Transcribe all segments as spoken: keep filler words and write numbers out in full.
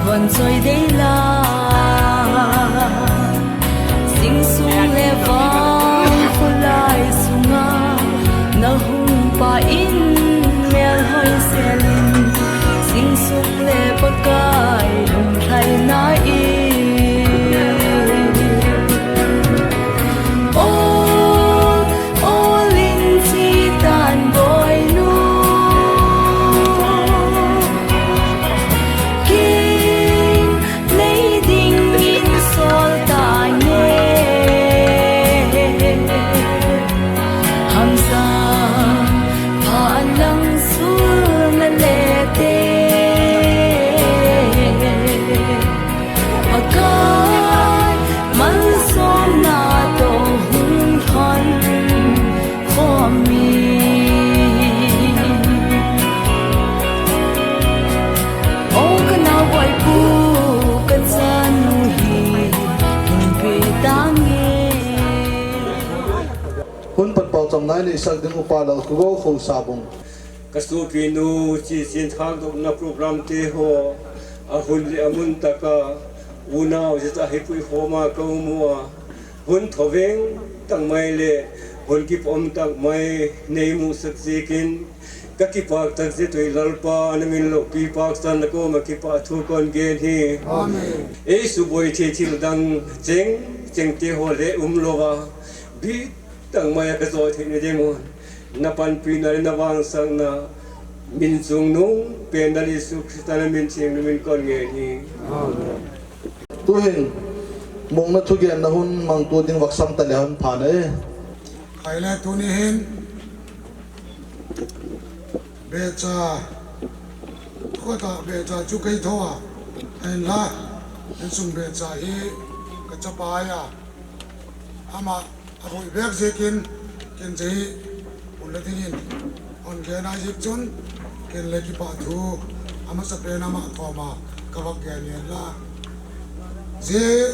Von choi dei la, sing sung le vang kholai sunga, na hung pa in mel hoi selin, sing sung le Pakai lung thai na i. O, o lin chi tan boi nu. King, nei dingin sol ta nge. Hamsa, phan lang sul na le te. Pakai, malsomna toh hung thon khom in. O ka naoboipu, ka chanu hi hung pe tange. Hun pan pao cham nai nei sak ding upa Lalkhogou Khosabung. Ka sopinu, chi chin thangdohna program te ho, a hun le a mun tah a, unau jeh a hi puikhom a ka um u a, hun thoveng tah mai le hun kipah um tah mai nei musak jeh in, ka kipak tah jeh u Lalpa, na min loupi paksan na koma kipa thu kon gen hi. Amen. Ei suboi thei thil dang cheng cheng te ho le um lou a, bi tah mai a ka jo thei na ding un, na panpina le na vangsahna min chungnung pen na Jesu Christa na min theng na min kon ngen hi. Tuhin, mongna thugenna hun mangtu ding vak sam ta le hon pha na e. Khai le tuni hin, becha, kota becha chu kei tho a, ahin la, insung becha hi ka chapa a, ama a hoi bek jeh in, ken jeh hi, un la dingin, un gen a jeh chun, ken le kipa thu, amasa pen ama koma, ka vak gen ngen la. Jeh,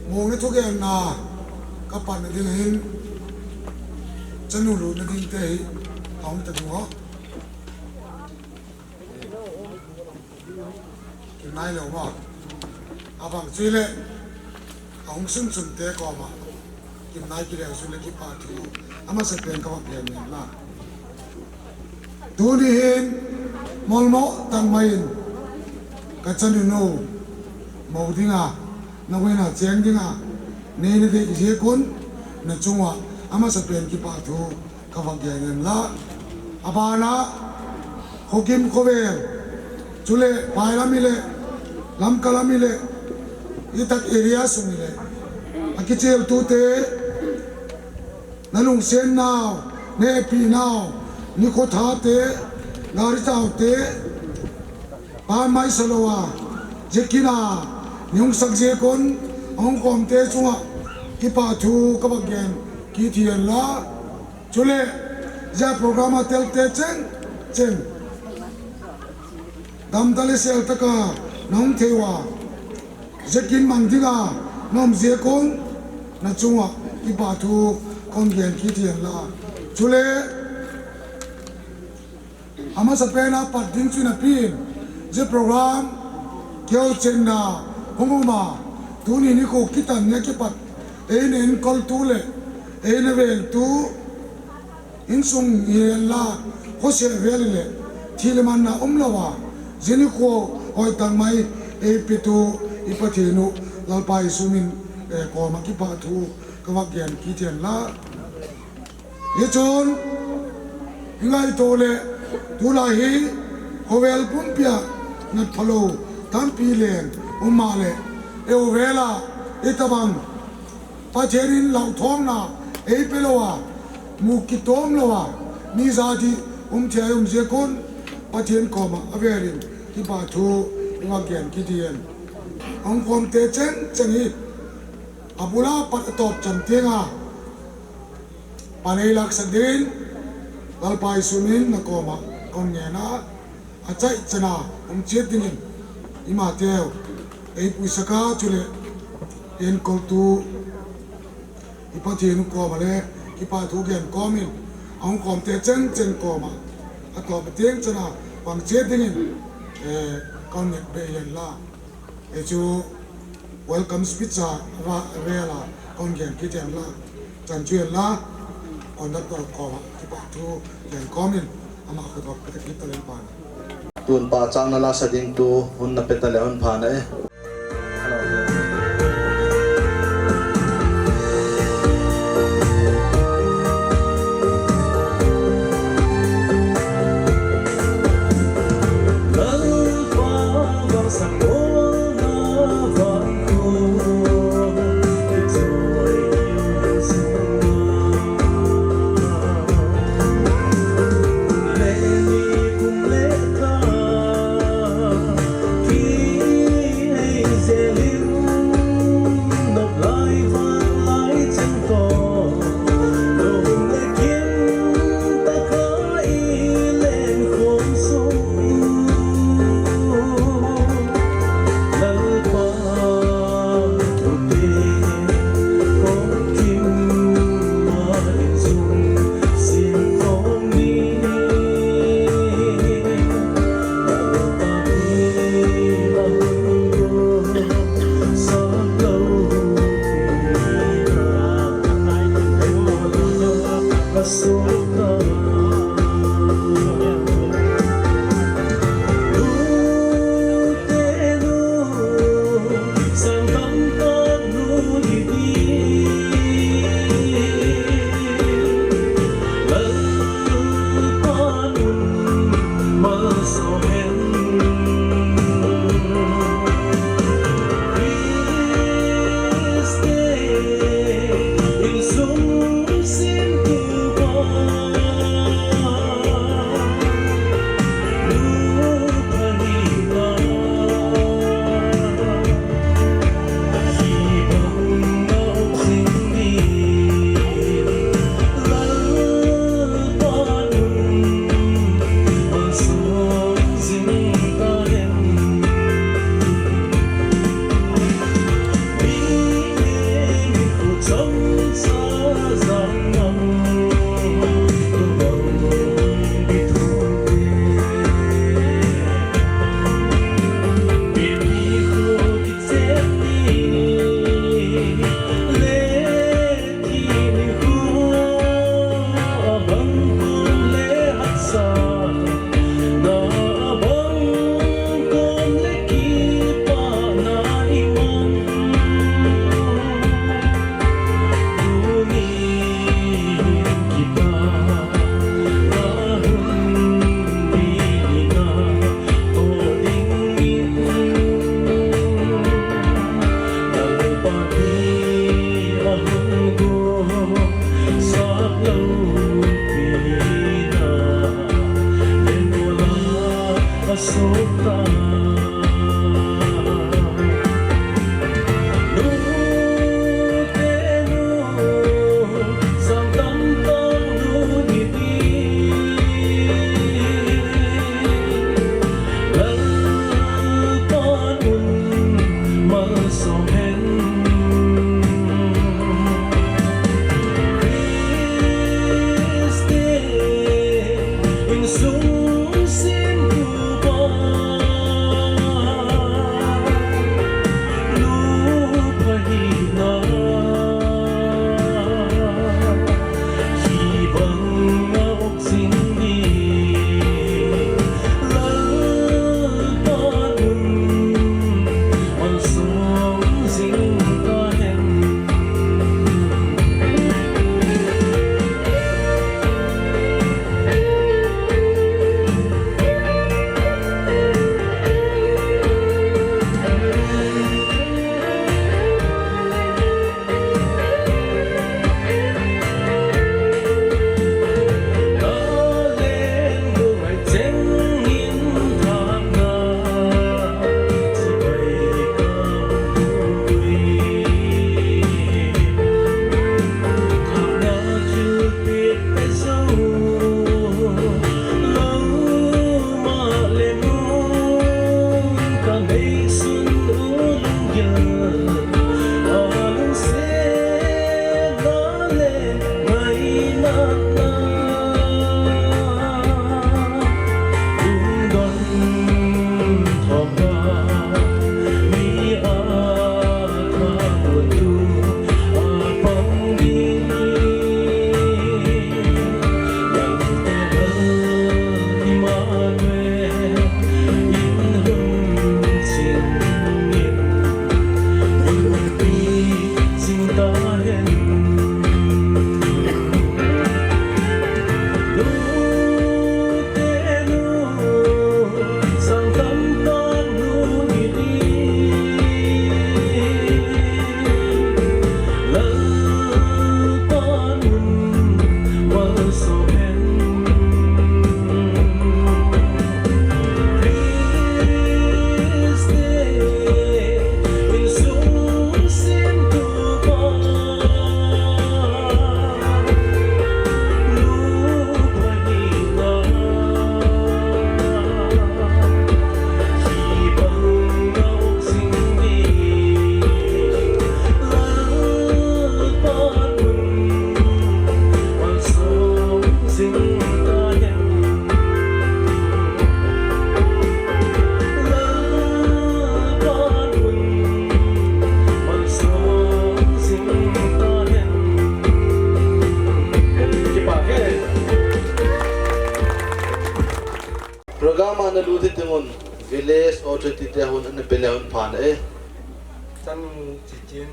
mongna thugenna, ka pan na ding hin, chanu lutna ding te hi, a hung ta ding ho. Kimnai lou ma. Abang chu le, a hung sun sun te koma. Kimnai kile sun le kipa thu. Amasa pen ka vak gen ngen la. Tuni hin, molmo tah mai in. Ka chanu nu. Mo dinga. Na wena cheng dinga. Nei na dei jeh un. Na chunga. Amasa pen kipa thu. Ka vak gen ngen la. Abana, Khokim khovel, chule, Phailam ile, Lamka lam ile, itak area sung ile. Akichel tute, na lungsen nau, na epi nau, ni khotha te, gari chau te, Pa mai salowa, jeh in a, ni hung sak jeh un, a hung khom te chunga, kipa thu ka vak gen, kit hen la. Chule, jeh a program a tel te cheng, cheng. Damdal le sel tah a, na hung thei uva. Jeh in mang ding a, na um jeh un, na chunga, kipa thu, kon gen kit hen la. Chule, Amasa pen a pat ding chu na pin, jeh program, keu chenna, hung um a, tuni nikho kitan na kipat, eina enkol tu le, eina vel tu, insung hi la, khoseh vel le, thil le man na um lou a, jeh nikho, hoi tang mai, eipe tu, i Pathen u, Lalpa Jesu min, eh, koma kipa thu, ka vak gen kit hen la. Hichun, i ngaito le, tulai hi, khovel pumpi a, nat phalou, tampi leng, um a le, eiho vel a, itobang, Pathen in lauthomna, eipe lou a, mu kitom lou a, mi jat hi, um thei um jeh un, Pathen koma, avel in, kipa thu, i vak gen kit hen. Hung khom te cheng cheng hi, abul a pat atop chan teng a, Pan ei laksak ding, Lalpa Jesu min na koma, kon ngen a, achaina, um chet dingin, ima teu, ei puisak a chule, enkol tu, i Pathen u koma le, kipa thu gen komin, ahung khom te cheng cheng koma, atop teng chana, pang chet dingin, eh, Kon nget be yen la. Hichu welcome speech a va rela kon gen kit yen la. Chan chu yen la. Conductor koma kipa thu gen komin ama khu to pe kit talen pan. Tun pachatna la sa ding tu hun na pe tale hun pha na e. Kama na lut hi tingun, village authority te hun, ana pe le hun phan e. Chanu Chichin,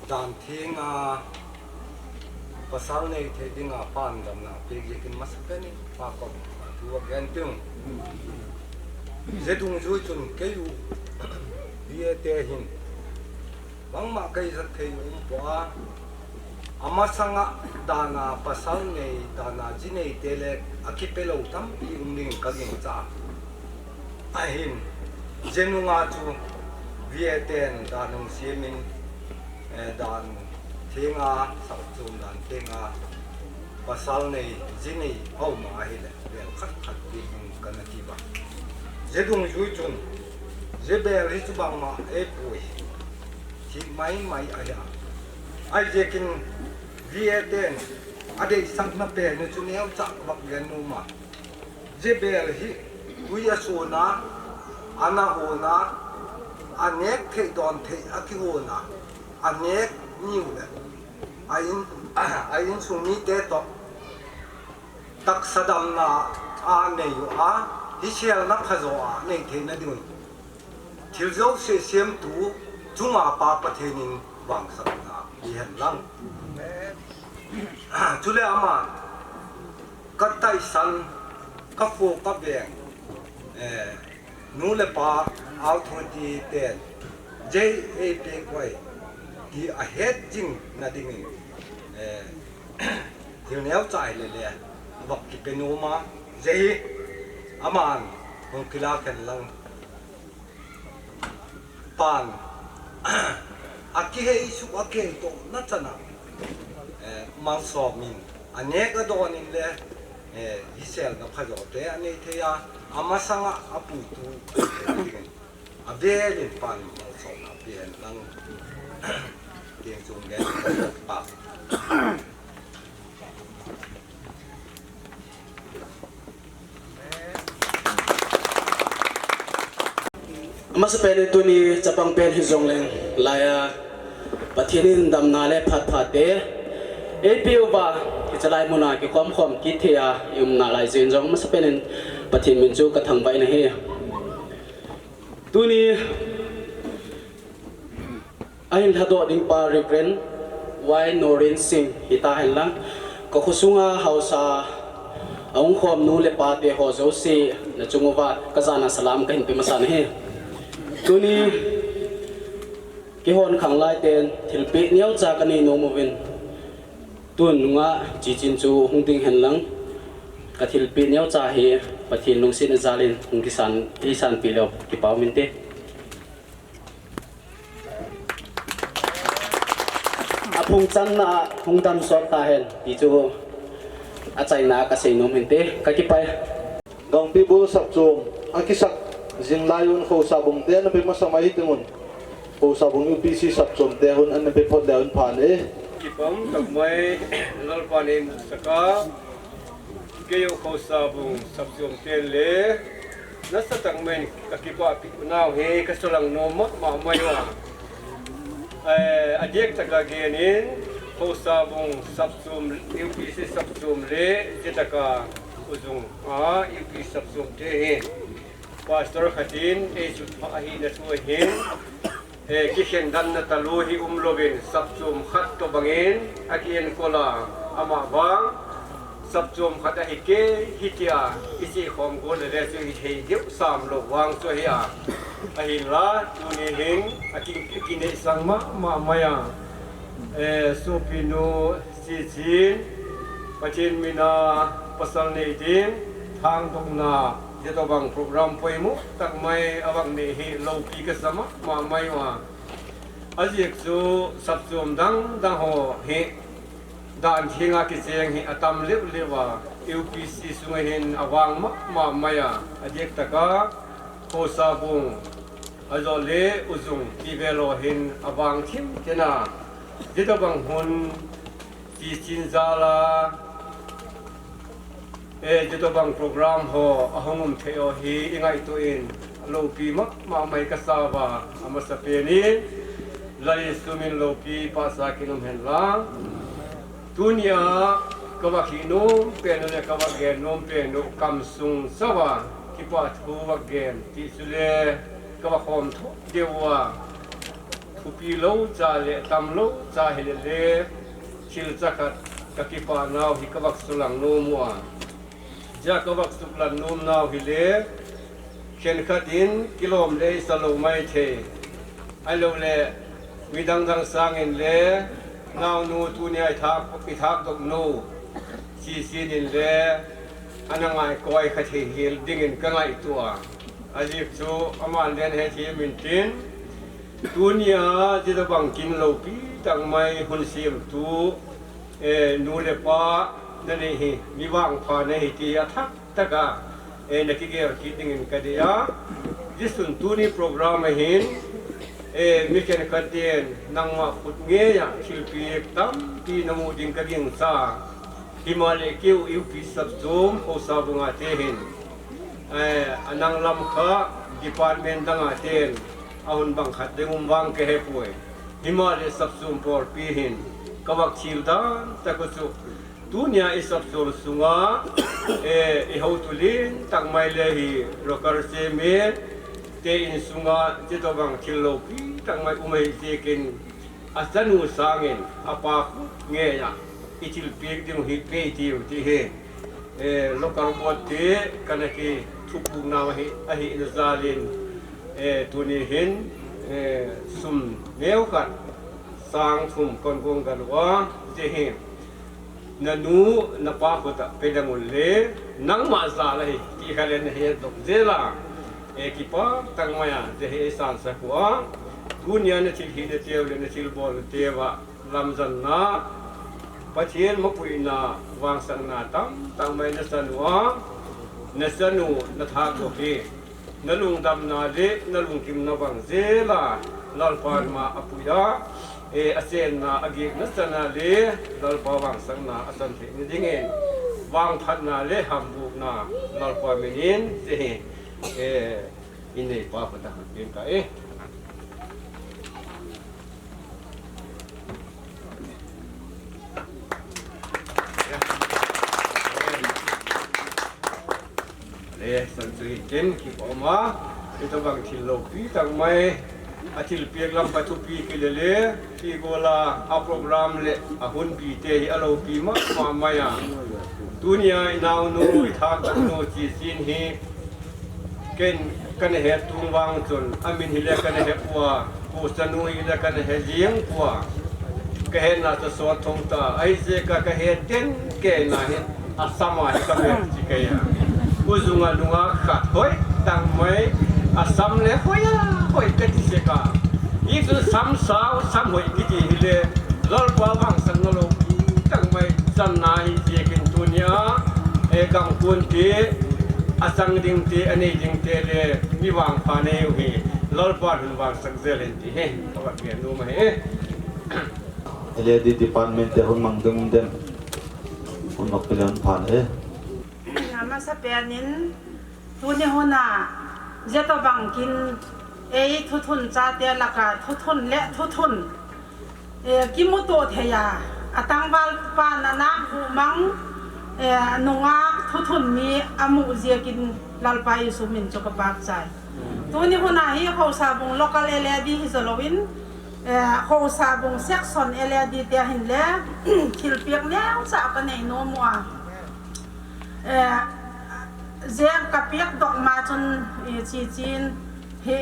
dan thenga, pasal nei thei dinga pan damna pe jeh in masapen in pa kom thu agen ting. Hijeh dungjui chun keiu V A te hin bangma kei jat thei um poi. Amasanga dana pasal nei, dana ji nei te le akipe lou tampi um ding ka gingcha. Ahin, hijeh nunga chu V A ten dan hung siamin, eh, dan thenga, sapchum dan thenga, pasal nei, ji nei, aum ahile, bel khat khat ding kana ti ba. Hijeh dungjui chun, hijeh bel hi chu bangma eipui. Thim mai mai ahi a. Ahijeh in V A ten adeisahna pen chu neocha vak gen nom a. Hijeh bel hi tui asona, ana hona, anek thei don thei akihona, anek niu le, a in, a insung mite toh, taksa damna anei u a, hiselna phajo anei theina ding. Thil jouse siamtu chunga Pa Pathen in vangsahna ihen lang. Chule aman, ka taisan, ka fo, ka veng, eh, nu le pa, authority ten, jei ei pe koi, ti ahet jing na dingin, eh, thil neocha hile le, vak kipe nom a, hijeh hi, aman, hung kila khen lang. Pan, akihei suk, akihei toh na chana, eh, malsom in, anek adon in le, eh, hiselna phajo te anei thei a, amasanga apuitu, avelin pan malsomna pen lang, tieng chung gen pa. Amasapen in tuni chapang pen hijongleng laiya Pathen in damna le phat pha te eipeuva, hichelai muna kikhom khom kit thei a i umna lai jeh in jong amasapen in Pathen min chu ka thangvah in ahi. Tuni ahin lhadoh ding pa Reverend Y Norin Singh hita henlang, ka khosunga haosa a hung khom nu le pa te ho jouse na chung uva ka jana salam kahin pe masa nahi. Tuni keihon khanglai ten thilpeh neocha kanei nom uvin, tun nunga Chichin chu hung ding henlang, ka thilpeh neocha hi Pathen lungsetna jal in hung kisan, eisanpeh leu kipa um inte. Aphung channa a hung dam sot tahen ti chu achaina a kasei nom hinte, kakipah e. Gangpibul sapchom akisak jing lai un Khosa bung te ana pe masa mai hitin un, Khosa bung U P C sapchom te hun ana pe phot le un phan e. Kipah um tak mai, Lalpan eimusah a. Keiho Khosa bung sapchom ten le nasatah mai in kakipah pi unau hi kasalang nom mama mai uva. Eh, adiak taka genin, Khosa bung sapchom, U P C sapchom le, jitaka U Zung a U P C sapchom te hi Pastor khat in eichutpha ahina thu ahin, eh, kikhen damna talu hi umlouvin sapchom khat tobangin akienkol'a, amavang sapchom khat ahikei hitia ichihkhom got le le chu hithei deuh samlou vang chu ahi a. Ahinla tuni hin aki, akinei sang mama mai a. Eh, sopinu Chichin, Pathen mina pasal nei ding, thangdohna, jitobang program poimo tak mai avang nei hi loupi kasa mama mai uva. Ajiak chu sapchom dang dang ho hi dan thenga kicheng hi atam leu leu a, U P C sunga hin avang mama mai a, adiak taka Khosa bung, ajole U Zung ti vel ho hin avang thim thim a, jitobang hun Chichin jal'a, eh, jitobang program ho ahung um thei ho hi ingaito in loupi mama mai kasa uva, amasapen in Lal Jesu min loupi pahsa kin um hen lang. Tunia Ka vak hi nom pen u le ka vak gen nom pen u, kam sung chauva kipa thu vak gen ti chu le ka vak hom thou deuva, thupi lou cha le tam lou cha hi le le, thil cha khat ka kipa nau hi ka vak sulang nom u a. Jia ka vak suklang nom nau hi le, khenkhat in kilom le i sa lou mai thei. Ahilou le, midang dang sangin le, naonu tunia i thak, i thak dok nu, Chisin in le, ana ngai koi kha thei hel dingin ka ngaito a. Ajeh chu, aman le ana hethem in tin, tunia, jia tobang kin loupi tah mai hun semtu, eh, nu le pa, na nei hi, mi vangpha na hi ti a thak taka, eh, na kigel kit dingin ka dei a. Jia chun tuni program a hin, eh, mi khenkhat in nangma khut ngeiya thilpiak tampi na mu ding ka gingcha. Himahleh keu U P sapchom Haosa bung a te hin, eh, a nang lam kha department dang a ten a hun bang khat ding um vang ka he poi. Himahleh sapchom pawlpi hin ka vak thil dan tak u chu, tunia i sapchom sunga, eh, i hotu lien tah mai le hi local chairman te in sunga, jia tobang thil loupi tah mai um ahi ziakin, a chanu sangin a pa khut ngeiya i thilpiak ding hi pei tiu ti hi, eh, local board te kana kithuphong nau ahi, ahina jal in, eh, tuni hin, eh, sum neo khat sang thum kon gong ka lua, jia hi na nu, na pa khut a pe ding un le, nangma jal ahi, ti kha le na het dok jel a, eh, kipa tah mai a, jia hi ei sansak u a, tunia na thil hih na teu le, na thil bol na teu a, lamjanna, Pathen mapuina, vangsakna tam tah mai na chan u a, na chanu, na thak dok hi, na lungdamna le na lungkimna bang jel a Lalpan ma a pui a, eh, a chenna a giakna chan a le Lalpa vangsakna a chan theina dingin vangphatna le hambukna Lalpa min in, jia hi, eh, in neipa khut a hun peng ka e. Le, san chu hi tin, kipa um a, i tobang thil loupi tah mai, a thilpiak lam kha thupi kile le, ti gola, a program le a hunpi te hi a loupi mama mai a. Tunia i naonu, i thak dok nu Chisin hi, ken kana het tung vang chun, a min hi le kana he pua, Pu Sanu hi le kana he jing pua. Ka hetna chu sot thou ta, ahi ziak a ka het den kei na hi, a sam a hi ka vet chi kei a. Pu Zunga nunga khat hoi tah mai, a sam le hoi a, hoi ka ti sek a. Hi chu sam sao, sam hoi kiti hi le, Lalpa vangsakna loupi tah mai, chan na hi ziakin tunia, eh, gam kun ti, a chang ding te, a nei ding te le mi vangpha nei u hi Lalpan hun vangsak jel hen ti hi ka vak gen nom ahi. L A D department te hun mang ding dem, hun mang pelen phan e. Amasa pen in tuni hun a jia tobang kin ei thuthun chate laka thuthun le thuthun, eh, kimuto thei a, a tangval pa na nak bu mang, eh, nungak thuthun mi a mu ziakin Lalpa Jesu min chu ka pakchai. Tuni hun a hi Haosa bung local L A D hi zo loin, eh, Haosa bung section L A D te hin le thilpiak neocha ka nei nom u a. Eh, jeng ka piak dok ma chun, eh, Chisin hi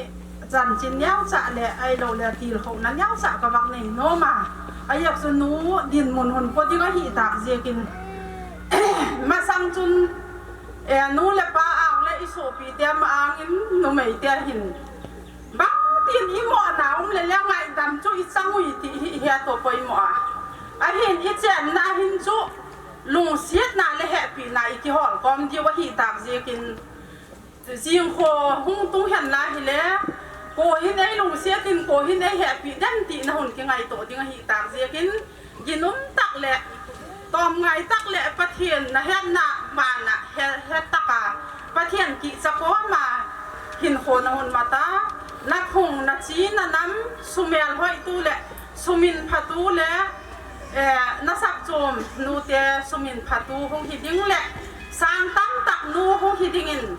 chanchin neocha le ahilou le tilkhouna neocha ka vak nei nom a. Ajeh chu nu dinmun hun po ding ahi tak ziakin. Masang chun, eh, nu le pa ang le i sopi te ma ang in numei te hin, bang tin i mona um le le ngaidam chu i chang ui ti hi i he to poimo a. Ahin i chenna hin chu lungsiatna le hepina i kihol kom diu ahi tak ziakin, jing kho hung tung hen la hi le, ko hin ei lungsiat in ko hin ei hepi den ti na hun kingaito ding ahi tak ziakin, ginum tak le, tom ngai tak le, Pathen na hetna mana he, het taka, Pathen kicha koma hin kho na hun mata, na phung, na chi, na nam, sumel hoitu le, sumin phatu le, Eh, nasakchom nute sumin phatu hung hi ding le, sang tamtak nu hung hi dingin,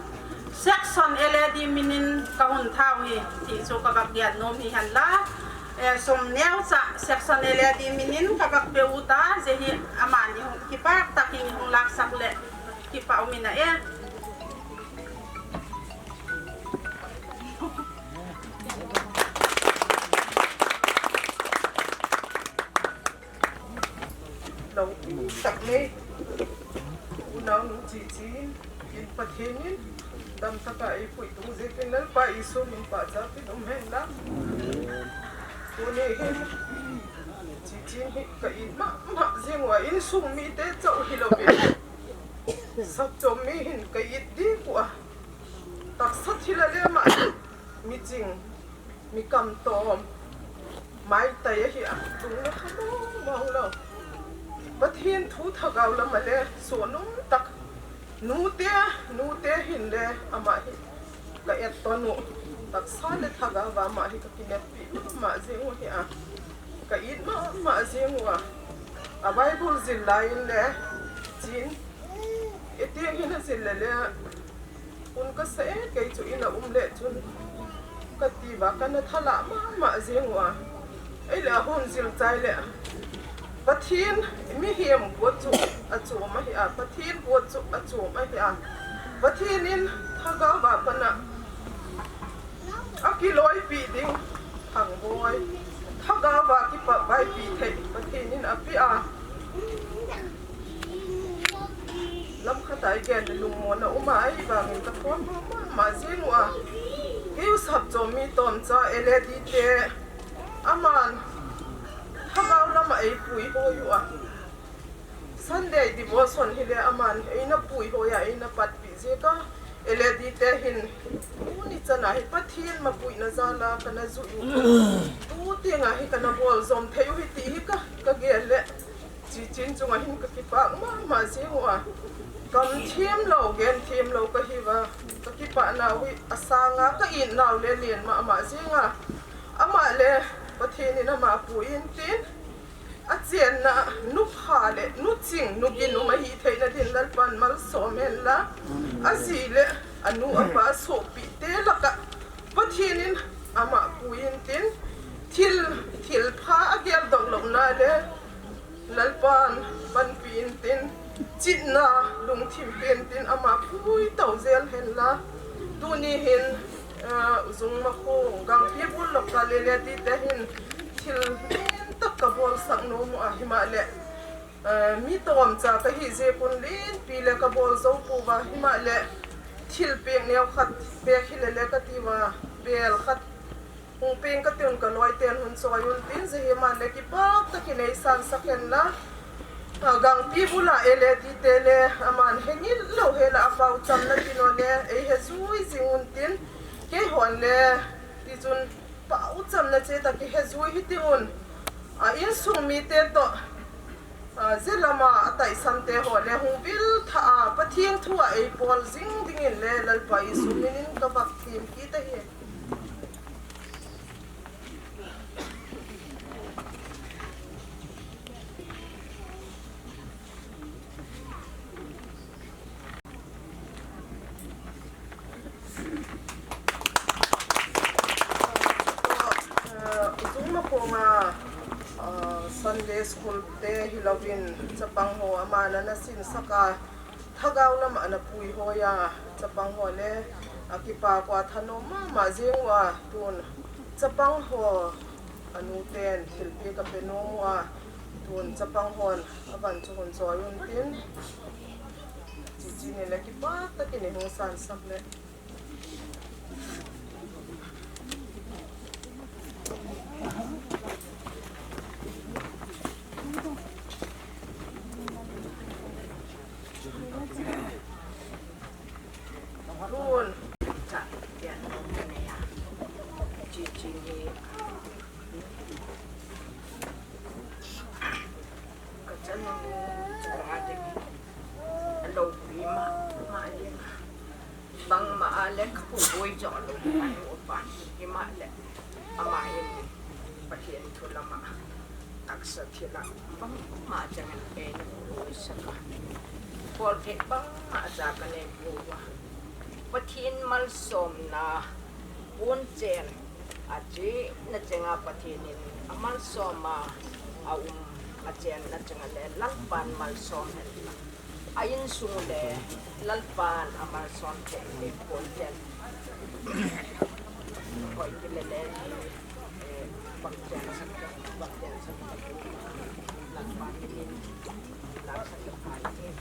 section L A D minin kahung thau hi, ti chu kabak dian nom hi henla. Eh, sum neocha section L A D minin kabak pe uta, je hi amani hung kipah takin hung laksak le, kipah umin a e. Lou tak nei. Unau nu Chichi in Pathen in damtaka eipui tung jeh in Lalpa Jesu min pachat in um hen lang. Tuni hin Chichi in hi ka it mama jing uva insung mite chauh hilou in, sakchom mi hin ka it ding uva. Taksa thil a le ama miching, mi kamtom, maitai ahi a, tungna kha mong mong lou. Pathen thu thagau lama le, sonom tak, nute, nute hin le, ama hi ka etton u, taksa le thagau va ama hi ka kineppi mama jing u hi a, ka it mama jing uva. A Bible jil lai in le, Chin, etiang hin a jil le le, Hun kasa e, kei chu ina um le chun, kati uva kana thalah mama jing uva. Ei le ahung jil chai le, Pathen mihem got chu achom ahi a, Pathen got chu achom ahi a. Pathen in thagau va pana akiloipi ding, Thangboi. Thagau va kipah vaipi thei Pathen in ape a. Lam khat a i gen le lungmonna um a, ahivangin ka thom mama jing uva. Kei u sapchom mi tomcha L A D te aman thagau lama eipui hoi uva. Sunday devotion hi le aman eina pui hoi a, eina patpi jeh a, L A D te hin tuni chan a hi Pathen mapuina jal a kana jui u. Tu teng a hi kana bol jom thei u hi ti hi ka, ka gel le. Chichi in chunga hin ka kipah mama jing uva. Kam thim lou, gen thim lou ka hi uva. Ka kipah nau hi asang a ka it nau le len mama jing a. Ama le Pathen in ama pui in tin. A chenna nupha le nuching, nugin um ahi theina din Lalpan malsom hen la. A ji le a nu a pa sopi te laka Pathen in ama pui in tin. Thil, thilpha a geldoh louna le Lalpan panpi in tin, chitna lungthim pen tin ama pui tau jel hen la. Tuni hin, eh, Zungmakho, Gangpibul local L A D te hin thil len tak ka bolsak nom u a, hima le, eh, mi tomcha ka hi jeh un lenpi le ka bol jou pouva, hima le thil pek neo khat pek hi le le ka ti uva, bel khat Hung peng ka ti un ka loi ten hun choi un tin, je hi aman le kipah takin ei sansak hen la. A, Gangpibul a L A D te le aman hengil lou hela a pau chamna tin u le ei he jui jing un tin, keihon le tichun pau chamna che ta kihe jui hi ti un. A insung mite toh, a, je lama a taisan te ho le hung vil tha a Pathen thu a ei pol jing dingin le Lalpa Jesu minin ka vak thempi ta hi. Eh, Zungmakho a, eh, Sunday School te hilouvin chapang ho aman ana sinsak a, Thagau lam ana puihoi a, chapang ho le, a kipa kua thanom mama jing ua, tun chapang ho, a nu ten thilpeh ka pe nom ua, tun chapang hon a van chu hon choi un tin, chichi ni le kipa takin i hung sansak le. Bangma a le ka pui boi jo lo, ka nu pa hi ma le, ama hin Pathen thu lama a Sa thila bangma chang an pe na ko sa ka. Kol thei bangma cha ka nei ko wa. Pathen malsomna pon chen a chi na chenga Pathen in a malsoma a um a chen na chenga le Lalpan malsom hen. A insung le Lalpan a malsom thei thei pon chen. Koi ki le le, eh, bang chen sa, bang chen sa, Lalpan in, Lalpan in.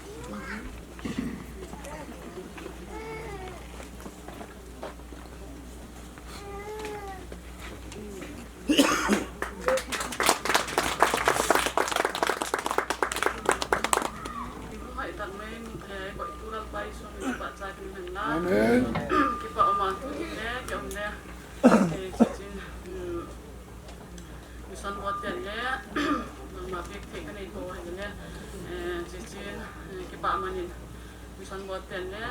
Amen. Kipa uma tu le, ke um le. Eh, chichun, mm, mission board ten le, ma pek thei ka nei ko hai le. Eh, chichun, eh, kipa manin mission board ten le.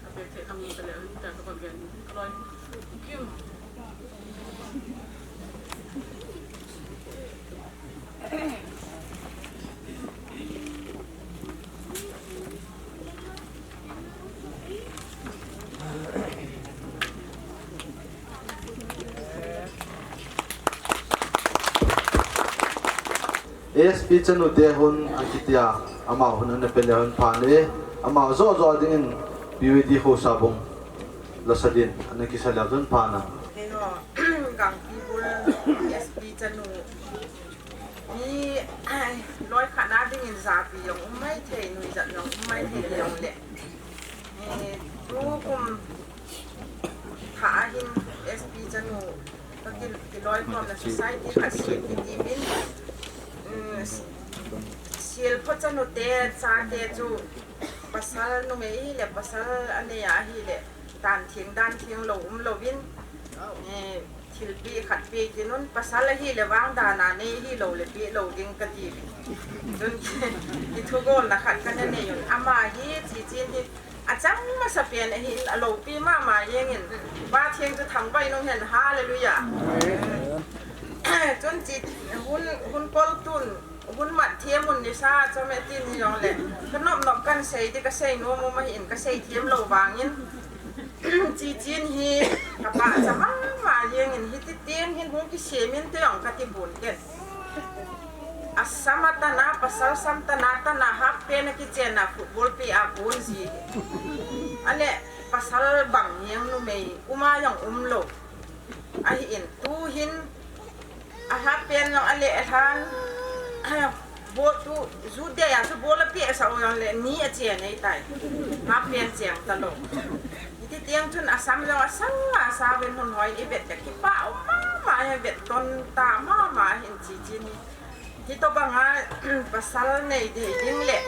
Ka pek thei kham ta le, ta ka ba gen, ka loi. Kim. A S P chanu te hun a kitia, amau hun ana pe le hun phan e, amau jo jo dingin P V T Khosa Bung la sa din, ana kisa le hun phan a. Keiho, Gangpibul S P chanu. Mi, ai, loi khat na dingin japi jong um mai thei, nuijat jong um mai thei jong le. Eh, tu kum tha a hin S P chanu, ka ki, kiloikhomna society khat sem kiti vin, mm, Sielpho chanu te, chate chu, pasal numei hile, pasal anei a hile, dan theng, dan theng lou, um louvin, eh, thilpeh khat peh tin un, pasal ahile vang dan a nei hilou le peh lou ding kati. Chun kithugolna khat kana nei un, ama hi, Chichen hi, achang masapen ahin, aloupi mama jengin, Pa Theng chu thangvah in um hen, hallelujah. Chun chi, hun, hun kol tun, Hun mat them un nisa chom e tin hijongle, ka nop nop kan sei di ka sei nom um ahin ka sei them lou vangin, Chichen hi ka pachat mama jengin hiti teng hin hung kisem inte jong kati pon ten. Asam a tan a, pasal sam tan a, tan a half pant a kichen a football peh a kon ji hi. Ale pasal bang jeng numei um a jong um lou. Ahin tu hin A half pant jong ale alhan, bo tu, ju de a chu bol apeh sa u jongle ni achen ahitai. Half pant cheng talou. Hiti teng chun asam jong asang a sa ven hun hoi i vet le kipa um mama, i vet ton ta mama hin Chichen hi. Hitobang a pasal nei dei ding le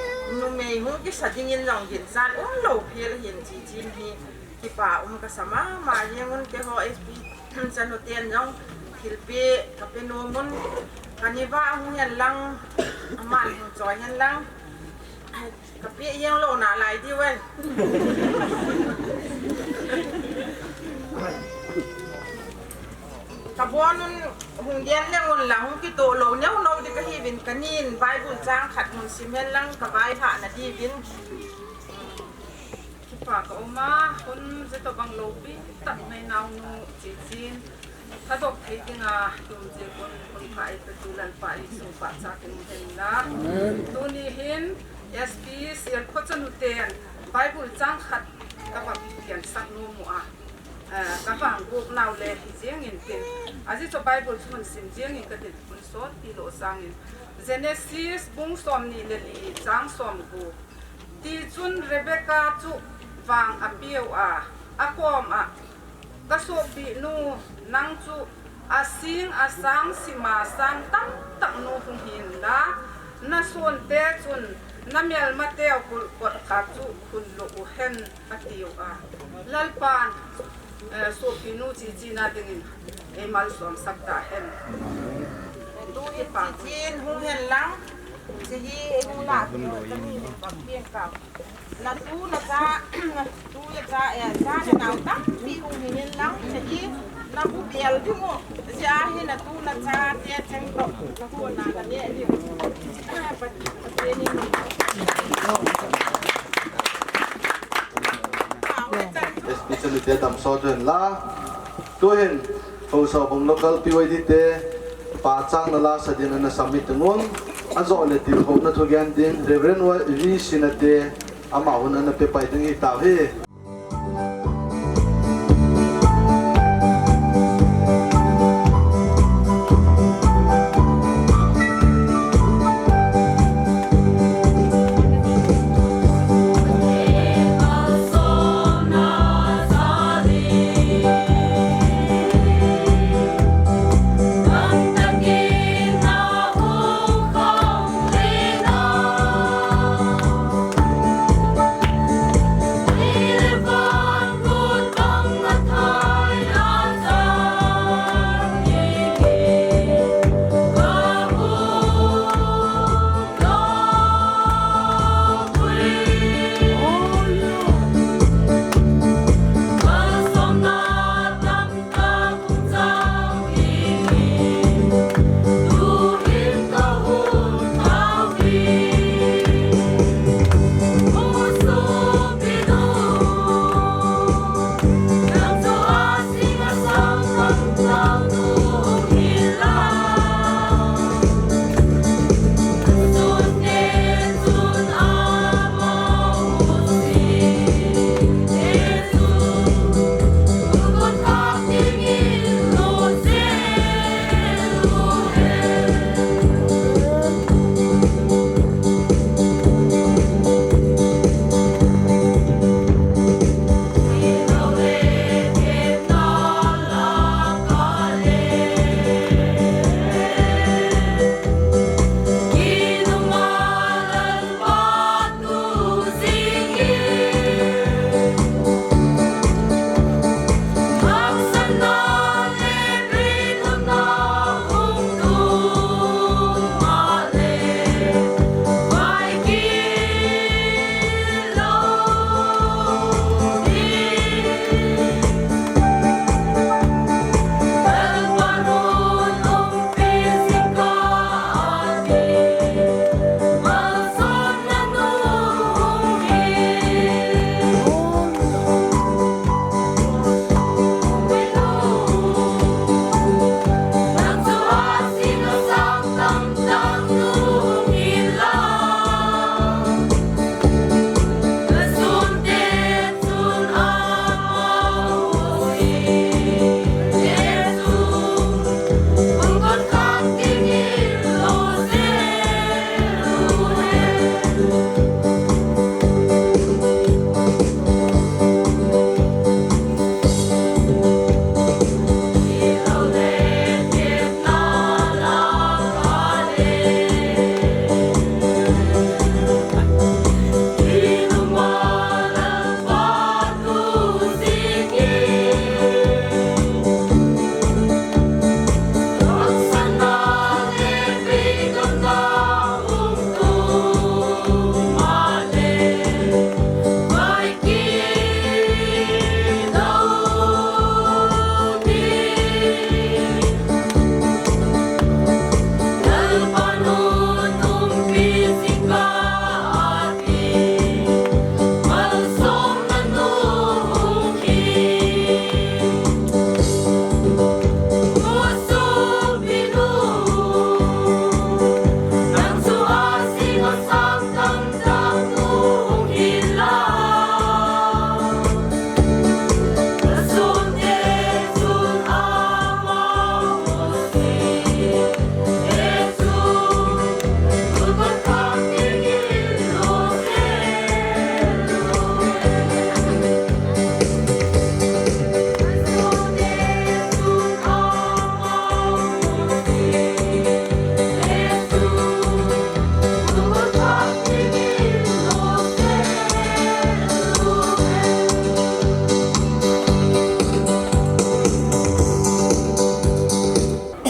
numei hung kisa dingin jong ginchat umlou phel hin Chichen hi. Kipa um kasa mama jeng un keiho S P chanu ten jong thilpeh kape nom un kani vah hung hen lang, aman hung choi hen lang, kapeh jeng lou nalai diu ve. Kabon un hung gen leng un lang hung kitoh lou neo nou di kahiuvin kanin Bible chang khat hung sim hen lang kavailhah na diuvin. Kipa ka um a, hun hitobang loupi tah mai naonu Chichen. Thadok thei dinga, tum jing un, hun pha eipeh tu Lalpa Jesu pachat in hen lang. Amen. Tuni hin, S P Sielpho chanu ten, Bible chang khat kava gen sak nom u a. Eh, kava gop nau le hi jeng in tin. Ajeh chu Bible chu hun sim jeng in katin hun sot ti lou sangin. Genesis bung som ni le li chang som gup. Tichun Rebekah chu vang apeh a, akom a, ka sopi nu, nang chu asing asang sima sang tamtah nu hung hin la, na son te chun na melma teu kul kot khat chu hun lo u hen, atiu a. Lalpan, eh, sopi nu Chichen a dingin eimalsom sak ta hen. Tu hi Chichen hung hen lang, hiche hi hung la tu, kani bang pian ka. Na tu na cha, na tu na cha, eh, cha na nau tampi hung hin lang, hiche hi Na bu bial ding u. Jia hi na tu na cha te cheng to. Na bu na na ne ding u. Ah, pa, pa te ni. Special te dam so jen la. Tu hin, Haosaibung local P Y D te, pachang na la sa din ana submit ngun, ajo le tilkhouna thugen din, Reverend V Sinate, ama hun ana pe pai ding hi tau hi.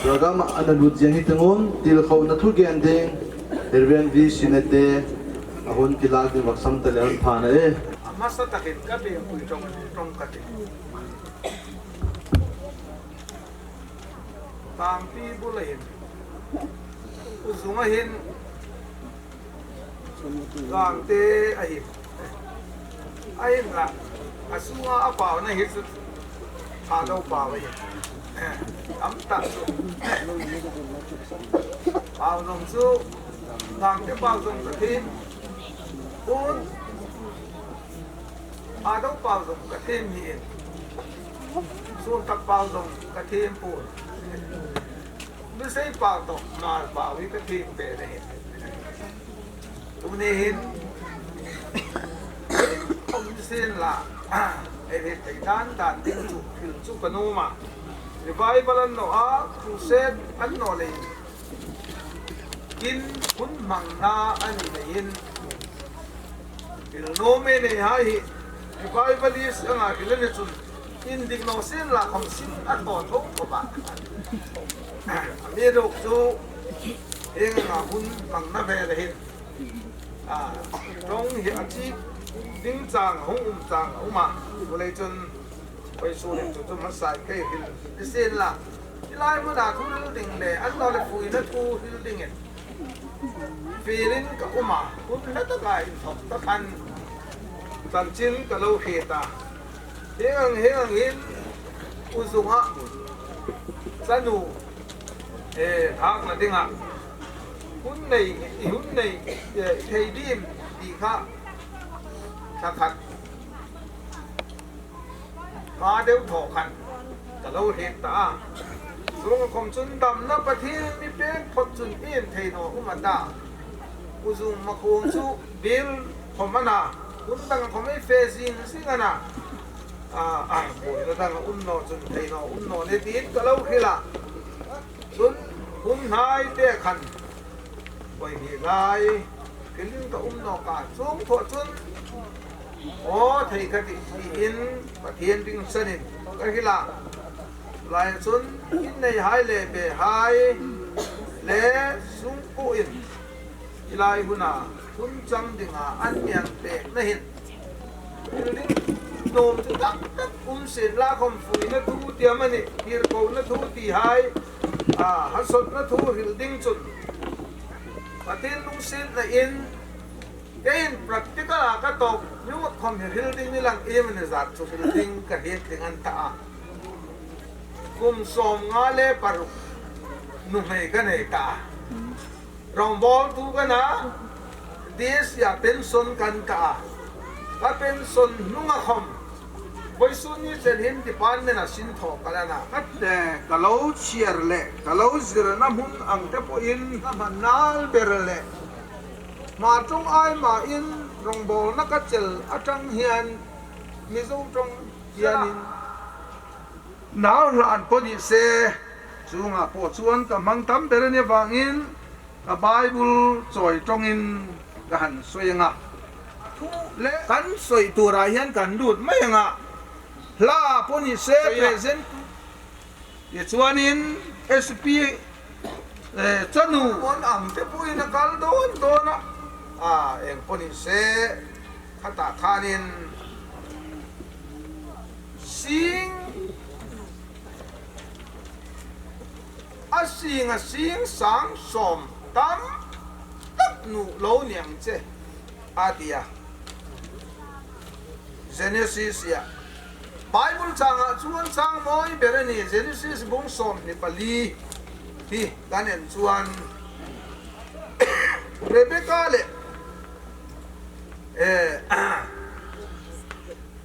Program ana lut jeng hitin, tilkhouna thugen ding, Reverend V Sinate, ahung kilah ding vahchoi tale, pha na e. Amasa takin ka be pui tong tong ka ti. Tangpi bul ahin, u zung ahin, Gangte ahin, ahinla, asunga apauna hi chu Thadou pau ahin. Tamtah chu pau jong chu, Gangte pau jong kathem pon, Thadou pau jong kathem hih in, Sontak pau jong kathem pon. Misei pau toh Hmar pau hi kathem pen ahi. Tuni hin, um, sin la, ei het thei dan dan ding chu, thil chu kanom a. Revival anno a, crusade anno lei. Kin hun hmangna ani lei in. Thil nom e nei hai hi. Revivalist anga kile ni chun. In dik no sin la khom sin a to tho tho ba. Ami dok chu, eng anga hun hmangna ve le hin. A, dong hi a chi ding chang, hung um chang, um a. Ulei chun, koi su le chu chu masai kei hil. Isin la. Ilai mun a thu hil ding le, an lo le fui na thu hil ding in. Filin ka um a, hun na ta ka in thok ta khan. Chanchin ka lo he ta. Heng ang, heng ang hin, u zung a. Chanu. E, thak na ding a. Hun nei, i hun nei, e, thei dim, di kha. Thakhat. Nga deu tho khan, ka lo hriet ta a. Zung a khom chun damna Pathian mi peng phot chun in thei naw um a ta. U zung ma khom chu bil khom a na. Hun dang khom ei fe zing zing a na. A, a, buaina dang a um naw chun thei naw um naw le tiin ka lo hril a. Chun hun hnai te khan. Koi hi lai, kilin ka um naw ka chung tho chun. Aw, thei ka ti, tiin Pathian ding sanin ka hril a. Lai chun, in nei hai le be hai le sung pu in. Ilai huna, hun chang dinga an miang pek na hin. Hil ding nom chu tak tak um sin la khom fuina thu ti a mani, hil kona thu ti hai. A, hasotna thu hil ding chun. Pathian lungsetna in, kei in practical a ka tawp, mi ngot khom hi hil ding ni lang, i mani zat chu hil ding ka hriet ding an ta a. Kum sawmnga le paruk, numei ka nei ta a. Rongbawltu ka na, D S A pension kan ta a. Ka pension nunga khom. Vawisun ni chen hin department a sin thaw ka la na. Ka, eh, ka lo chiar le, ka lo zirna hmun ang te pawhin ka hman nal ber le. Hmar ṭawng ai ma in rongbawlna ka chel aṭang hian Mizo ṭawng hianin nau hlan pawh ni se, chunga pawh chuan ka hmang tam ber a ni vangin, ka Bible chawi ṭawngin ka han sawi ang a. Thu le kan sawi turah hian kan lut mai ang a. Hla pawh ni se, sawi a. Present. Tichuanin S P, eh, chanu. Pawn ang te pawhin a kal dawn dawn a. A, eng pawh ni se, khatah khanin sing A sing a sing sang sawm tam tak nuh lo niang che, a ti a. Genesis-ah. Bible changah chuan chang mawi ber a ni, Genesis bung sawmhnih pali hi kan en chuan Rebecca leh, eh,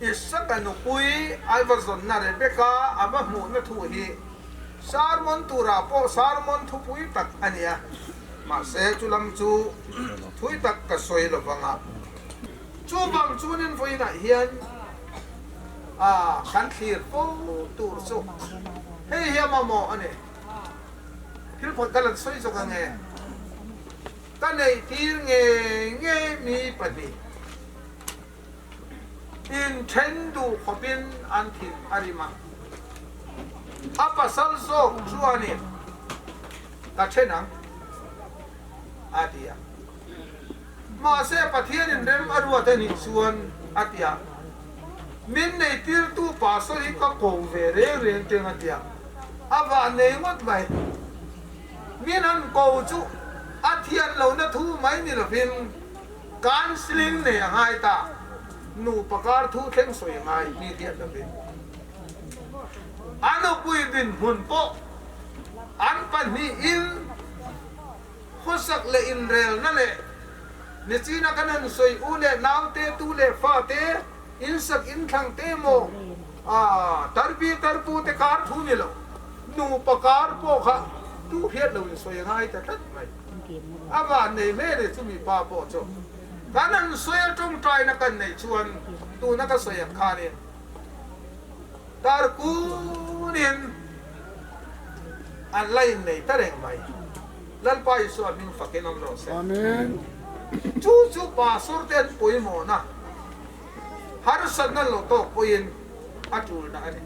Isaac-a nupui a va zawnna Rebecca a va hmuhna thu hi sermon turah pawh sermon thupui tak a ni a. Mahse, chu lam chu thui tak ka sawi lo vang a. Chuvang chuan in vawiinah hian, a, kan thlir fo tur chu hei hi a mamawh a ni. Thil phawt ka lan sawi zawk ang e. Ka neih tir ngei ngei mi pahnih. Inṭhen duh khawpin an thin a rim a. A pasal zawk chuanin, "Ka ṭhen ang," a ti a. Mahse, Pathianin rem a ruat a nih chuan a ti a. "Min neihtirtu pasal hi ka ko ve reng reng teng," a ti a. Ava nei ngot mai. Min an ko chu a thian lo na thu mai ni lo vin. Counseling nei a ngai ta. Nu pakar thu thleng soi ngai mi thian lo vin. An upui din hun po. An pan ni in. Khosak le inrelna le, nichina kan han soi u le naote, tu le fate, insak inthlang te mo, a, tarpi tarpu te kar thu ni lo. Nu pakar po kha, tu hiat lo in soi ngai ta tat mai. Ava nei me le chu mi pa po chu. Kan han soi a ṭawngṭaina kan nei chuan, tuna ka soi ang khan in. Tarkunin an la innei ta reng mai. Lalpa Isua hming fakin om ro se. Amen. Chu chu pastor ten poimawna. Harsatna lo tawk pawhin a ṭulna a ni.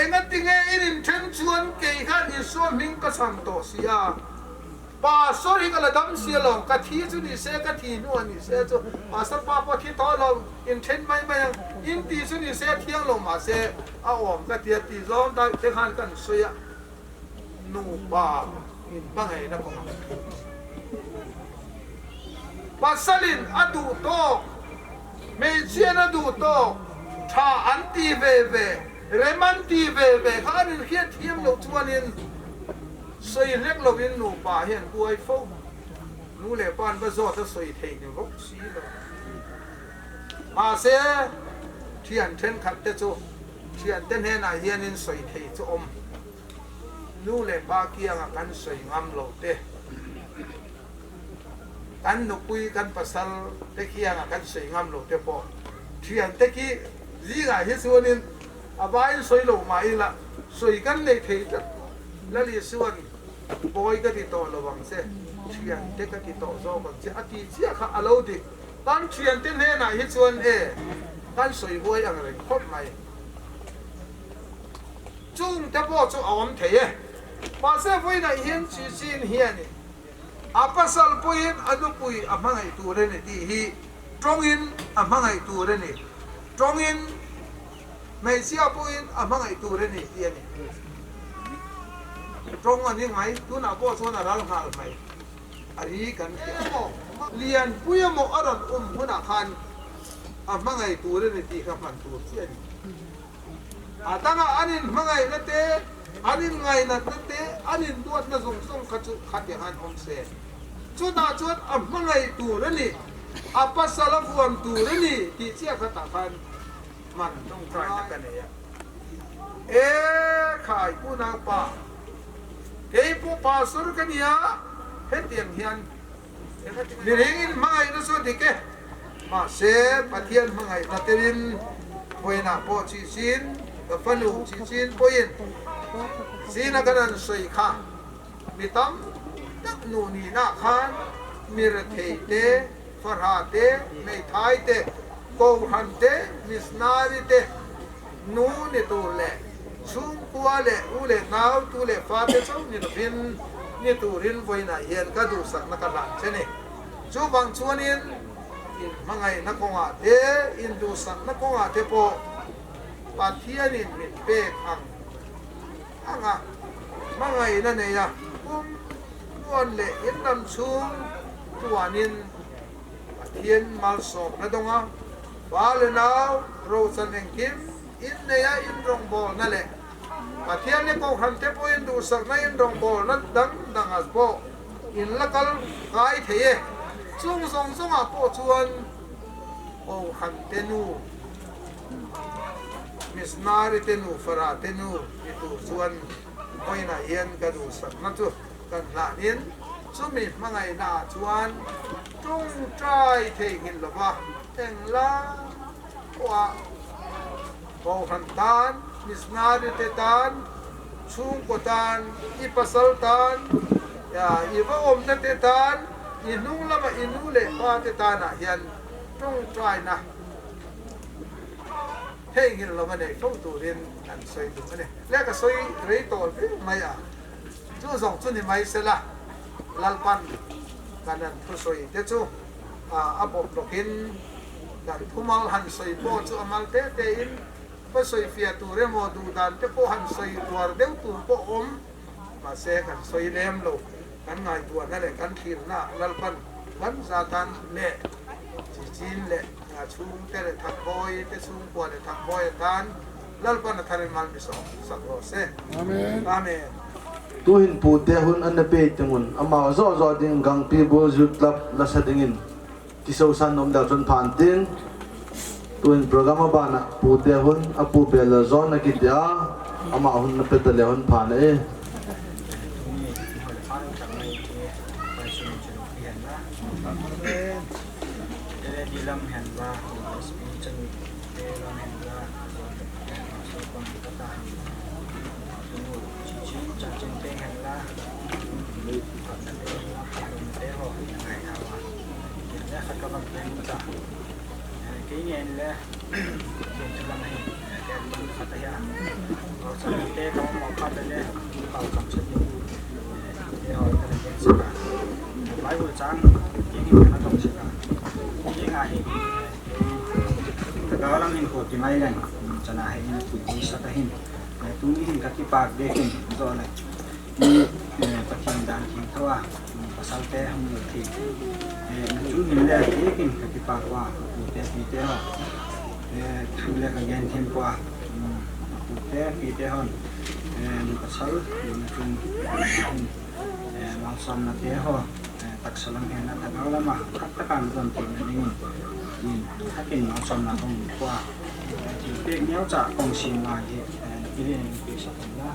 Engatinge in inṭhen chuan kei khan Isua hming ka chhang tawh si a. Pastor hi ka la dam si alawm, ka thi chu ni se, ka thi hnu a ni se chu. Pastor pa pawh thi tawh alawm, inṭhen mai mai ang. In ti chu ni se, thiang lo mah se, a awm ka ti a, ti zawm ta te khan kan sawi a. Nupa in hmangaina kawng a. Pasalin a duh tawk, hmeichhiain a duh tawk, ṭha an ti ve ve, rem an ti ve ve kha an inhriat thiam loh chuanin, sawi hlek loin nupa hian buai fo. Nu leh pa'n va zawt a sawi thei ni vawk si lo. Mahse, ṭhian ṭhenkhat te chu, ṭhiante hnenah hianin sawi thei chu awm. Nu leh pa kiangah kan sawi ngam lo te. Kan nupui, kan pasal te kiangah kan sawi ngam lo te pawh. Ṭhiante khi zingah hi chuanin a vaiin sawi lo mah ila, sawi kan nei thei tlat. Lal Isuan, bawi ka ti tawh lo ang che, ṭhiante ka ti tawh zawk ang che, a ti chiah kha a lo dik. Tan ṭhiante hnenah hi chuan e, kan sawi buai ang reng khawp mai. Chungte pawh chu a awm thei e. Mahse, vawiinah hian Chichi-in hian a pasal pawhin a nupui a hmangaih tur a ni tih hi ṭawngin a hmangaih tur a ni. Ṭawngin hmeichhia pawhin a hmangaih tur a ni tih a ni. Ṭawng a ni ngai, tunah pawh chuan a ral nghal mai. A ri kan ti a maw? Lianpui emaw a rawn awm hunah khan a hmangaih tur a ni tih kha hman tur chiah a ni. A danga an inhmangaihna te, an inngainatna te, an induatna zawng zawng kha chu khatiang an awm se. Chutah chuan a hmangaih tur a ni, a pasal a vuan tur a ni tih chiah khatah khan hman ṭawngṭaina ka nei a. E khai, unaupa, kei pawh pastor ka ni a, hetiang hian Mirin hmangaihna chu a dik e. Mahse, Pathian hmangaihna terin vawiinah pawh Chichi-in, ka fanu Chichi-in pawhin, zingah kan han sawi kha. Mi tam tak nu nihna khan, mi rethei te, fahra te, hmeithai te, kohhran te, missionary te, nu ni tur leh, chhungkua leh, u leh nau, tu leh fate chauh ni lovin, ni turin vawiinah hian ka duhsakna ka hlan che ni. Chuvang chuanin, inhmangaihna kawngah te, induhsakna kawngah te pawh, Pathianin min pek ang, ang a, hmangaihna nei a, kum luan leh in ram chhung tuanin, Pathian malsawmna dawng a, pa leh nau, rochan engkim, in nei a, in rawngbawlna leh Pathian leh kohhran te pawhin duhsakna, in rawngbawlna dang dangah pawh in la kal kai thei e. Chung zawng zawngah pawh chuan kohhran te nu, missionary te nu, fahra te nu, ti tur chuan vawiinah hian ka duhsakna chu kan hlanin, chumi hmangaihna ah chuan ṭawngṭai thei nghil lova, engla pawha, kohhran tan, missionary te tan, chhungkaw tan, i pasal tan, ya, i va awmna te tan, i hnung lama i nu leh pa te tanah hian ṭawngṭaina thei nghil lova nei fo turin kan sawi duh a ni. Le ka sawi rei tawl viau mai a. Chu zawng chu ni mai sela, Lalpan kan han thusawi te chu, a, a bawp lawkin kan thumal han sawi pawh chu a mal te tein Pasoi fia tu remo du dan te po han soi tuar deu tu po om. Mase kan soi lem lo. Kan ngaituana le kan thilna Lalpan kan jatan le. Chichin le, a, chungte le thakboi, te chungkua le thakboi tan. Lalpan a tharin mal mi so, sak lo se. Amen. Amen. Tuhin pute hun ana pe tingun, ama jo jo ding Gangpi Bul Youth Club lasa dingin. Kisousan nom deu chun phan tin. Tuhin program abana pute hun, apu Bela John akitia, ama hun na pe ta le hun phan e. Bible chang, Thagau lam hin kho ti mai leng, chana hi in pui pui sa ta hin. Eh, tuni hin ka kipak de hin, zo le. Ni, eh, Pathen dan kin thawa, pasal te hum le thi. Eh, na chu min le ti kin ka kipak wa, pu te pi te ho. Eh, thu le ka gen them kwa, pu te pi te hon. Eh, pasal, na chu, eh, malsomna te ho. Eh, taksa lam hen a thagau lama, khat takan don theina dingin, in, khatin malsomna kong pua. Eh, thilpeh neocha kong sim lai hi, eh, kilen peh sa thei la.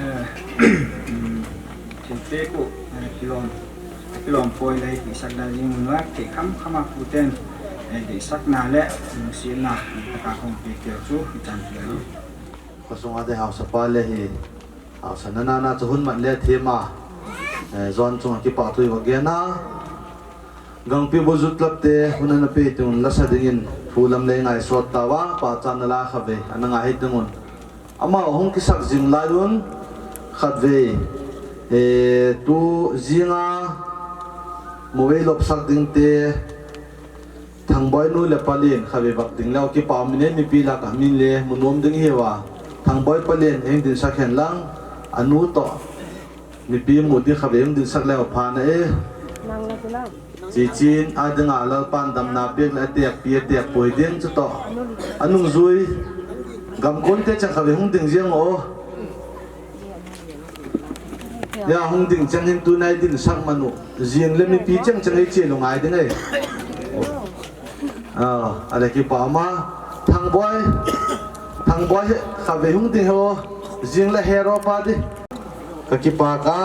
Eh, thilpeh ko, eh, kilom, kilom poi le, isak da jing mun wa, ke kham kham a puten, eh, isak na le, um, si na, ka kong pe ke chu, i chan pe lo. Khosung a te haosa pa le hi, haosa nana na chu hun man le thema, eh, John chunga kipa thu i va gen a. Gangpi Bul Youth Club te hun ana pe tingun lasa dingin thu lam le ngai sot ta va, pachatna la kha ve, ana ngai hi tingun. Ama hung kisak jing lai un khat ve, eh, tu jinga mo ve lop sak ding te, Thangboi nu le pa len kha ve vak ding leu kipa min e, mipi la ka min le mu nom ding hi va. Thangboi pa len heng din sak hen lang, anu to. Mipi mu ding kha ve hung din sak leu pha na e. Nang la tu lang. Chichin a dinga Lalpan damna pek le a tek pi a tek poi ding chu to. Anung jui. Gam kon te chang kha ve hung ding jeng o. Ya, hung ding chang hin tu nai din sak manu. Jing le mipi chang chang ei che lo ngai ding ei. Ah, ale kipa ma. Thangboi. Thangboi he, kha ve hung ding ho. Jing le hero pa di. Ka kipa ka.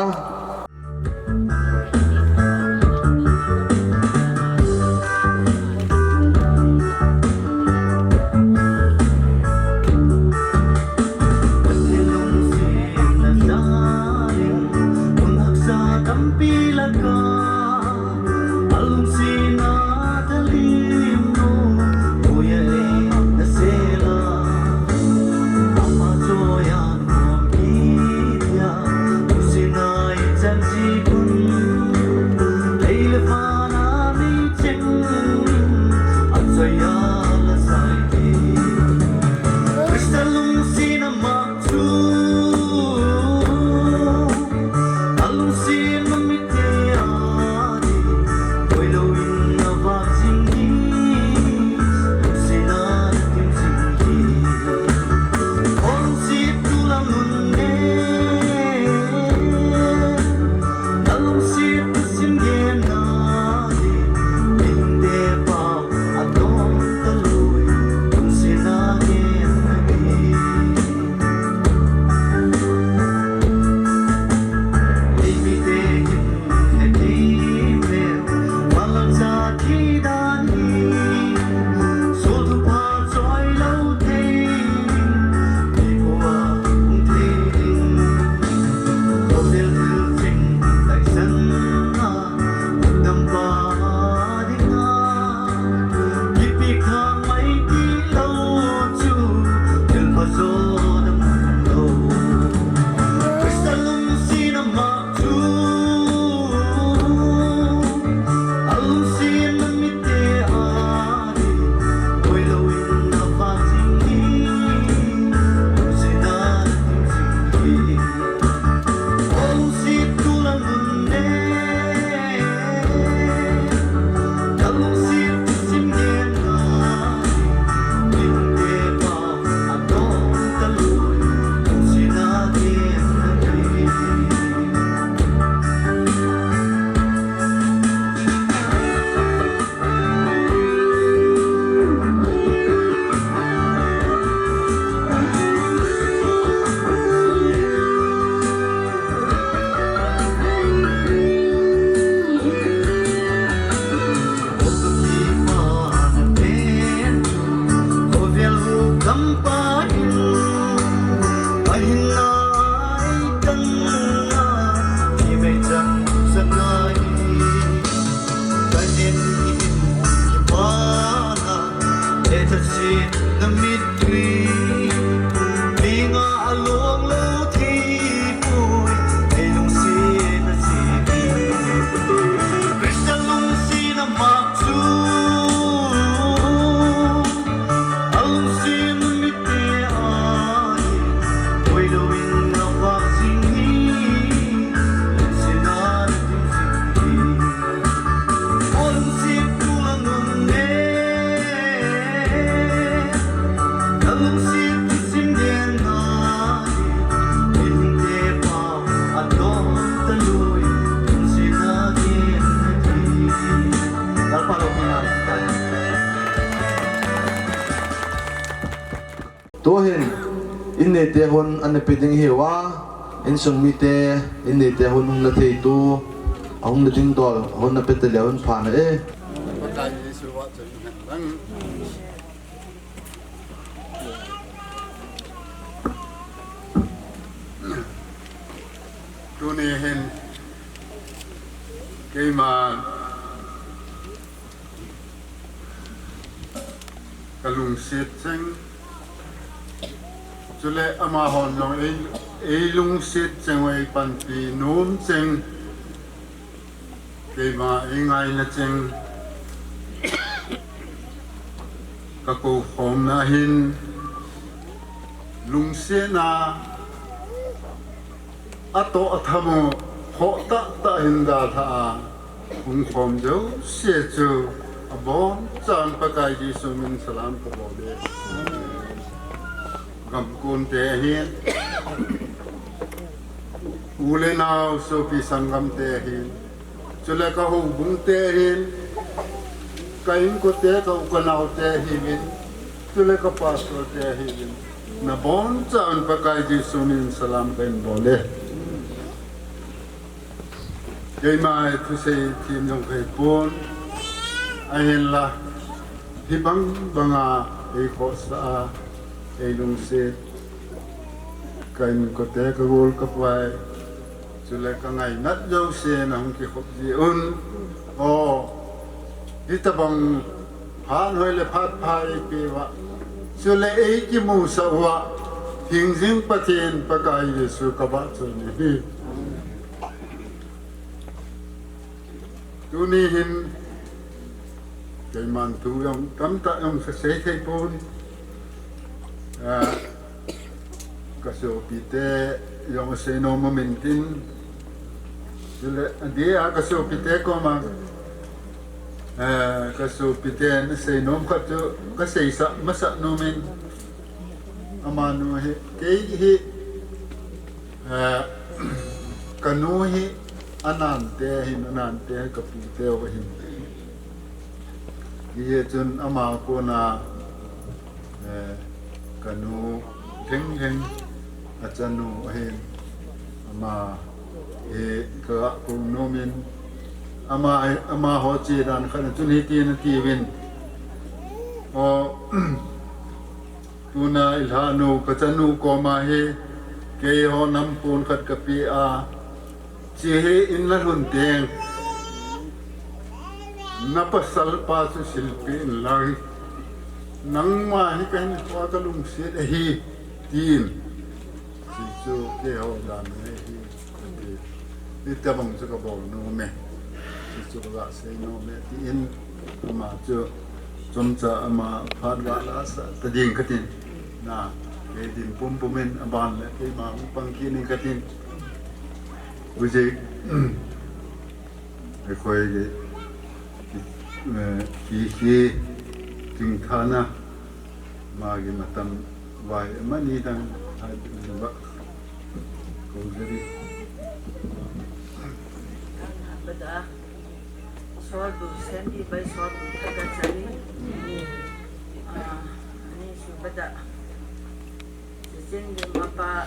Inneite hon ana pe ding hiuva, insung mite, inneite hon hung na thei tu, ahung na ding dol, hon na pe te le hon pha na e. Tuni hin keima ka lungset cheng, chule amahon jong ei, ei lungset cheng, ei panpi nom cheng, keima ei ngaina cheng, ka kou khomna hin lungsetna atoh athamo, khoh tahtah hin dalha a hung khom jouse chu abon chan Pakai Jesu min salam ka bol e. Gamkunte ahin, u le nao sopi sanggamte ahin, chule ka houbungte ahin, ka inkote, ka u ka naote ahiuvin, chule ka pastorte ahiuvin, nabon chan Pakai Jesu min salam ka hin bol e. Keima thusei them jong kahipon, ahinla hibang banga ei khohsah a, ei lungset, ka inkote, ka gol ka pai, chule ka ngainat jouse na hung kikhop jeh un, o, hitabang phat hoi le phat pha ei peuva, chule ei kimusah uva, hingjing Pathen Pakai Jesu ka vahchoi nahi. Tuni hin keiman thu jong tamtah jong sa sei thei pon, a, ka sopite jong asei nom umin tin, chule adeh a ka sopite koma, a, ka sopite asei nom khat chu ka seisah masah nomin, amanu hi, kei hi, a, ka nu hi anante ahin, anante hi ka puteu ahin. Hijeh chun ama kona, eh, ka nu lheng lheng achanu ahin, ama hi ka kou nomin, ama, amaho che dan khat a chun hitin atiuvin, o, tuna ilhahnu ka chanu koma hi keiho nam pon khat ka pe a, che hi in nalhun teng, na pasalpa chu silpeh inlang, nangma hi ka hinkhoa ka lungset ahi, tin, hichu keiho dan ahi. Hitabang chu ka bol nom e, hichu ka gasei nom e, tin ama chu chomcha ama phat galah sah ta ding katin, na, kei din pumpumin aban le keima hung pang kit ning katin. Hijeh, eikhoi ki, ki, eh, ki, ki, ting thana, magi matam vai mani dang hai ba. Kong jari. Bada, Isol bu sendi bai Isol bu thagachari. Ah, ani su bada. Sijin di mapa.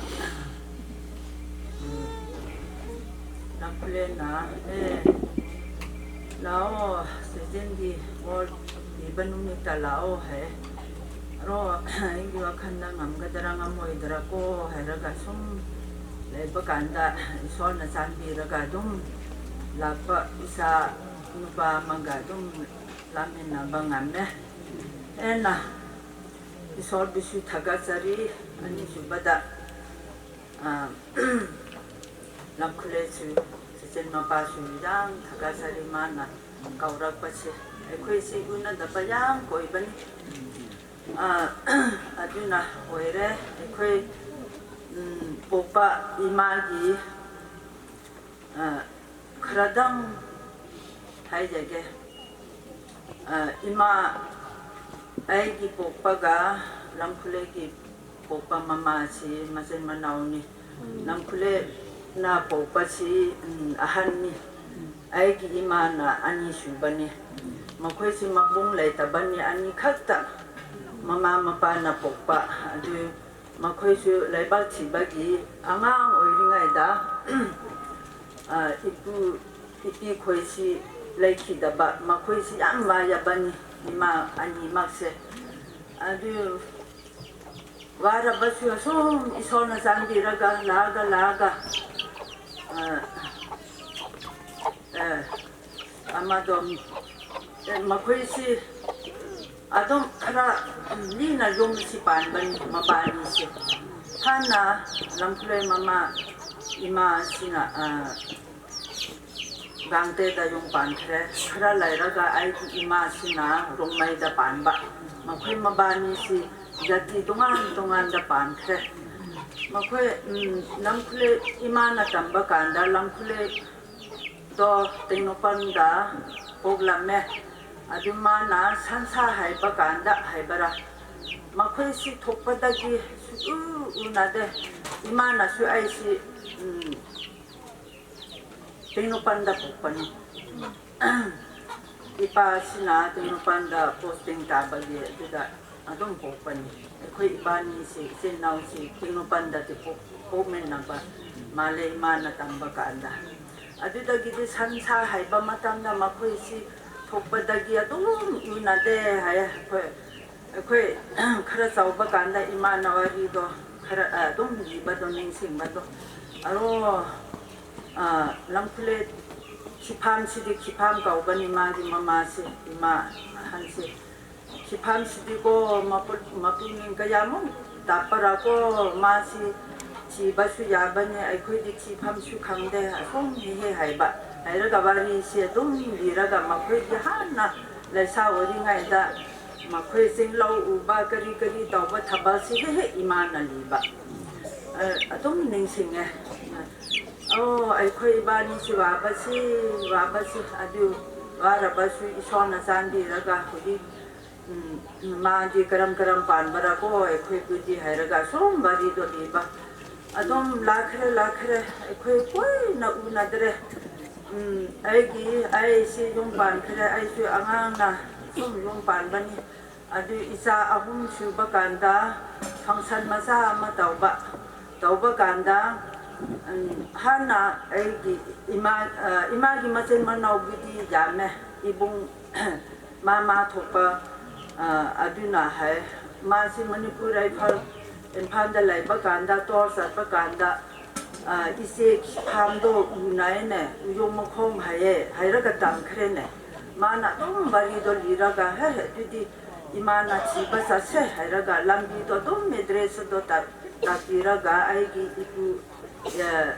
Lakhule na, eh, lao, sijin di, wol, di banung ni ta lao, he. Ro, ingi wa khan na ngam ga dara ngam moi dara ko, he, raga sum, le ba kan da, Isol na chan di raga dum, la pa, isa, nu pa ma ga dum, la min na ba ngam me. Eh, na, Isol bisu thagachari, ani su bada. Ah, Lamkhule chu, Sachin mapa chu yang thagachari mana kaurap pa chu. Eikhoi chu una da pa yang koi bani. Ah, aduna oire, eikhoi, um, popa ima gi, ah, khradang hai jage. Ah, ima, eigi popa ga, Lamkhule gi popa mama chu, machin manao ni. Lamkhule na popa chu, um, ahan ni. Eigi ima na ani su bani. Makhoi chu mabung lei ta bani ani khat ta. Mama mapa na popa, adu ꯃꯈꯣꯏꯁꯨ ꯂꯩꯕꯥꯛ ꯊꯤꯕꯒꯤ ꯑꯉꯥꯡ ꯑꯣꯏꯔꯤꯉꯩꯗ, ꯑ, ꯏꯄꯨ, ꯏꯄꯤ ꯈꯣꯏꯁꯤ ꯂꯩꯈꯤꯗꯕ, ꯃꯈꯣꯏꯁꯤ ꯌꯥꯝ ꯋꯥꯖꯕꯅꯤ, ꯏꯃꯥ ꯑꯅꯤꯃꯛꯁꯦ꯫ ꯑꯗꯨ ꯋꯥꯔꯕꯁꯨ ꯑꯁꯨꯝ ꯏꯁꯣꯔꯅ ꯆꯥꯟꯕꯤꯔꯒ ꯂꯥꯛꯑꯒ, ꯂꯥꯛꯑꯒ, ꯑ, ꯑ, ꯑꯃꯗꯣ, ꯑ, ꯃꯈꯣꯏꯁꯤ ꯑꯗꯨꯝ ꯈꯔ, ꯎꯝ, ꯂꯤꯅ ꯌꯨꯝꯁꯤ ꯄꯥꯟꯕꯅꯤ, ꯃꯕꯥꯅꯤꯁꯦ꯫ ꯍꯥꯟꯅ ꯂꯝꯈꯨꯂꯦꯟ ꯃꯃꯥ ꯏꯃꯥꯁꯤꯅ, ꯑ, ꯒꯥꯡꯇꯦꯗ ꯌꯨꯝ ꯄꯥꯟꯈ꯭ꯔꯦ꯫ ꯈꯔ ꯂꯩꯔꯒ ꯑꯩꯒꯤ ꯏꯃꯥꯁꯤꯅ ꯔꯣꯡꯃꯩꯗ ꯄꯥꯟꯕ꯫ ꯃꯈꯣꯏ ꯃꯕꯥꯅꯤꯁꯤ ꯖꯥꯇꯤ ꯇꯣꯉꯥꯟ ꯇꯣꯉꯥꯟꯗ ꯄꯥꯟꯈ꯭ꯔꯦ꯫ ꯃꯈꯣꯏ, ꯎꯝ, ꯂꯝꯈꯨꯂꯦꯟ ꯏꯃꯥꯅ ꯇꯝꯕ ꯀꯥꯟꯗ ꯂꯝꯈꯨꯂꯦꯟ ꯗꯣ ꯇꯦꯡꯅꯧꯄꯜꯗ ꯄꯣꯛꯂꯝꯃꯦ꯫ ꯑꯗꯨ ꯃꯥꯅ ꯁꯟꯁꯥ ꯍꯥꯏꯕ ꯀꯥꯟꯗ ꯍꯥꯏꯕꯔꯥ, ꯃꯈꯣꯏꯁꯤ ꯊꯣꯛꯄꯗꯒꯤ ꯁꯨꯛꯎ ꯎꯅꯗꯦ꯫ ꯏꯃꯥꯅꯁꯨ ꯑꯩꯁꯤ, ꯎꯝ, ꯇꯦꯡꯅꯧꯄꯜꯗ ꯄꯣꯛꯄꯅꯤ꯫ ꯏꯄꯥꯁꯤꯅ ꯇꯦꯡꯅꯧꯄꯜꯗ posting ꯇꯥꯕꯒꯤ ꯑꯗꯨꯗ ꯑꯗꯨꯝ ꯄꯣꯛꯄꯅꯤ꯫ ꯑꯩꯈꯣꯏ ꯏꯕꯥꯅꯤꯁꯤ, ꯏꯆꯤꯟ ꯏꯅꯥꯎꯁꯤ ꯇꯦꯡꯅꯧꯄꯜꯗꯗꯤ ꯄꯣꯛ-, ꯄꯣꯛꯃꯤꯟꯅꯕ ꯃꯥꯜꯂꯦ, ꯏꯃꯥꯅ ꯇꯝꯕ ꯀꯥꯟꯗ꯫ ꯑꯗꯨꯗꯒꯤꯗꯤ ꯁꯟꯁꯥ ꯍꯥꯏꯕ ꯃꯇꯝꯗ ꯃꯈꯣꯏꯁꯤ ꯊꯣꯛꯄꯗꯒꯤ ꯑꯗꯨꯝ ꯎꯅꯗꯦ ꯍꯥꯏ꯫ ꯑꯩꯈꯣꯏ, ꯑꯩꯈꯣꯏ ꯈꯔ ꯆꯥꯎꯕ ꯀꯥꯟꯗ ꯏꯃꯥꯅ ꯋꯥꯔꯤꯗꯣ ꯈꯔ, ꯑ, ꯑꯗꯨꯝ ꯂꯤꯕꯗꯣ, ꯅꯤꯡꯁꯤꯡꯕꯗꯣ꯫ ꯑꯔꯣ, ꯑ, ꯂꯝꯈꯨꯂꯦꯟ ꯈꯤꯐꯥꯝꯁꯤꯗꯤ ꯈꯤꯐꯥꯝ ꯀꯧꯕꯅꯤ ꯃꯥꯒꯤ ꯃꯃꯥꯁꯦ, ꯏꯃꯥ ꯑꯍꯟꯁꯦ꯫ ꯈꯤꯐꯥꯝꯁꯤꯗꯤꯀꯣ, ꯃꯄꯨ-, ꯃꯄꯨꯛꯅꯤꯡ ꯀꯌꯥꯃꯨꯛ ꯇꯥꯞꯄꯔꯥꯀꯣ, ꯃꯥꯁꯤ ꯊꯤꯕꯁꯨ ꯌꯥꯕꯅꯤ, ꯑꯩꯈꯣꯏꯗꯤ ꯊꯤꯐꯝꯁꯨ ꯈꯪꯗꯦ, ꯑꯁꯨꯝ ꯍꯦꯛ ꯍꯦꯛ ꯍꯥꯏꯕ꯫ ꯍꯥꯏꯔꯒ ꯋꯥꯔꯤꯁꯦ ꯑꯗꯨꯝ ꯂꯤꯔꯒ ꯃꯈꯣꯏꯒꯤ ꯍꯥꯟꯅ ꯂꯩꯁꯥ ꯑꯣꯏꯔꯤꯉꯩꯗ ꯃꯈꯣꯏ ꯆꯤꯡꯂꯧ ꯎꯕ ꯀꯔꯤ ꯀꯔꯤ ꯇꯧꯕ ꯊꯕꯛꯁꯤ ꯍꯦꯛ ꯍꯦꯛ ꯏꯃꯥꯅ ꯂꯤꯕ꯫ ꯑ, ꯑꯗꯨꯝ ꯅꯤꯡꯁꯤꯡꯉꯦ꯫ ꯑꯣ, ꯑꯩꯈꯣꯏ ꯏꯕꯥꯅꯤꯁꯤ ꯋꯥꯕꯁꯤ, ꯋꯥꯕꯁꯤ, ꯑꯗꯨ ꯋꯥꯔꯕꯁꯨ ꯏꯁꯣꯔꯅ ꯆꯥꯟꯕꯤꯔꯒ ꯍꯧꯖꯤꯛ, ꯎꯝ, ꯃꯥꯗꯤ ꯀꯔꯝ ꯀꯔꯝ ꯄꯥꯟꯕꯔꯥꯀꯣ ꯑꯩꯈꯣꯏꯕꯨꯗꯤ ꯍꯥꯏꯔꯒ ꯁꯨꯝ ꯋꯥꯔꯤꯗꯣ ꯂꯤꯕ꯫ ꯑꯗꯨꯝ ꯂꯥꯛꯈ꯭ꯔꯦ, ꯂꯥꯛꯈ꯭ꯔꯦ, ꯑꯩꯈꯣꯏ ꯀꯨꯏꯅ ꯎꯅꯗ꯭ꯔꯦ꯫ ꯎꯝ, ꯑꯩꯒꯤ, ꯑꯩꯁꯤ ꯌꯨꯝ ꯄꯥꯟꯈ꯭ꯔꯦ, ꯑꯩꯁꯨ ꯑꯉꯥꯡꯅ ꯁꯨꯝ ꯌꯨꯝ ꯄꯥꯟꯕꯅꯤ꯫ ꯑꯗꯨ ꯏꯆꯥ ꯑꯍꯨꯝ ꯁꯨꯕ ꯀꯥꯟꯗ function ꯃꯆꯥ ꯑꯃ ꯇꯧꯕ, ꯇꯧꯕ ꯀꯥꯟꯗ, ꯎꯝ, ꯍꯥꯟꯅ ꯑꯩꯒꯤ ꯏꯃꯥ, ꯑ, ꯏꯃꯥꯒꯤ ꯃꯆꯤꯟ ꯃꯅꯥꯎꯕꯨꯗꯤ ꯌꯥꯝꯃꯦ, ꯏꯕꯨꯡ ꯃꯥ, ꯃꯥ ꯊꯣꯛꯄ, ꯑ, ꯑꯗꯨꯅ ꯍꯥꯏ, ꯃꯥꯁꯤ ꯃꯅꯤꯄꯨꯔ ꯔꯥꯏꯐꯜ ꯏꯝꯐꯥꯜꯗ ꯂꯩꯕ ꯀꯥꯟꯗ, tour ꯆꯠꯄ ꯀꯥꯟꯗ, ꯑ, ꯏꯆꯦ ꯈꯤꯐꯥꯝꯗꯣ ꯎꯅꯩꯅꯦ, ꯎꯌꯣꯡ ꯃꯈꯣꯡ ꯍꯥꯏꯌꯦ, ꯍꯥꯏꯔꯒ ꯇꯝꯈ꯭ꯔꯦꯅꯦ꯫ ꯃꯥꯅ ꯑꯗꯨꯝ ꯋꯥꯔꯤꯗꯣ ꯂꯤꯔꯒ, "ꯍꯦ, ꯍꯦ, ꯑꯗꯨꯗꯤ ꯏꯃꯥꯅ ꯊꯤꯕ ꯆꯠꯁꯦ," ꯍꯥꯏꯔꯒ ꯂꯝꯕꯤꯗꯣ ꯑꯗꯨꯝ address ꯗꯣ ꯇꯥꯛ-, ꯇꯥꯛꯄꯤꯔꯒ ꯑꯩꯒꯤ ꯏꯄꯨ, ꯑ,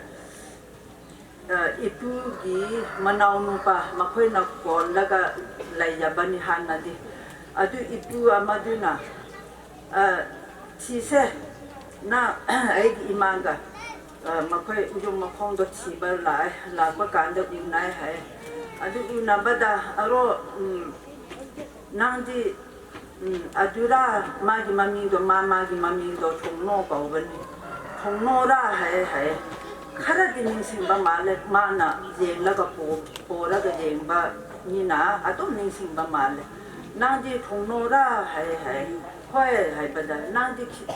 ꯑ, ꯏꯄꯨꯒꯤ ꯃꯅꯥꯎꯅꯨꯄꯥ ꯃꯈꯣꯏꯅ ꯀꯣꯜꯂꯒ ꯂꯩꯖꯕꯅꯤ ꯍꯥꯟꯅꯗꯤ꯫ ꯑꯗꯨ ꯏꯄꯨ ꯑꯃꯗꯨꯅ, ꯑ, ꯊꯤꯁꯦ, ꯅ ꯑꯩꯒꯤ ꯏꯃꯥꯒ, ꯑ, ꯃꯈꯣꯏ ꯎꯌꯣꯡ ꯃꯈꯣꯡꯗꯣ ꯊꯤꯕ ꯂꯥꯛꯑꯦ, ꯂꯥꯛꯄ ꯀꯥꯟꯗ ꯎꯅꯩ ꯍꯥꯏ꯫ ꯑꯗꯨ ꯎꯅꯕꯗ, ꯑꯔꯣ, ꯎꯝ, ꯅꯪꯗꯤ, ꯎꯝ, ꯑꯗꯨꯔꯥ ꯃꯥꯒꯤ ꯃꯃꯤꯡꯗꯣ, ꯃꯥ, ꯃꯥꯒꯤ ꯃꯃꯤꯡꯗꯣ ꯊꯣꯡꯅꯣ ꯀꯧꯕꯅꯤ꯫ ꯊꯣꯡꯅꯣꯔꯥ ꯍꯥꯏ, ꯍꯥꯏ꯫ ꯈꯔꯗꯤ ꯅꯤꯡꯁꯤꯡꯕ ꯃꯥꯜꯂꯦ, ꯃꯥꯅ ꯌꯦꯡꯂꯒ ꯄꯣ-, ꯄꯣꯔꯒ ꯌꯦꯡꯕ ꯃꯤꯅ ꯑꯗꯨꯝ ꯅꯤꯡꯁꯤꯡꯕ ꯃꯥꯜꯂꯦ꯫ "ꯅꯪꯗꯤ ꯊꯣꯡꯅꯣꯔꯥ?" ꯍꯥꯏ, ꯍꯥꯏ꯫ "ꯍꯣꯏ" ꯍꯥꯏꯕꯗ, "ꯅꯪꯗꯤ ꯈꯤ-,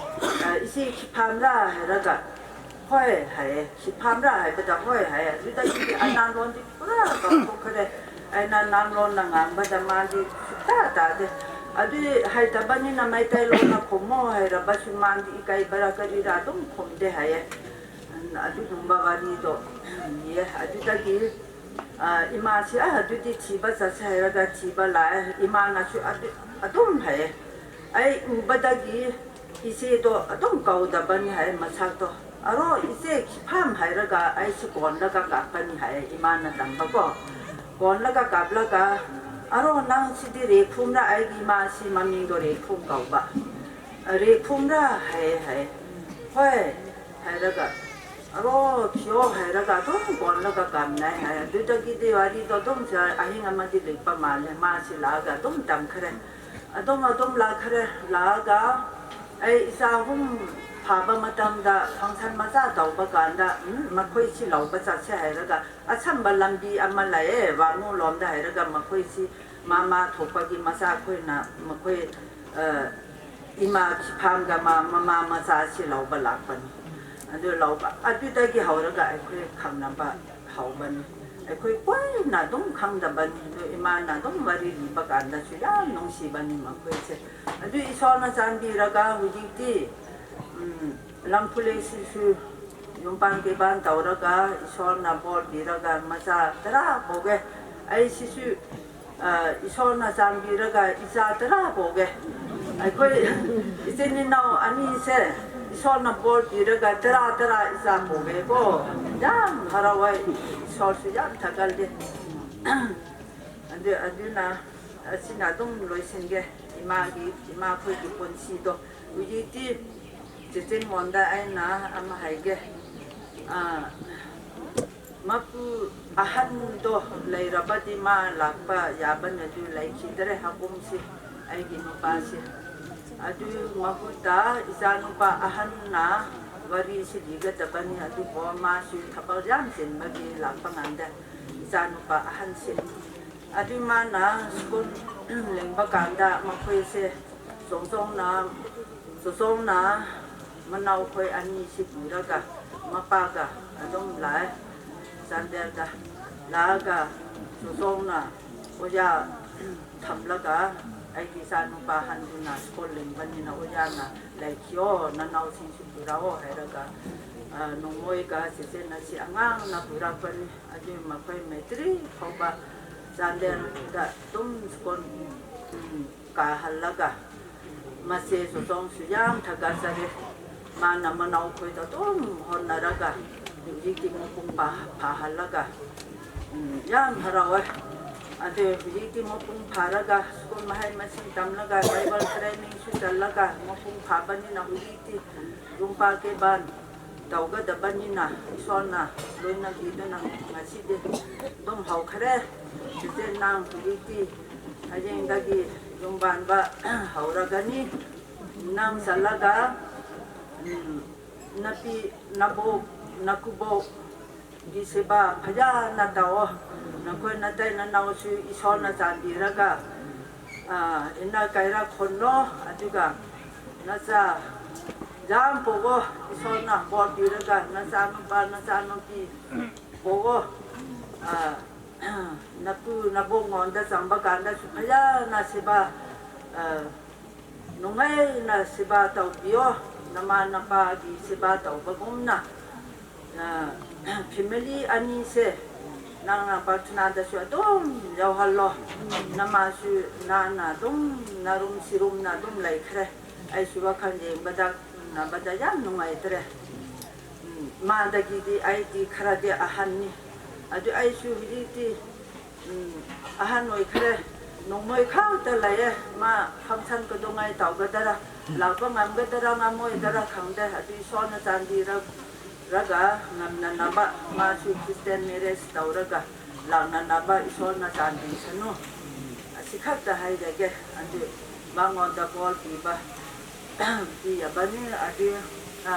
ꯑ, ꯏꯆꯦ ꯈꯤꯐꯥꯝꯔꯥ?" ꯍꯥꯏꯔꯒ, "ꯍꯣꯏ" ꯍꯥꯏꯌꯦ꯫ "ꯈꯤꯐꯥꯝꯔꯥ?" ꯍꯥꯏꯕꯗ, "ꯍꯣꯏ" ꯍꯥꯏꯌꯦ꯫ ꯑꯗꯨꯗꯒꯤꯗꯤ ꯑꯅꯥꯟ ꯂꯣꯟꯗꯤ ꯄꯨꯔꯥ ꯀꯥꯎꯊꯣꯛꯈ꯭ꯔꯦ꯫ ꯑꯩꯅ ꯅꯥꯟ ꯂꯣꯟꯅ ꯉꯥꯡꯕꯗ ꯃꯥꯗꯤ ꯁꯨꯛꯇꯥ ꯇꯥꯗꯦ꯫ ꯑꯗꯨ ꯍꯩꯇꯕꯅꯤꯅ ꯃꯩꯇꯩꯂꯣꯟꯅ ꯈꯨꯝꯃꯣ ꯍꯥꯏꯔꯕꯁꯨ ꯃꯥꯗꯤ ꯏꯀꯥꯏꯕꯔꯥ ꯀꯔꯤꯔꯥ ꯑꯗꯨꯝ ꯈꯨꯝꯗꯦ ꯍꯥꯏꯌꯦ꯫ ꯑꯗꯨꯒꯨꯝꯕ ꯋꯥꯔꯤꯗꯣ ꯂꯤꯌꯦ꯫ ꯑꯗꯨꯗꯒꯤ, ꯑ, ꯏꯃꯥꯁꯤ, "ꯑ, ꯑꯗꯨꯗꯤ ꯊꯤꯕ ꯆꯠꯁꯦ" ꯍꯥꯏꯔꯒ ꯊꯤꯕ ꯂꯥꯛꯑꯦ꯫ ꯏꯃꯥꯅꯁꯨ ꯑꯗꯨ-, ꯑꯗꯨꯝ ꯍꯥꯏꯌꯦ꯫ ꯑꯩ ꯎꯕꯗꯒꯤ ꯏꯆꯦꯗꯣ ꯑꯗꯨꯝ ꯀꯧꯗꯕꯅꯤ ꯍꯥꯏ ꯃꯁꯛꯇꯣ꯫ "ꯑꯔꯣ, ꯏꯆꯦ ꯈꯤꯐꯥꯝ" ꯍꯥꯏꯔꯒ ꯑꯩꯁꯤ ꯀꯣꯟꯂꯒ ꯀꯥꯞꯄꯅꯤ ꯍꯥꯏ ꯏꯃꯥꯅ ꯇꯝꯕꯀꯣ꯫ ꯀꯣꯟꯂꯒ ꯀꯥꯞꯂꯒ, "ꯑꯔꯣ, ꯅꯪ ꯁꯤꯗꯤ ꯔꯦꯈꯨꯝꯔꯥ?" ꯑꯩꯒꯤ ꯏꯃꯥꯁꯤ ꯃꯃꯤꯡꯗꯣ ꯔꯦꯈꯨꯝ ꯀꯧꯕ꯫ "ꯔꯦꯈꯨꯝꯔꯥ?" ꯍꯥꯏ, ꯍꯥꯏ꯫ "ꯍꯣꯏ" ꯍꯥꯏꯔꯒ, "ꯑꯔꯣ, ꯊꯤꯌꯣ" ꯍꯥꯏꯔꯒ ꯑꯗꯨꯝ ꯀꯣꯟꯂꯒ ꯀꯥꯞꯅꯩ ꯍꯥꯏ꯫ ꯑꯗꯨꯗꯒꯤꯗꯤ ꯋꯥꯔꯤꯗꯣ ꯑꯗꯨꯝ ꯁꯥ-, ꯑꯍꯤꯡ ꯑꯃꯗꯤ ꯂꯦꯞꯄ ꯃꯥꯜꯂꯦ꯫ ꯃꯥꯁꯤ ꯂꯥꯛꯑꯒ ꯑꯗꯨꯝ ꯇꯝꯈ꯭ꯔꯦ꯫ ꯑꯗꯨꯝ, ꯑꯗꯨꯝ ꯂꯥꯛꯈ꯭ꯔꯦ꯫ ꯂꯥꯛꯑꯒ ꯑꯩ ꯏꯆꯥ ꯑꯍꯨꯝ ꯐꯥꯕ ꯃꯇꯝꯗ function ꯃꯆꯥ ꯇꯧꯕ ꯀꯥꯟꯗ, ꯎꯝ, ꯃꯈꯣꯏꯁꯤ ꯂꯧꯕ ꯆꯠꯁꯦ ꯍꯥꯏꯔꯒ ꯑꯁꯝꯕ ꯂꯝꯕꯤ ꯑꯃ ꯂꯩꯌꯦ, ꯋꯥꯉꯨ ꯂꯣꯝꯗ ꯍꯥꯏꯔꯒ ꯃꯈꯣꯏꯁꯤ ꯃꯥ ꯃꯥ ꯊꯣꯛꯄꯒꯤ ꯃꯆꯥ ꯑꯩꯈꯣꯏꯅ ꯃꯈꯣꯏ, ꯑ, ꯏꯃꯥ ꯈꯤꯐꯥꯝꯒ ꯃꯥ, ꯃꯃꯥ ꯃꯆꯥꯁꯤ ꯂꯧꯕ ꯂꯥꯛꯄꯅꯤ꯫ ꯑꯗꯨ ꯂꯧꯕ, ꯑꯗꯨꯗꯒꯤ ꯍꯧꯔꯒ ꯑꯩꯈꯣꯏ ꯈꯪꯅꯕ ꯍꯧꯕꯅꯤ꯫ ꯑꯩꯈꯣꯏ ꯀꯣꯏꯅ ꯑꯗꯨꯝ ꯈꯪꯗꯕꯅꯤ꯫ ꯑꯗꯨ ꯏꯃꯥꯅ ꯑꯗꯨꯝ ꯋꯥꯔꯤ ꯂꯤꯕ ꯀꯥꯟꯗꯁꯨ ꯌꯥꯝ ꯅꯨꯡꯁꯤꯕꯅꯤ ꯃꯈꯣꯏꯁꯦ꯫ ꯑꯗꯨ ꯏꯁꯣꯔꯅ ꯆꯥꯟꯕꯤꯔꯒ ꯍꯧꯖꯤꯛꯇꯤ, ꯎꯝ, ꯂꯝꯐꯨꯂꯦꯁꯤꯁꯨ ꯌꯨꯝ ꯄꯥꯟ ꯀꯩꯕꯥꯟ ꯇꯧꯔꯒ ꯏꯁꯣꯔꯅ ꯕꯣꯔ ꯄꯤꯔꯒ ꯃꯆꯥ ꯇꯔꯥ ꯄꯣꯛꯑꯦ꯫ ꯑꯩꯁꯤꯁꯨ, ꯑ, ꯏꯁꯣꯔꯅ ꯆꯥꯟꯕꯤꯔꯒ ꯏꯆꯥ ꯇꯔꯥ ꯄꯣꯛꯑꯦ꯫ ꯑꯩꯈꯣꯏ ꯏꯆꯤꯟ ꯏꯅꯥꯎ ꯑꯅꯤꯁꯦ ꯏꯁꯣꯔꯅ ꯕꯣꯔ ꯄꯤꯔꯒ ꯇꯔꯥ ꯇꯔꯥ ꯏꯆꯥ ꯄꯣꯛꯑꯦꯀꯣ꯫ ꯌꯥꯝ ꯍꯔꯥꯎꯋꯦ꯫ ꯏꯁꯣꯔꯁꯨ ꯌꯥꯝ ꯊꯥꯒꯠꯂꯦ꯫ ꯑꯗꯨ, ꯑꯗꯨꯅ ꯑꯁꯤꯅ ꯑꯗꯨꯝ ꯂꯣꯏꯁꯤꯟꯒꯦ꯫ ꯏꯃꯥꯒꯤ, ꯏꯃꯥꯈꯣꯏꯒꯤ ꯄꯨꯟꯁꯤꯗꯣ꯫ ꯍꯧꯖꯤꯛꯇꯤ ꯆꯦꯆꯦꯉꯣꯟꯗ ꯑꯩꯅ ꯑꯃ ꯍꯥꯏꯒꯦ꯫ ꯑ, ꯃꯄꯨ ꯑꯍꯟꯗꯣ ꯂꯩꯔꯕꯗꯤ ꯃꯥ ꯂꯥꯛꯄ ꯌꯥꯕꯅꯦ, ꯑꯗꯨ ꯂꯩꯈꯤꯗ꯭ꯔꯦ ꯍꯀꯨꯝꯁꯤ, ꯑꯩꯒꯤ ꯅꯨꯄꯥꯁꯤ꯫ ꯑꯗꯨ ꯃꯍꯨꯠꯇ ꯏꯆꯥꯅꯨꯄꯥ ꯑꯍꯟꯅ ꯋꯥꯔꯤꯁꯤ ꯂꯤꯒꯗꯕꯅꯤ, ꯑꯗꯨꯕꯨ ꯃꯥꯁꯨ ꯊꯕꯛ ꯌꯥꯝ ꯆꯤꯟꯕꯒꯤ ꯂꯥꯛꯄ ꯉꯝꯗꯦ꯫ ꯏꯆꯥꯅꯨꯄꯥ ꯑꯍꯟꯁꯤ꯫ ꯑꯗꯨ ꯃꯥꯅ ꯁ꯭ꯀꯨꯜ ꯂꯤꯡꯕ ꯀꯥꯟꯗ ꯃꯈꯣꯏꯁꯦ ꯆꯣꯡꯆꯣꯡꯅ, ꯆꯣꯡꯆꯣꯡꯅ ꯃꯅꯥꯎꯈꯣꯏ ꯑꯅꯤꯁꯤ ꯄꯨꯔꯒ ꯃꯄꯥꯒ ꯑꯗꯨꯝ ꯂꯥꯛꯑꯦ꯫ ꯆꯥꯟꯗꯦꯜꯗ ꯂꯥꯛꯑꯒ ꯆꯣꯡꯆꯣꯡꯅ ꯑꯣꯖꯥ ꯊꯝꯂꯒ ꯑꯩꯒꯤ ꯏꯆꯥꯅꯨꯄꯥ ꯑꯍꯟꯗꯨꯅ ꯁ꯭ꯀꯨꯜ ꯂꯤꯡꯕꯅꯤꯅ ꯑꯣꯖꯥꯅ ꯂꯩꯈꯤꯌꯣ, ꯅꯅꯥꯎꯁꯤꯡꯁꯨ ꯄꯨꯔꯛꯑꯣ ꯍꯥꯏꯔꯒ, ꯑ, ꯅꯣꯡꯃꯣꯏꯒ ꯆꯦꯆꯦꯟ ꯑꯁꯤ ꯑꯉꯥꯡꯅ ꯄꯨꯔꯛꯄꯅꯤ꯫ ꯑꯗꯨ ꯃꯈꯣꯏ ꯃꯦꯇ꯭ꯔꯤꯛ ꯐꯥꯎꯕ ꯆꯥꯟꯗꯦꯜꯗ ꯑꯗꯨꯝ ꯁ꯭ꯀꯨꯜ, ꯎꯝ, ꯀꯥꯍꯜꯂꯒ ꯃꯆꯦꯁꯨ ꯆꯣꯡꯁꯨ ꯌꯥꯝ ꯊꯥꯒꯠꯆꯔꯤ꯫ ꯃꯥꯅ ꯃꯅꯥꯎꯈꯣꯏꯗ ꯑꯗꯨꯝ ꯍꯣꯠꯅꯔꯒ ꯍꯧꯖꯤꯛꯇꯤ ꯃꯄꯨꯡ ꯐꯥ-, ꯐꯥꯍꯜꯂꯒ, ꯎꯝ, ꯌꯥꯝ ꯍꯔꯥꯎꯋꯦ꯫ ꯑꯗꯨ ꯍꯧꯖꯤꯛꯇꯤ ꯃꯄꯨꯡ ꯐꯥꯔꯒ ꯁ꯭ꯀꯨꯜ ꯃꯍꯩ ꯃꯁꯤꯡ ꯇꯝꯂꯒ ꯕꯥꯏꯕꯜ ꯇ꯭ꯔꯦꯅꯤꯡꯁꯨ ꯆꯠꯂꯒ ꯃꯄꯨꯡ ꯐꯥꯕꯅꯤꯅ ꯍꯧꯖꯤꯛꯇꯤ ꯌꯨꯝ ꯄꯥꯟ ꯀꯩꯕꯥꯟ ꯇꯧꯒꯗꯕꯅꯤꯅ ꯏꯁꯣꯔꯅ ꯂꯣꯏꯅꯕꯤꯗꯨꯅ ꯉꯁꯤꯗꯤ ꯑꯗꯨꯝ ꯍꯧꯈ꯭ꯔꯦ꯫ ꯆꯦꯆꯦ ꯅꯪ ꯍꯧꯖꯤꯛꯇꯤ ꯍꯌꯦꯡꯗꯒꯤ ꯌꯨꯝ ꯄꯥꯟꯕ ꯍꯧꯔꯒꯅꯤ꯫ ꯅꯪ ꯆꯠꯂꯒ, ꯎꯝ, ꯅꯄꯤ, ꯅꯕꯣꯛ, ꯅꯀꯨꯕꯣꯛ, ꯒꯤ ꯁꯦꯕꯥ ꯐꯖꯅ ꯇꯧꯑꯣ꯫ ꯅꯈꯣꯏ ꯅꯇꯩ ꯅꯅꯥꯎꯁꯨ ꯏꯁꯣꯔꯅ ꯆꯥꯟꯕꯤꯔꯒ, ꯑ, ꯏꯅꯥꯛ ꯀꯩꯔꯥꯛ ꯈꯨꯜꯂꯣ, ꯑꯗꯨꯒ ꯅꯆꯥ ꯌꯥꯝ ꯄꯣꯛꯑꯣ꯫ ꯏꯁꯣꯔꯅ ꯕꯣꯔ ꯄꯤꯔꯒ ꯅꯆꯥ ꯅꯨꯄꯥ, ꯅꯆꯥ ꯅꯨꯄꯤ ꯄꯣꯛꯑꯣ꯫ ꯑ, ꯅꯄꯨ ꯅꯕꯣꯛꯉꯣꯟꯗ ꯆꯪꯕ ꯀꯥꯟꯗꯁꯨ ꯐꯖꯅ ꯁꯦꯕꯥ, ꯑ, ꯅꯨꯡꯉꯥꯏꯅ ꯁꯦꯕꯥ ꯇꯧꯕꯤꯌꯣ, ꯅꯃꯥ ꯅꯄꯥꯒꯤ ꯁꯦꯕꯥ ꯇꯧꯕꯒꯨꯝꯅ꯫ ꯑ, family ꯑꯅꯤꯁꯦ ꯅꯪꯅ ꯄ꯭ꯔꯊꯅꯥꯗꯁꯨ ꯑꯗꯨꯝ ꯌꯥꯎꯍꯜꯂꯣ꯫ ꯅꯃꯥꯁꯨ ꯅꯥꯅ ꯑꯗꯨꯝ ꯅꯔꯨꯝ ꯁꯤꯔꯨꯝꯅ ꯑꯗꯨꯝ ꯂꯩꯈ꯭ꯔꯦ꯫ ꯑꯩꯁꯨ ꯋꯥꯈꯜ ꯌꯦꯡꯕꯗ, ꯎꯅꯕꯗ ꯌꯥꯝ ꯅꯨꯡꯉꯥꯏꯇ꯭ꯔꯦ꯫ ꯎꯝ, ꯃꯥꯗꯒꯤꯗꯤ ꯑꯩꯗꯤ ꯈꯔꯗꯤ ꯑꯍꯟꯅꯤ꯫ ꯑꯗꯨ ꯑꯩꯁꯨ ꯍꯧꯖꯤꯛꯇꯤ ꯎꯝ, ꯑꯍꯟ ꯑꯣꯏꯈ꯭ꯔꯦ꯫ ꯅꯣꯡꯃꯩ ꯈꯛꯇ ꯂꯩꯌꯦ꯫ ꯃꯥ function ꯀꯩꯗꯧꯉꯩ ꯇꯧꯒꯗꯔꯥ, ꯂꯥꯛꯄ ꯉꯝꯒꯗꯔꯥ ꯉꯝꯃꯣꯏꯗꯔꯥ ꯈꯪꯗꯦ꯫ ꯑꯗꯨ ꯏꯁꯣꯔꯅ ꯆꯥꯟꯕꯤꯔꯒ ꯉꯝꯅꯅꯕ, ꯃꯥꯁꯨ Christian marriage ꯇꯧꯔꯒ ꯂꯥꯛꯅꯅꯕ ꯏꯁꯣꯔꯅ ꯆꯥꯟꯕꯤꯁꯅꯨ꯫ ꯑꯁꯤ ꯈꯛꯇ ꯍꯥꯏꯖꯒꯦ꯫ ꯑꯗꯨ ꯃꯉꯣꯟꯗ ꯕꯣꯔ ꯄꯤꯕ ꯄꯤꯌꯕꯅꯤ꯫ ꯑꯗꯨ, ꯑ,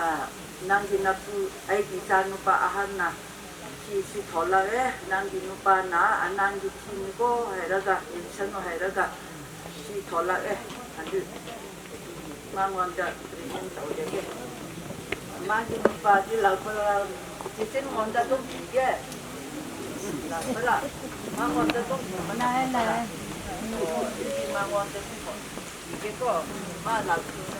ꯅꯪꯒꯤ ꯅꯄꯨ, ꯑꯩꯒꯤ ꯏꯆꯥꯅꯨꯄꯥ ꯑꯍꯟꯅ ꯊꯤꯁꯤ ꯊꯣꯛꯂꯛꯑꯦ, ꯅꯪꯒꯤ ꯅꯨꯄꯥꯅ ꯑꯉꯥꯡꯒꯤ ꯊꯤꯅꯤꯀꯣ ꯍꯥꯏꯔꯒ, ꯌꯦꯡꯁꯅꯨ ꯍꯥꯏꯔꯒ ꯊꯤ ꯊꯣꯛꯂꯛꯑꯦ꯫ ꯑꯗꯨ ꯃꯉꯣꯟꯗ present ꯇꯧꯖꯒꯦ꯫ ꯃꯥꯒꯤ ꯅꯨꯄꯥꯗꯤ ꯂꯥꯛꯄ꯭ꯔꯥ? ꯆꯦꯆꯦ ꯃꯉꯣꯟꯗ ꯑꯗꯨꯝ ꯄꯤꯒꯦ꯫ ꯂꯥꯛꯄ꯭ꯔꯥ? ꯃꯉꯣꯟꯗ ꯑꯗꯨꯝ ꯄꯤꯕ ꯂꯥꯛꯑꯦ, ꯂꯥꯛꯄ꯭ꯔꯥ? ꯂꯥꯛꯑꯦ꯫ ꯑꯣ, ꯑꯗꯨꯗꯤ ꯃꯉꯣꯟꯗ ꯑꯗꯨꯝ ꯄꯤꯒꯦꯀꯣ꯫ ꯃꯥ ꯂꯥꯛꯄ꯭ꯔꯥ?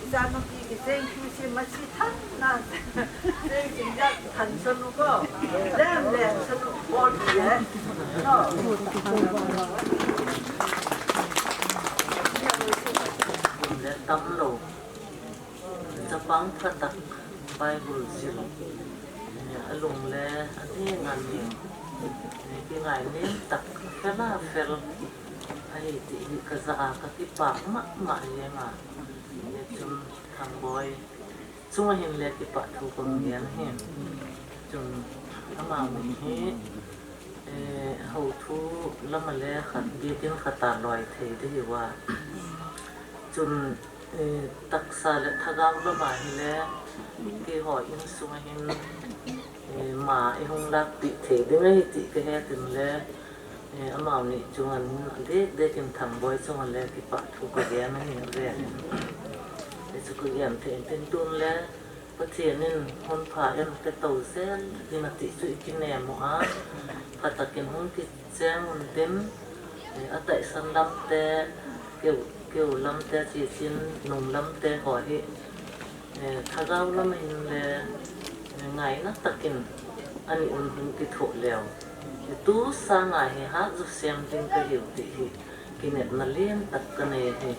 ꯏꯆꯥꯅꯨꯄꯤꯒꯤ ꯆꯦꯡ ꯈꯨꯁꯤ Masi than na. Sei jing ja than sanu ko. Lem lem sanu bol ye. No. Tam lo. Chapang phatak Bible zil. A lung le a ding a ning. Kingai nem tak fel a fel. Ahi ti hi ka ja a ka kipak mah mah jeng a. Chun Thangboi chunga hin le kipa thu ka gen hi. Chun amau hi, eh, ho thu lam a le khat biakin khat a loi thei di hi va. Chun, eh, taksa le thagau lam a hi le keiho insung a hin, eh, ma i hung lakpeh thei ding ahi ti ka he tin le, eh, amau ni chunga hin a dek dek in Thangboi chunga le kipa thu ka gen ahi ve. Hichu ka gen thei tin tun le Pathian in hun pha in ka to zel in a ti chu i kinem u a, phatak in hung kicheng un tin, eh, a taisan lam te, keu, keu lam te, chi chin nung lam te ho hi, eh, thagau lam a hin le, eh, ngaina tak in ani un hung kithoh leu. Tu sang a hi hat jo sem ding ka hiu ti hi. Kinepna lian tak ka nei hi.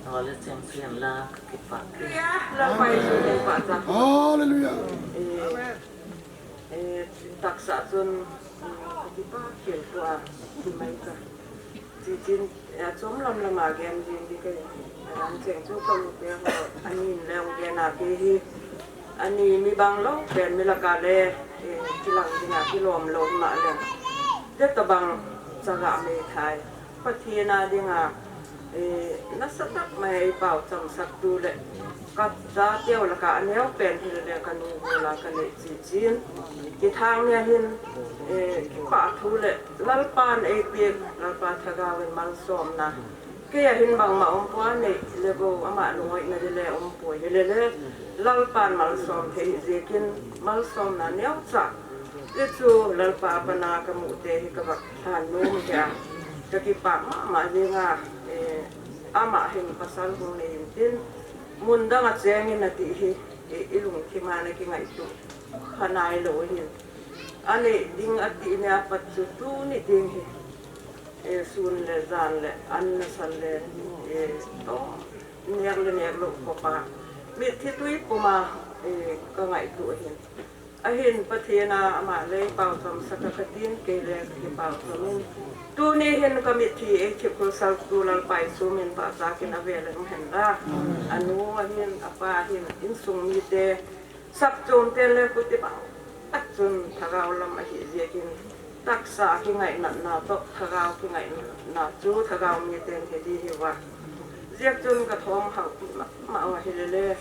Aw le cheng chu hian la ka kipak hi. Lalpa Jesu min pachat. Hallelujah. Eh, eh, taksa chun, mm, ka kipak khel tua, mai ka. Chi chin, eh, a chom lam lam a gen jing di ka hi. Aram cheng chu ka u te ho, ani in le ong gen a pi hi. Ani mi bang lo pen mi laka le, eh, kilang ding a kilom lo hi mah le. Te tabang chaga mei thai. Pathian a dinga, eh, nasa tak mai ei pau chamsak tu le, ka cha teu laka a neo pen hi le ka nu gu la ka nei chi chin. Kithang nia hin, eh, kipa thu le, Lalpan ei pek, Lalpa thagau in malsomna. Kei a hin bangma um pua nei le bo ama lungoina le le um pua hi le le. Lalpan malsom thei hi ziakin malsomna neo cha. Ti chu Lalpa pana ka mu te hi ka vak than nom hi a. Ka kipak mah mah zinga, eh, ama hin pasal hung nei in tin. Mun dang a cheng in a ti hi, eh, i lungthim a na kingaihtuah. Khanai lo hin. A nei ding a ti nia pat chu tu ni ding hi. Eh, sun le jan le an na san le, eh, to, nek le nek lo ko pa. Mithi tui puma, eh, ka ngaihtuah hin. Ahin Pathian a ama le pau chom saka ka tin kei le ka pau chom in. Tuni hin ka mithi ei thi khul sal tu Lalpa Jesu min pachat in a ve le um hen la. A nu a hin, a pa a hin, insung mite, sap chom te le kuti bang tak chun thagau lam ahi ziakin taksa kingainatna toh thagau kingainatna chu thagau miten he di hi va. Ziak chun ka thom hau pi mah mah a hi le le.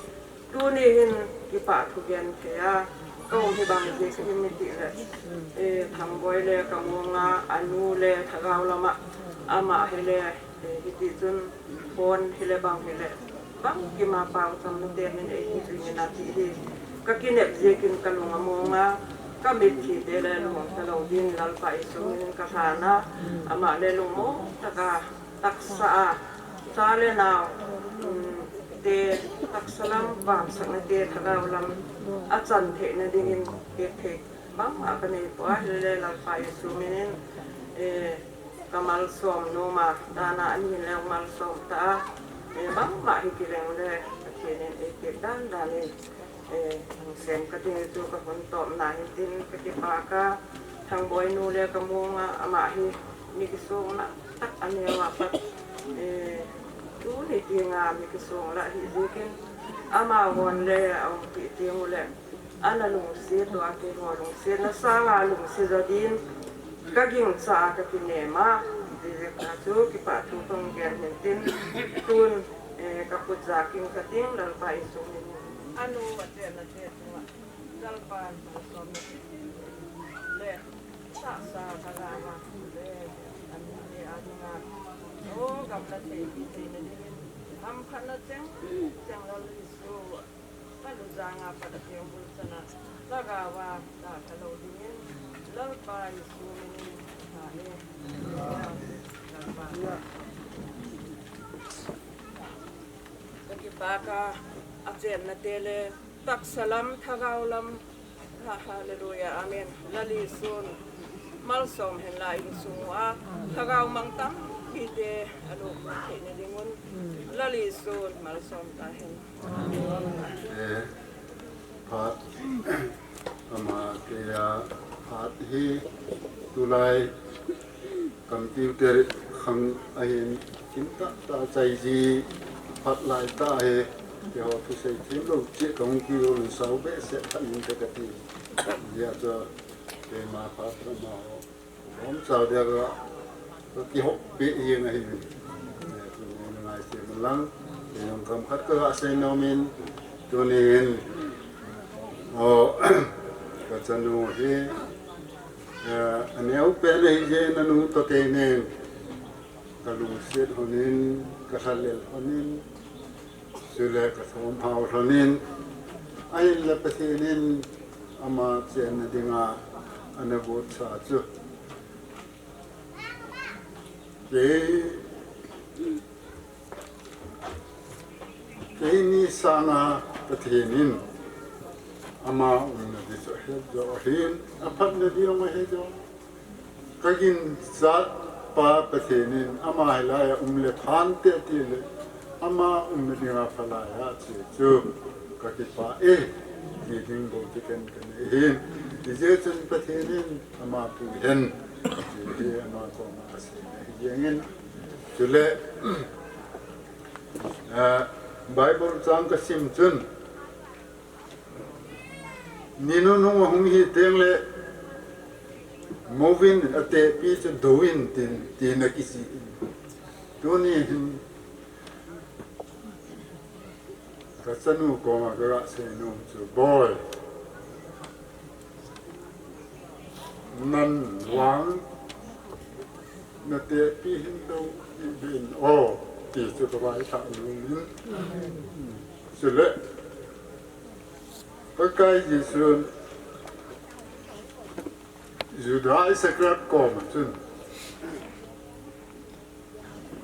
Tuni hin kipa thu gen thei a, ka um hi bang ziak hi mi ti le, eh, Thangboi le ka mu nga, a nu le thagau lama, ama hi le, eh, hiti chun phone hi le bang hi le, bang kima pau cham na te min ei hi ring in a ti hi, ka kinep ziakin ka lung a mong a, ka mithi te le lung ta lo din Lalpa Jesu min ka than a, ama le lung mong taka, taksa a, cha le nau, um, te, taksa lam, vamsakna te, thagau lam, a chan theina dingin, pek thei, bang a ka nei pua, hi le Lalpa Jesu minin, eh, ka malsom nom a, dana ani le malsom ta a, eh, bang ma hi kileng le, Pathian in ei pek dan dan in, Eh, sem ka ding chu ka hun tawpna hin tin ka kipak a, Thangboi nu le ka mu nga ama hi mi kisungna tak a neo a pat, eh, tuni tinga mi kisung la hi zikin ama hon le a um ti ting u le ana lungsi tua ki ho lungsi na sanga lungsi za din ka ging cha ka kinem a, ti ka chu kipa thu tong gen hin tin tun Eh, ka kut ja king ka ting, Lalpa Jesu min. A nu a chenna te chunga, Lalpa malsomna ti le, tahsa ka la ma le, a nu le a nu nga, o gamla thei pi thei na dingin, hamphatna cheng, cheng Lal Jesu, ka lu janga pat a piang bul chana, lhagao a, ta ka lo dingin, Lalpa Jesu minin, amen. Lalpa. Ka kipak a, Achenna te le, taksa lam, thagau lam. Ha, hallelujah, amen. Lal Isun malsom hen la insung uva thagau mang tampi te alo thei na dingun Lal Isun malsom ta hen. Eh, phat ama keiya phat hi tulai computer khang ahin, kim tah tah chai ji phat lai tah hi, keiho thusei thim lou cheh kahung kihol sao behseh tah in te kati. Hijeh chun keima phat lama ho, lom chau dia ka, ka kihop peh jeng ahi. Eh, tuni ngaisem lang, kei jong kam khat ka ga sei nom in, tunin, o, ka chanu hi, eh, aneo pen ahi jeh in anu toh kei nen, ka lungset lhonin, ka lhalel lhonin, chule ka thomhao lhonin, ahinla Pathen in ama chenna dinga ana gotsa chu kei, keini sanga Pathen in ama umna ding chu ahet jo ahin, aphatna ding jong ahet jo. Ka ginchat pa Pathen in ama hilai a um le phante ati le, ama umna dinga phalai a che chu ka kipah e, ti ding bou ti ken ka nei ahin. Hijeh chun Pathen in ama pui hen, ti hi ama koma ka seina ahi jeng in. Chule, eh, Bible chang ka sim chun, ni nunung ahung hi teng le, mouvin atehpi chu douvin tin, tin akisei in. Tuni hin ka chanu koma ka ga sei nom chu, boi, nang vang natehpi hin dou hih in o, ti chu ka vaithah nom in. Chule Pakai Jesun Judas Iscariot koma chun,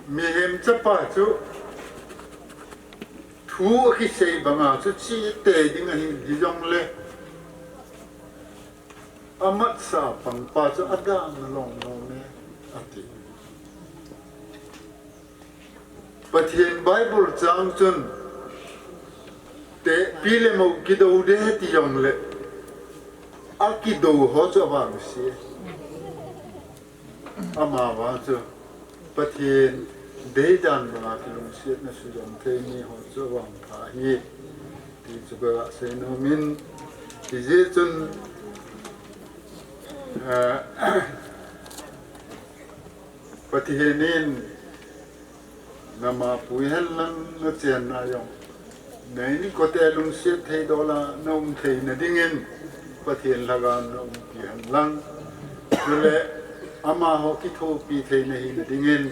mihem chapa chu thu akisei banga chu chete ding ahi, hijongle amatsa pangpa chu adahna lom lom e, ati. Pathen Bible chang chun, tehpi le mou kidou de ti jongle, akidou ho chu avangse. Amavang chu Pathen deidan banga kilungsetna sujom thei miho chu avangpha ahi, ti chu ka ga sei nom in, hijeh chun, eh, Pathen in nama pui hen lang, nachenna jong, na inkote lungset thei dola na um theina dingin Pathen lhagao na umpi hen lang. Chule amaho kithopi theina hina dingin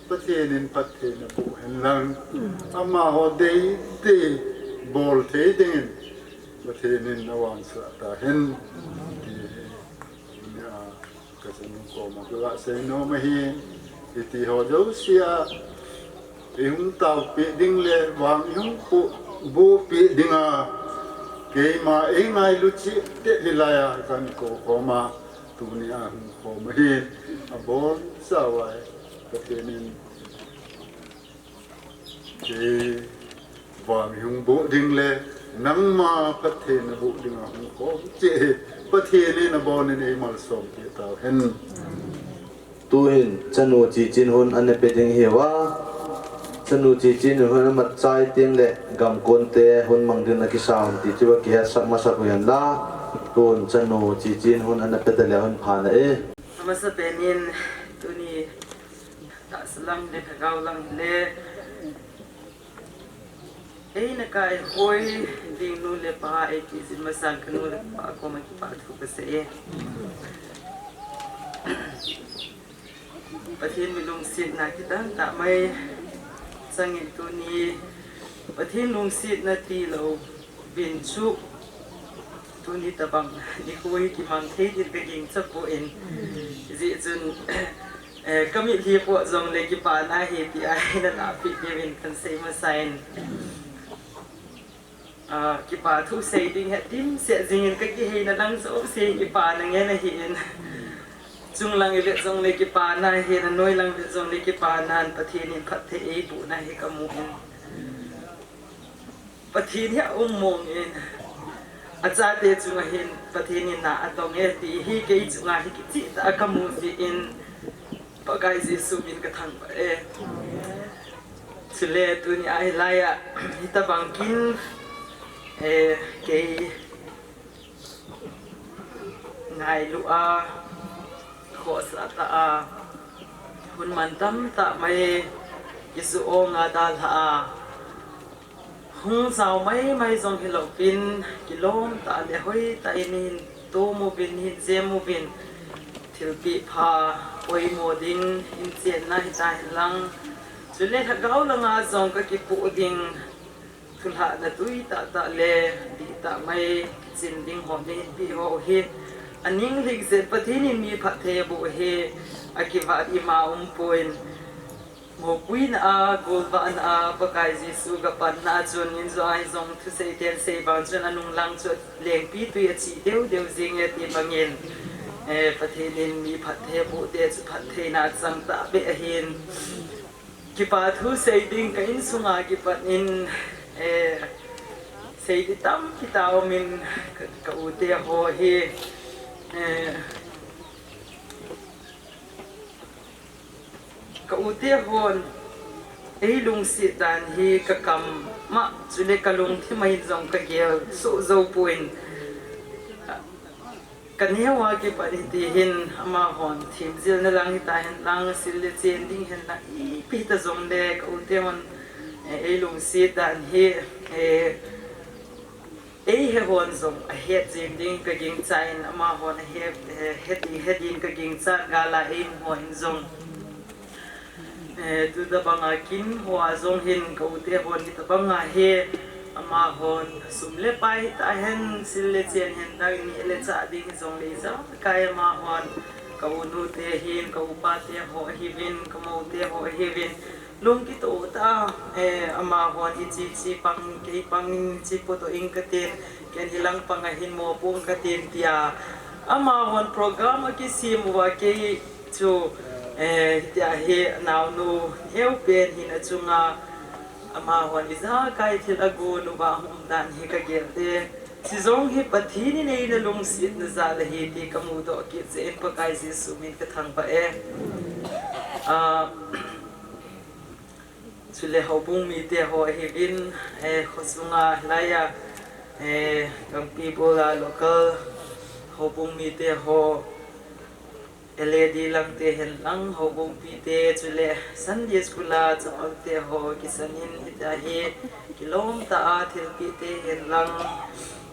Pathen in phattheina boh hen lang. Amaho deidei bol thei dingin Pathen in na vangsa tahen, ti hi, nia, ka chanu koma ka ga sei nom ahi. Hitiho jousea ihung taopeh ding le vang ihung bohpeh dinga keima eingailu cheh tah hilai a kakou khoma, tunia hung khom ahi. Abonchauva Pathen in kei vang ihung boh ding le nangma phattheina boh dinga hung khom cheh hi Pathen in abonin eimalsompeh tauhen. Tuhin chanu chichin hun ana pe ding ahiuva, chanu chichin hun amatchai teng le gamkonte hun mang ding ana kisa ham ti chu akihetsah masak uhen la. Tun chanu chichin hun ana pe tale hun pha na e. Amasapen in tuni tahsa lang le lhagao lang le eina kaihoi ding nu le pa eikijin masang kanu le kapa koma kipathu kasei e. Pathen mi lungsetna kidang tah mai changin tuni Pathen lungsetna tilou vin chu tuni tabang nikho hi kimang thei din kagingcha poi, hijeh chun, eh, kamitlhi po jongle kipana ahi tia eina lahpeh diuvin kahin sei masan. Ah, kipa thu sei ding hi dimset jingin ka kiheina lang jouse kipa na ngen ahin. Chunglang i vet jongle kipa na hin, anoi lang vet jongle kipa nan, Pathen in phatthei eiboh na hi ka mu in. Pathen hi a um mong in. Achate chunga hin Pathen in na atong e ti hi kei chunga hi kicheh tah a ka mu jeh in. Pakai Jesu min ka thangvah e. Chule tuni a hilai a, hitabang kin, eh, kei ngailu a, khohsah tah a, hun mantam tah mai, kisu ong a dalha a, hung jao mai mai jong hilou pin, kilom tah le hoi tah in hin tum uvin, hin jem uvin, thilpeh pha poimo ding in chenna hita hen lang. Chule lhagao langa jong ka kipoh ding, thulhahna tui tah tah le dihtah mai chin ding ho nei peh ho hi, aning lhingset Pathen in mi phatthei aboh hi, akivat ima umpon. Mopuina a, golvahna a, Pakai Jesu ka panna a chun, in jo a hi jong thusei ten sei vang chun, anung lang chu lengpi tui a chi deu deu jing e ti bangin, eh, Pathen in mi phatthei aboh te chu phattheina chang tah beh ahin. Kipa thu sei ding ka insunga kipat in, eh, sei ding tampi tah um in ka, ka u te ho hi, eh, Ka u te hon, ei lungset dan hi ka kam mah, chule ka lungthim a hin jong ka gel soh jou pon. Ka neo a kipat hiti hin, amahon themjilna lang hita hen lang, sil le chen ding hen lang, ipi hita jongle, ka u te hon, eh, ei lungset dan hi, eh, Ei he hon jong ahet jing ding ka gingchan, amahon ahet, eh, het ding, het ding ka gingchan gal a ei mu hon jong. Eh, tu tabang a kin ho a jong hin ka u te hon hi tabang a he, amahon sum le pai hita hen, sil le chen hen, dang ni le cha ding jong le ijakai amahon, ka u nu te hin, ka u pa te ho ahiuvin, ka mou te ho ahiuvin, Lung kitoh tah a, eh, amahon hiche, hiche pang, kei pang in, hiche pu toh in katin, ken hilang pang a hin mo pong katin tia. Amahon program akisem uva kei chu, eh, hitia hi naonu neo pen hin achunga amahon ijakai thil agon uva hung um dan hi ka gel e. Chujong hi Pathen in eina lungsetna jal ahi ti ka mudoh kit jeh in Pakai Jesu min ka thangvah e. Ah, Chule houbung mite ho ahiuvin, eh, khosunga hilai a, eh, Kangpibol a local houbung mite ho, L A D lang te hen lang, houbung pite, chule Sunday School a chapang te ho, kisan in hitia hi, kilom tah a thilpeh te hen lang,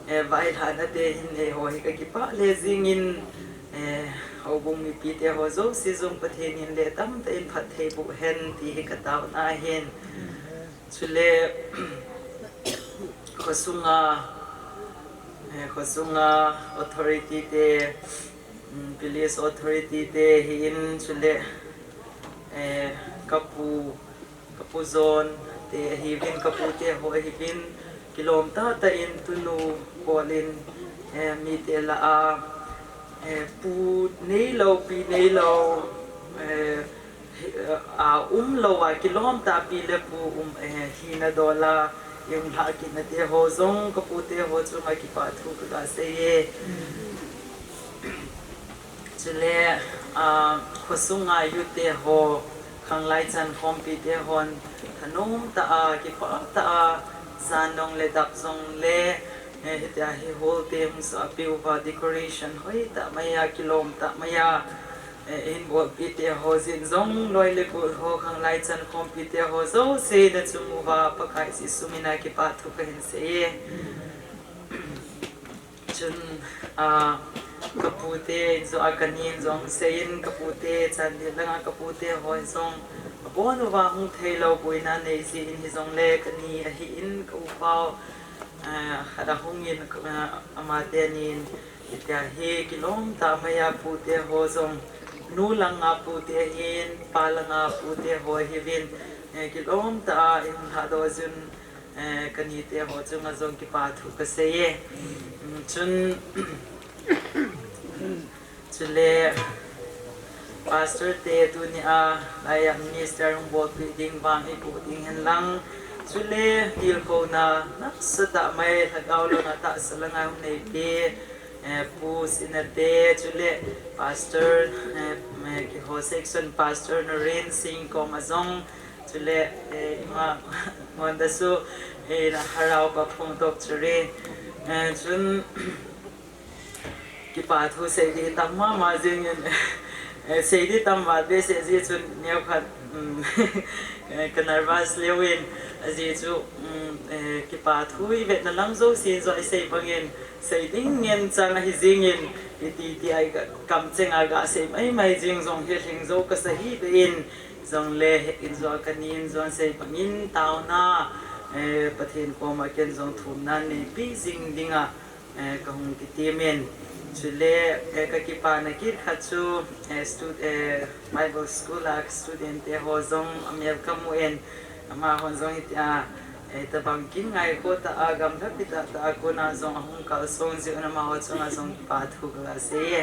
eh, vailhahna te hin eiho hi ka kipah le jing in, Eh, houbung mipi te ho jouse jong Pathen in le tamtah in phatthei boh hen ti hi ka taona ahin. Chule, khosunga, eh, khosunga authority te, mm, police authority te hi in chule, eh, ka pu, Ka pu John te ahiuvin, ka pu te ho ahiuvin, kilom tahtah in tunu bol in, eh, mite lah a, eh, pu neilou, pi neilou, eh, hi, a umlou a, kilom tah pi le pu um, eh, hina dol a, i um lhah kitna te ho jong, ka pu te ho chunga kipa thu ka ga sei e. Chule, ah, khosunga youth te ho, khanglai chan khompi te hon, thanom tah a, kipah tah a, jan jong le dap jong le, eh, hitia hi hall te hung sa piu va decoration hoi tah mai a, kilom tah mai a, eh, in bolpi te ho jin jong loi le gol ho, khanglai chan khompi te ho jouse na chung uva, Pakai Jesu min a kipa thu ka hin sei e. Chun, ah, ka pu te in jong, ah, ka ni in jong sei in, ka pu te Chandel langa ka pu te ho in jong, abon uva hung theilou boina nei jeh in hijongle ka ni ahi in ka u pau, ah, khat a hung in, ah, ama te ni in, hitia hi kilom tah mai a pu te ho jong, nu langa pu te ahin, pa langa pu te ho ahiuvin, eh, kilom tah a in lhadoh jun, Eh, kanite ho chunga jong kipa thu kasei e. Mm, chun, chule, Pastor te tunia, laiya minister hung bolpeh ding vang eipuh ding hen lang. Chule, tilkhouna, nasatah mai, lhagao langa tahsa langa hung neipi, eh, Pu Sinate, chule, Pastor, eh, eh, keiho section Pastor Norin Singh koma jong, chule, eh, ima, ngonda su, eh, na harau ka phung tok churi. Eh, chun, kipa thu sei di tam mama jingin, eh, sei di tam vat behseh ji chun neokhat, um, eh, ka nervous leuin, ajeh chu, um, eh, kipa thu ivetna lang jousen jong isei bangin, sei ding ngen chang ahi jingin, iti ti ai ka, kamchenga gasei maimai jing jong hilhing jou kasa hih beh in, jongle, in jong kanin jong sei bangin taona, eh, Pathen koma ken jong thumna neipi jing dinga, eh, kahung kitimin. Chule, eh, kakipana kit khat chu, eh, stu-, eh, Bible School a student te ho jong amel kamun, amahon jong hitia, eh, tabang kin ngaikhoh tah a, gamlhapi tah tah a kona jong ahung kalsong jeh un amaho chunga jong kipa thu kagasei e.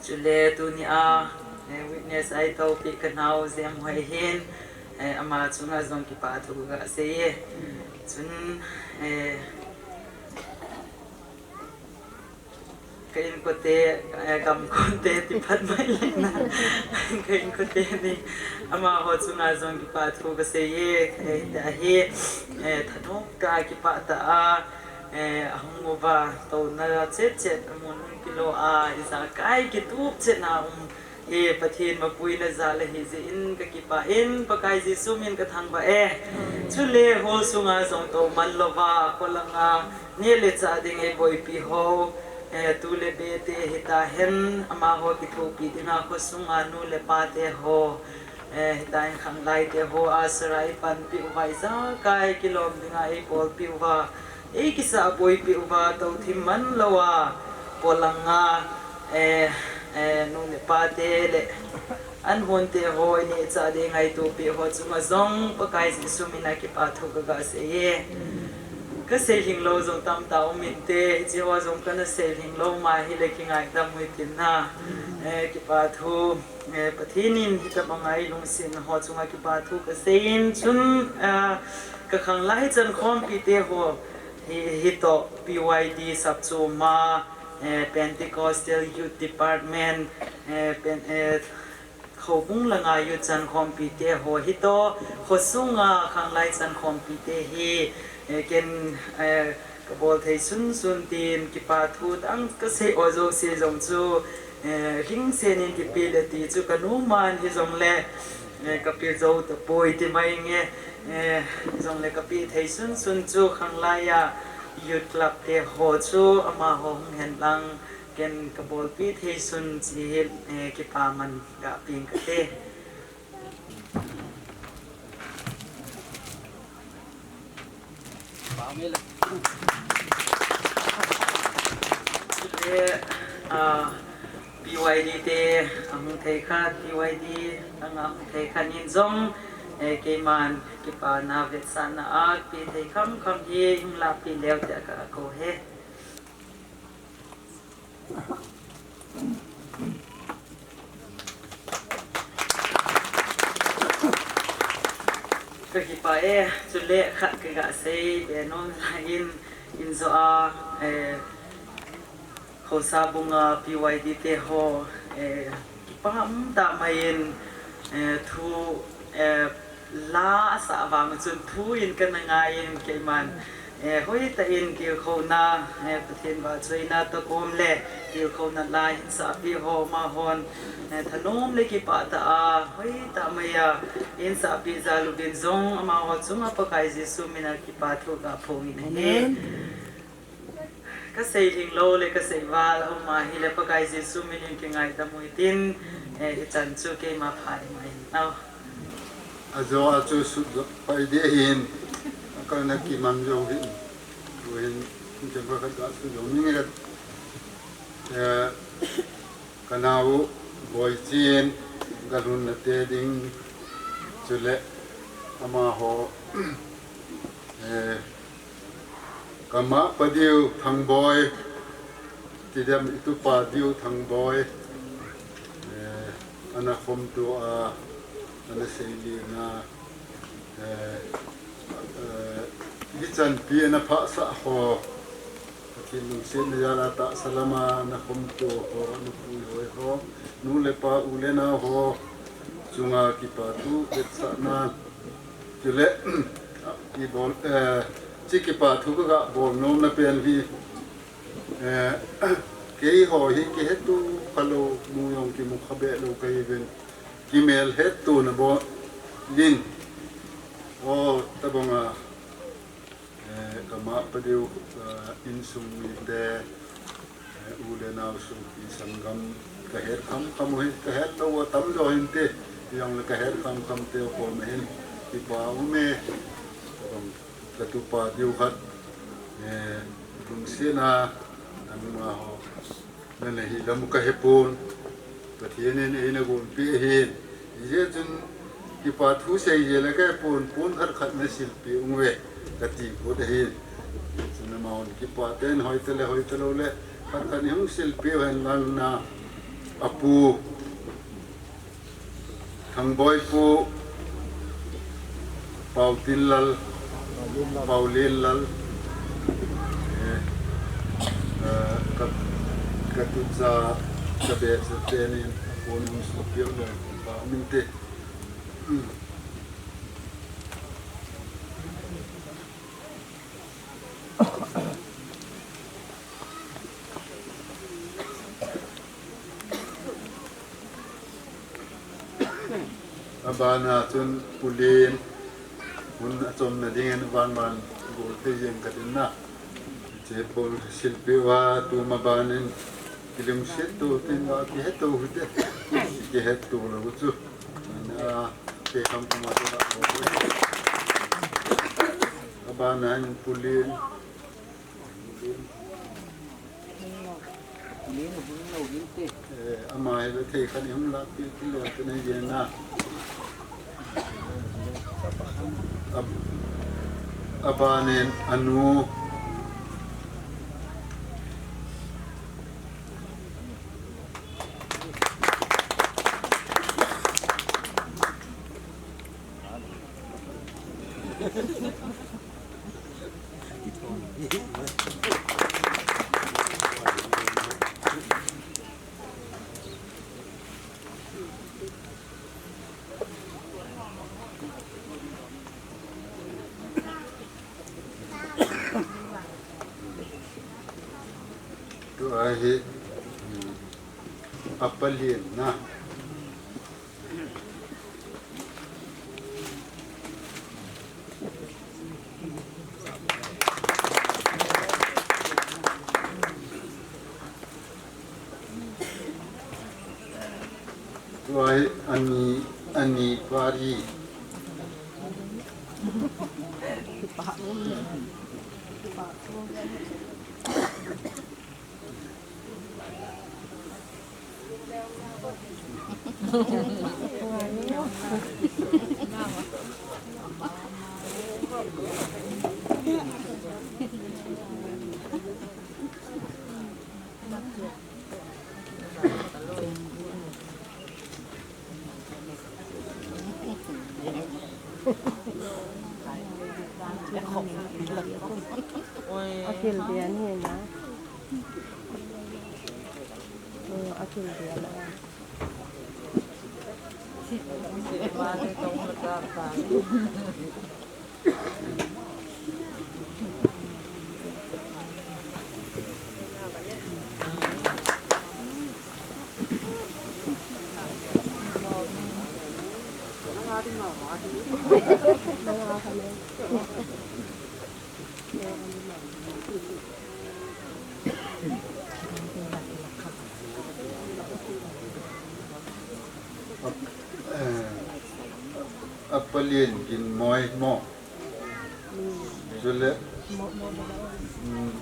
Chule tunia, eh, witness a eitoupeh kanao Jemhoi hin, eh, ama chunga jong kipa thu kagasei e. Chun, eh, ka inkote, eh, gamkote tiphat mai lena, ka inkote ni, amaho chunga jong kipa thu kasei e, eh, tia hi, eh, thanop tah a kipah tah a, eh, ahung uva, touna chet chet amun hung kilo a, ijakai kitup chet na um, eh, Pathen mapuina jal ahi jeh in kakipah in, Pakai Jesu min kathangvah e. Chule hall sunga jong tou man louva, kholanga neh le chah ding eiboipi ho, eh, tu le be te hitahen, amaho kithopi dinga khosunga nu le pa te ho, eh, hitahen khanglai te ho, asara eipanpi uva, ijakai kilom dinga eibolpi uva, eikisah boipi uva, tou thim man louva, kholanga, eh, eh, nu le pa te le an hon te ho, ineh chah ding ngaitopeh ho chunga jong Pakai Jesu mina kipa thu kagasei e. Kasei lhinglou jong tamtah um inte, hiche ho jong kana sei lhinglou ma hile kingaidam u hitin na. Eh, kipa thu, eh, Pathen in hitabanga eilungsetna ho chunga kipa thu kasei in chun, eh, kakhanglai chankhompi te ho hi, hitoh P Y D sapchoma, eh, Pentecostal Youth Department, eh, pen-, eh, Houbung langa youth chankhompi te ho hitoh, khosunga khanglai chankhompi te hi, eh, ken, eh, kabol thei sunsun tin kipa thu tang kasei ho jouse jong chu, eh, lhingsen in kipe le ti chu kanom man hijongle, eh, kape jou tapoi ti mai nge, eh, jongle kape thei sunsun chu khanglai a youth club te ho chu amaho hung hen lang, ken kabolpi thei sun chi hi, eh, kipa man gapeng kate. Eh, ah, P Y D te, ahung thei khat, P Y D, anga hung thei khat in jong, eh, keiman kipana vetsahna a pe thei khamkham hi hung lapi leu tia kakou e. Kakipah e, chule khat kagasei be nom lai in, injo a, eh, Khosa bunga P Y D te ho, eh, kipah um tah mai in, eh, thu, eh, la asah vang chun thu in kana ngai in keiman, eh, hoitah in tilkhouna, eh, Pathen vahchoina toh kom le tilkhouna la hin sahpi ho amahon, eh, thanom le kipah tah a, hoitah mai a hin sahpi jal uvin jong amaho chunga Pakai Jesu mina kipa thu kaphong in ahi. Amen. Kasei lhinglou le kasei val aum ahile Pakai Jesu minin kingaidam u hitin, eh, hichan chu keima pha ima hin. Au. Ajo a chu sut jo pai de hin, akalna kimang jo hin, tu hin, kem khat kasut jo mi nge kat, eh, Kanao Boichen, galhun nate ding, chule, Amaho, eh, kama pa diu Thangboi, tidem i tupa diu Thangboi, eh, ana khomto a, ana seileng a, eh, eh, hichan pi ana phasah ho, Pathen lungsetna jal a tahsa lama ana khomto ho, ana puihoi ho, nu le pa, u le nao ho chunga kipathu vetsahna, chule, i bol, eh, chi kipathu ka ga bol nomna pen hi, eh, keiho hi kiheto khalou, mu jong kimu kha be lou kahiuvin, kimel hetona bol in, o, tabang a, Eh, kama pa diu, eh, insung mite, eh, u le nao, sopi sanggam, kahet khamkham u hi, kahet lou atamjo hinte, hijongle kahet khamkham teu koma hin, kipa ume, katupa diu khat, eh, lungsetna, nangma ho. Nana hilam u kahepon, Pathen in eina gonpeh ahin. Hijeh chun kipathu seije le kahepon, pon khat khat nasilpeh unge, kati phot ahin. Chun amahon kipah tah in hoitah le hoitah lou le khat khat in hung silpeh uhen lang, na apu Thangboi pu, Pautinlal, Paulinlal, eh, eh, ka, katucha, kabehcha tenin, apon hung sopeh le, pa minte. Abana chun Pu Len, hun achomna dingin van van gol thei jeng katin na. Hiche bol silpeh uva, tuma banin kilungset to tin va kihetto hite, kihetto lou chu. Na, te kam kuma te ba. Abana in Pu Len. Eh, ama hi le thei khat in hung lahpeh kit leu te nei jeng na. Ab-, abanin anu. Tua hi, hmm, apa len na. Tua hi ani, ani pari. Akil dia ni na. Hmm, akil dia na. Ap-, eh, apa len Ginmoi mo. Chule, mm,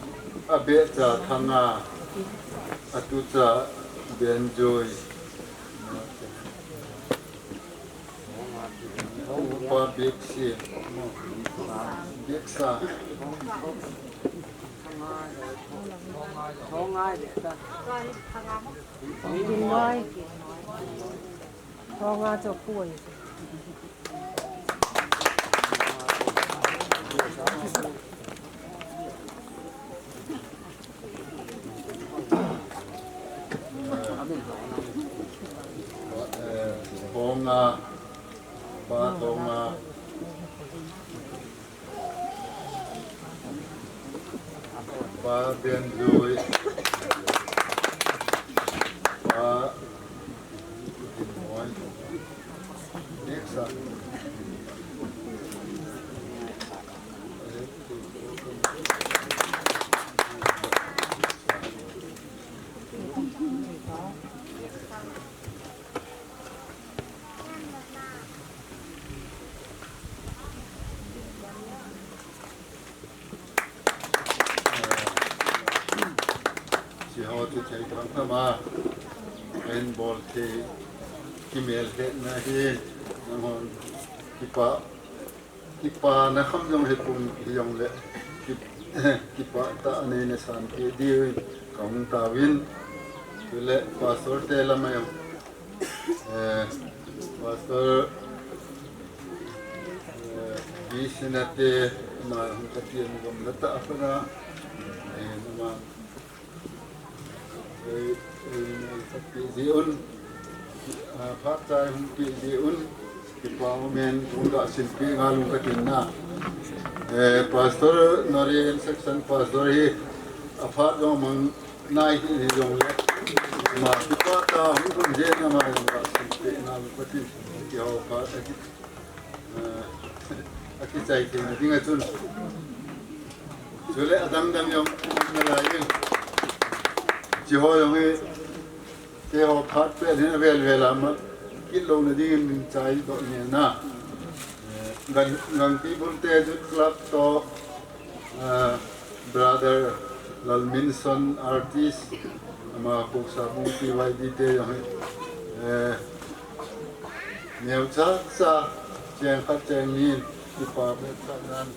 abehcha Thanga, atucha Benjoi. Upa Biksi. Biksa. Ginwai. Thonga cho pui. Thonga, Pa Thonga. Pa Bianjui. Pa Dinmoi. Next up. Hiche ho chu thei thang thang a, kahin bol thei, kimelhetna hi, nanghon, kipa, kipana kham jong hi pum hi jong le, ki, kipah tah a neina san peh diuvin, kahung tauvin, chule Pastor te lam a jong, Eh, Pastor, eh, Bisinate, ama hung kati an gom la ta apana, eh, ama, eh, eh, hung kati ji un, ah, phat chai hung pi ji un, kipa umin, hung ka sin pi nga lung katin na. Eh, Pastor, Norian section Pastor hi, aphat jong mang, Nai hi jong le. Ama kipa ta hung kum je na ma jong ka sim pe na Pathen kiho pha aki, eh, akichai thei na dinga chun. Chule adang dang jong na lai in. Hiche ho jong hi keiho phat pe hin avel vel a ma kit lou na dingin min chai doh ni na. Eh, Gang, Gangpibul te Youth Club to, eh, Brother Lalminson artist, ama Khosabung P Y D te jong hi, eh, neocha cha cheng khat cheng ni kipa bep khat nan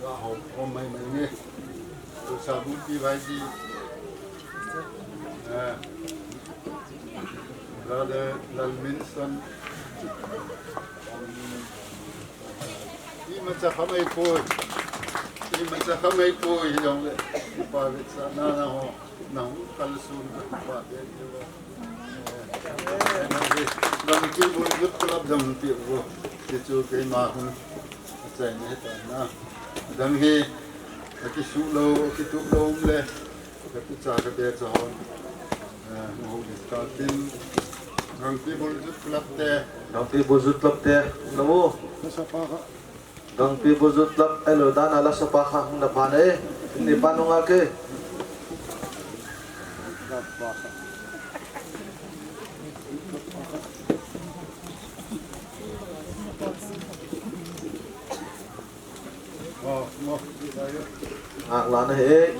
ga hom hom mai mai ni. Khosabung P Y D, eh, Brother Lalminson. Imacha khamei poi. Imacha khamei poi hi jong le. Pa vetsahna na ho. Na hung kalson ka pa de. Gangpibul Youth Club jong ti vo. Ti chu keima hung. Achaina hita na. Dang hi. Akisuh lou, akitup lou um le. Katucha kabecha hon. Eh, mahu diskatin. Gangpibul Youth Club te. Gangpibul Youth Club te. Lou. Gangpibul Youth Club, elo dan a la sapa kha hung na pha ne. Ni pa nunga ke. Ngak la na he.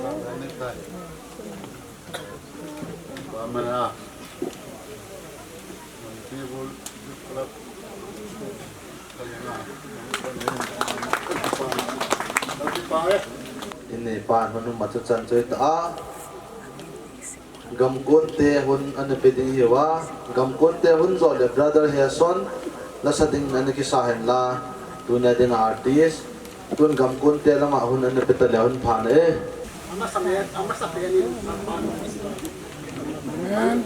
Ini pan manu matu chan choi ta. Gamkon te hun ana pe ding hiuva, gamkon te hun jo le brother Heson, lasa ding ana kisa hen la, tuna ding artist, tun gamkon te lama hun ana pe ta le hun pha na e. Amasa pen, amasa pen in, Amen.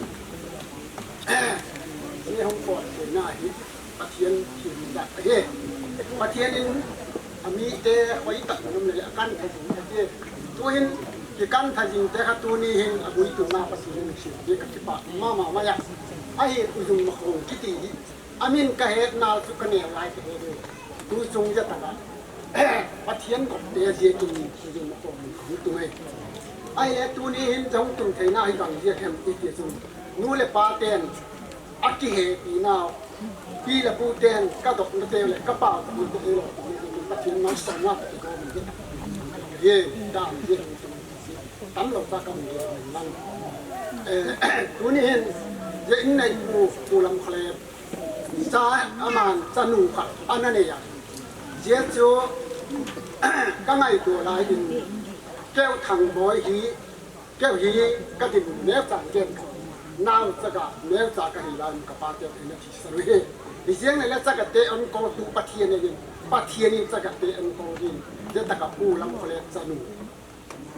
Ni hong ko te na hi. Pathen themna ahi. Pathen in amite hoitah in um le akan thei ding ahi. Tuhin kikan thei jing te kha tuni hin abui tuna Pathen in lungset te kakipah mama mai a. Ahi Ujung Makhong kiti hi. Amin kahet nal chu kaneo lai kahe de. Tu chung ja ta ba. Pathen kop te jeh in Ujung Makhong min kahung tung e. Ahi tuni hin jong tung theina hi bang jeh hem iti chun. Nu le pa ten akihepi nau. Pi le pu ten ka dok na te le, ka pau na te le, Pathen nang sa na te ko ni. Ye, da ye. Tam lo ta kam ye lang. Eh, tuni hin, ye in nei pu, pu Lamkhale. Cha, aman chanu khat ana nei a. Ajeh chu ka ngaito lai in, keu Thangboi hi, keu hi ka dinmun neocha gen kha. Naocha ga neocha ka hi lai in ka pa teu in a thisan u hi. Hijeng le le Chagate ankol tu Pathen in, Pathen in Chagate ankol in, jeh a ka pu Lamkholet chanu.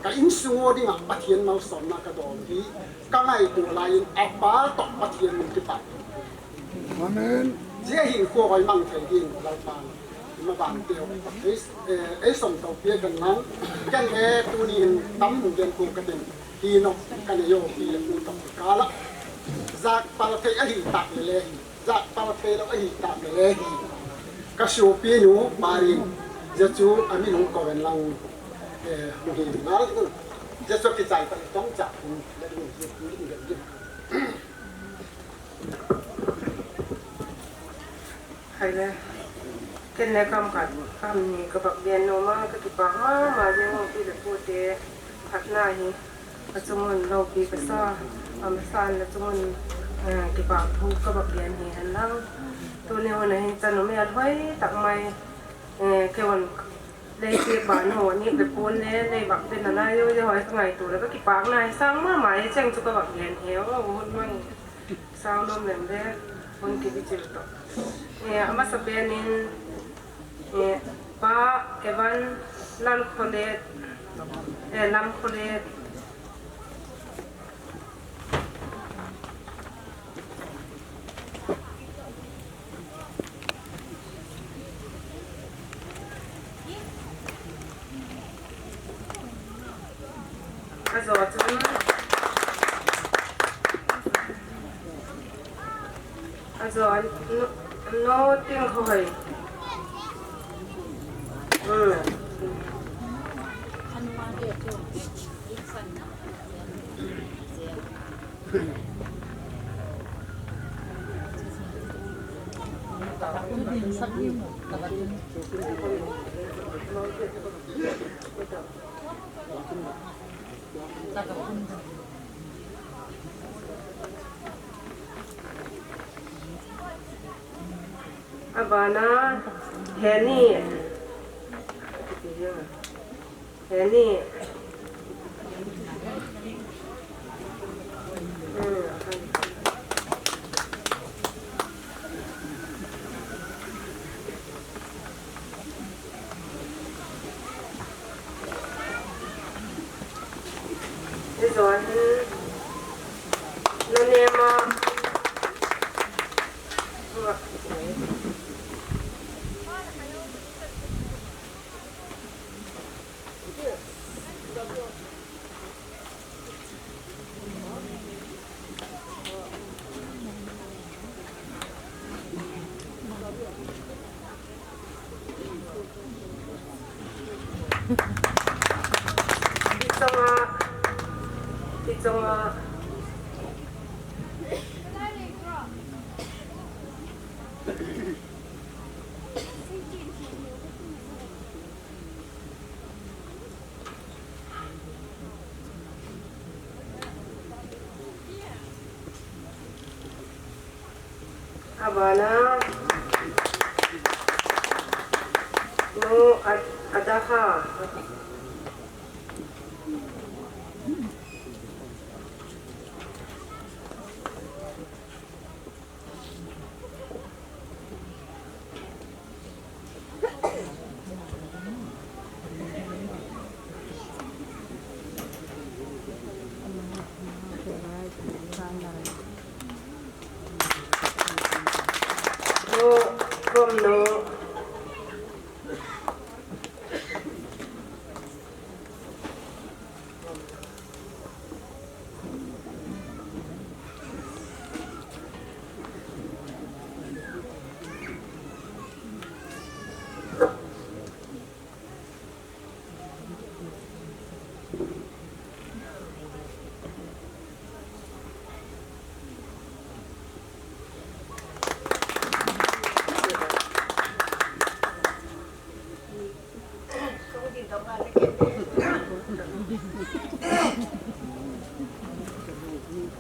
Ka insung u dinga Pathen malsomna ka dol u hi, ka ngaito lai in apa toh Pathen min kipa. Amen. Ajeh hin kho hoi mang thei din Lalpan ima ban teu. Ei, eh, ei som to pia kan lang, kan he tuni hin tam mun gen ko ka tin. Hi no, ka ne yo, hi le ku to ka la. Jat pal thei ahi tak le le hi. Jat pal thei lou ahi tak le le hi. Ka sopi nu Parin, ajeh chu amin hung kou en lang, eh, hung hi ngal tu. Ajeh chu kichai ta tong cha. Hai le. Ken le kam khat, kam ni ka bak gen nom a, ka kipak mama jeng u pi le pu te phatna hi. Ka chungun loupi ka sa, amasan le chungun, eh, kipa thu ka bak gen hi hen lang. Tuni hun a hi chanu melhoi tak mai, eh, keiman lei ti ban ho ni le pon le lei bak den a na yo yo hoi ka ngaito le ka kipak na hi sang mama hi cheng chu ka bak gen hi o hun mang. Sao lom lem le, hung kibichil to. Eh, amasa pen in, eh, Pa Evan Lalkholet, eh, Lamkholet. Ajo chun. Ajo, no, no ting khoi. Hmm. Abana, Heni. Heni. Hmm. Hijo hin, na nema. Tichonga, tichonga. Abana. No, ad-, adaha. No, kom no.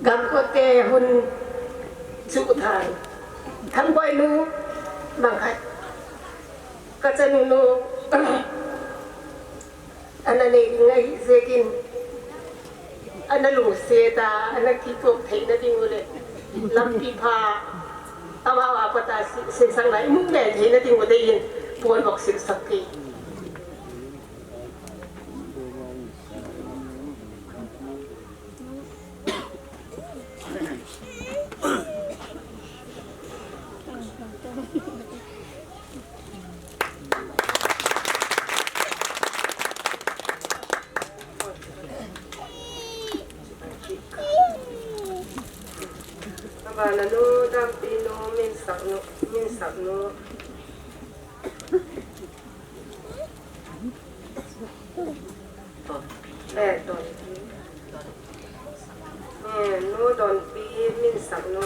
Gamkote hun chu than. Thangboi nu, bang khat. Ka chanu nu, ana nei ding ahi jeh in, ana lungset a, ana kitoh theina ding u le, lampi pha, amau a pat a si-, sinsang lai, mung le theina ding u dei in, pon bok silsak ke. Abana nu, dampi nu, minsak nu, minsak nu. Eh, Donpi. Eh, nu Donpi, minsak nu.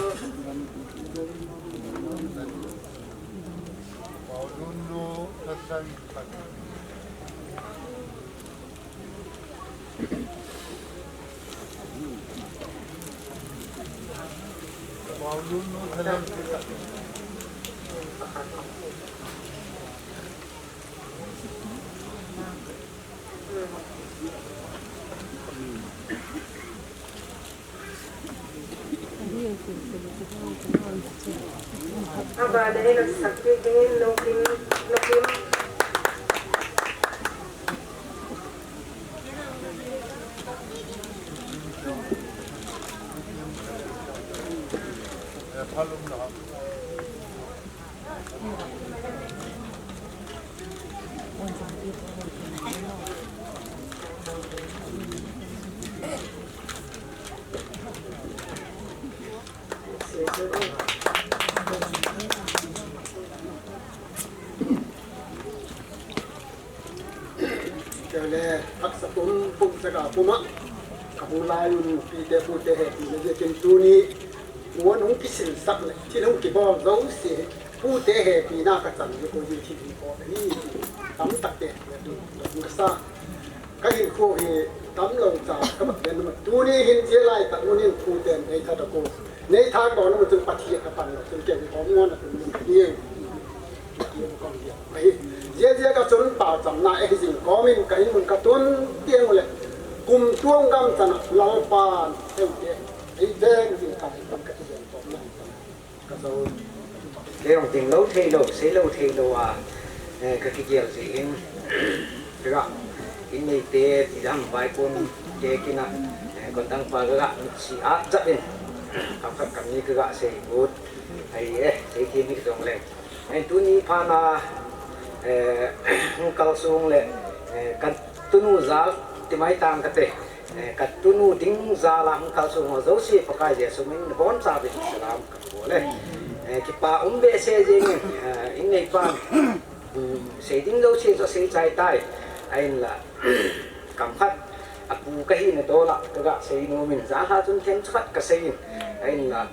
Abana hin sakpi dingin Nokim, Nokim. Chule, haksa pum, pum saka puma. Ka bu lai un, pite pute hepina jeh in tuni. Muan hung kisilsak le, thil hung kibol jouse. Pute hepina ka chan jeh ko jeh thil hung bol hi. Tam tak te, tu, tu, ka sa. Ka hinkho hi tam lou cha ka bat den ma. Tuni hin jeh lai tak mun in pute nei tha da ko. Nei tha ko na mun chun Pathen ka pan lou chun ken ko mo na tun mun ka ni. Jeh jeh ka chun pachamna eijing komin ka in mun ka tun tieng le. Kum tuang gam chana Lalpan eite. Ei veng jing ka in ka ti jeng ko na. Ka zo. Kei jong ding lou thei lou, sei lou thei lou a, eh, ka kigel jeh in. Ka ga, in neite, ti dam vai kun, te kina, eh, kon dang pa ka ga, si a chat in. Kam khat kam ni ka ga sei ut. Ai eh, sei ti ni jong le. Ai tuni pha na, eh, hung kal sung le, eh, ka tunu jal, ti mai tang ka te. Eh, ka tunu ding jal a hung kal sung ho jouse Pakai Jesu min in boncha uvin salam ka bol e. Eh, kipa um behseh jeng in, eh, in neipan, um, sei ding jouse chu sei chai tai. Ahinla, kam khat, apu ka hina dol a, ka ga sei nom in, jan lha chun themcha khat ka sei in. Ahinla,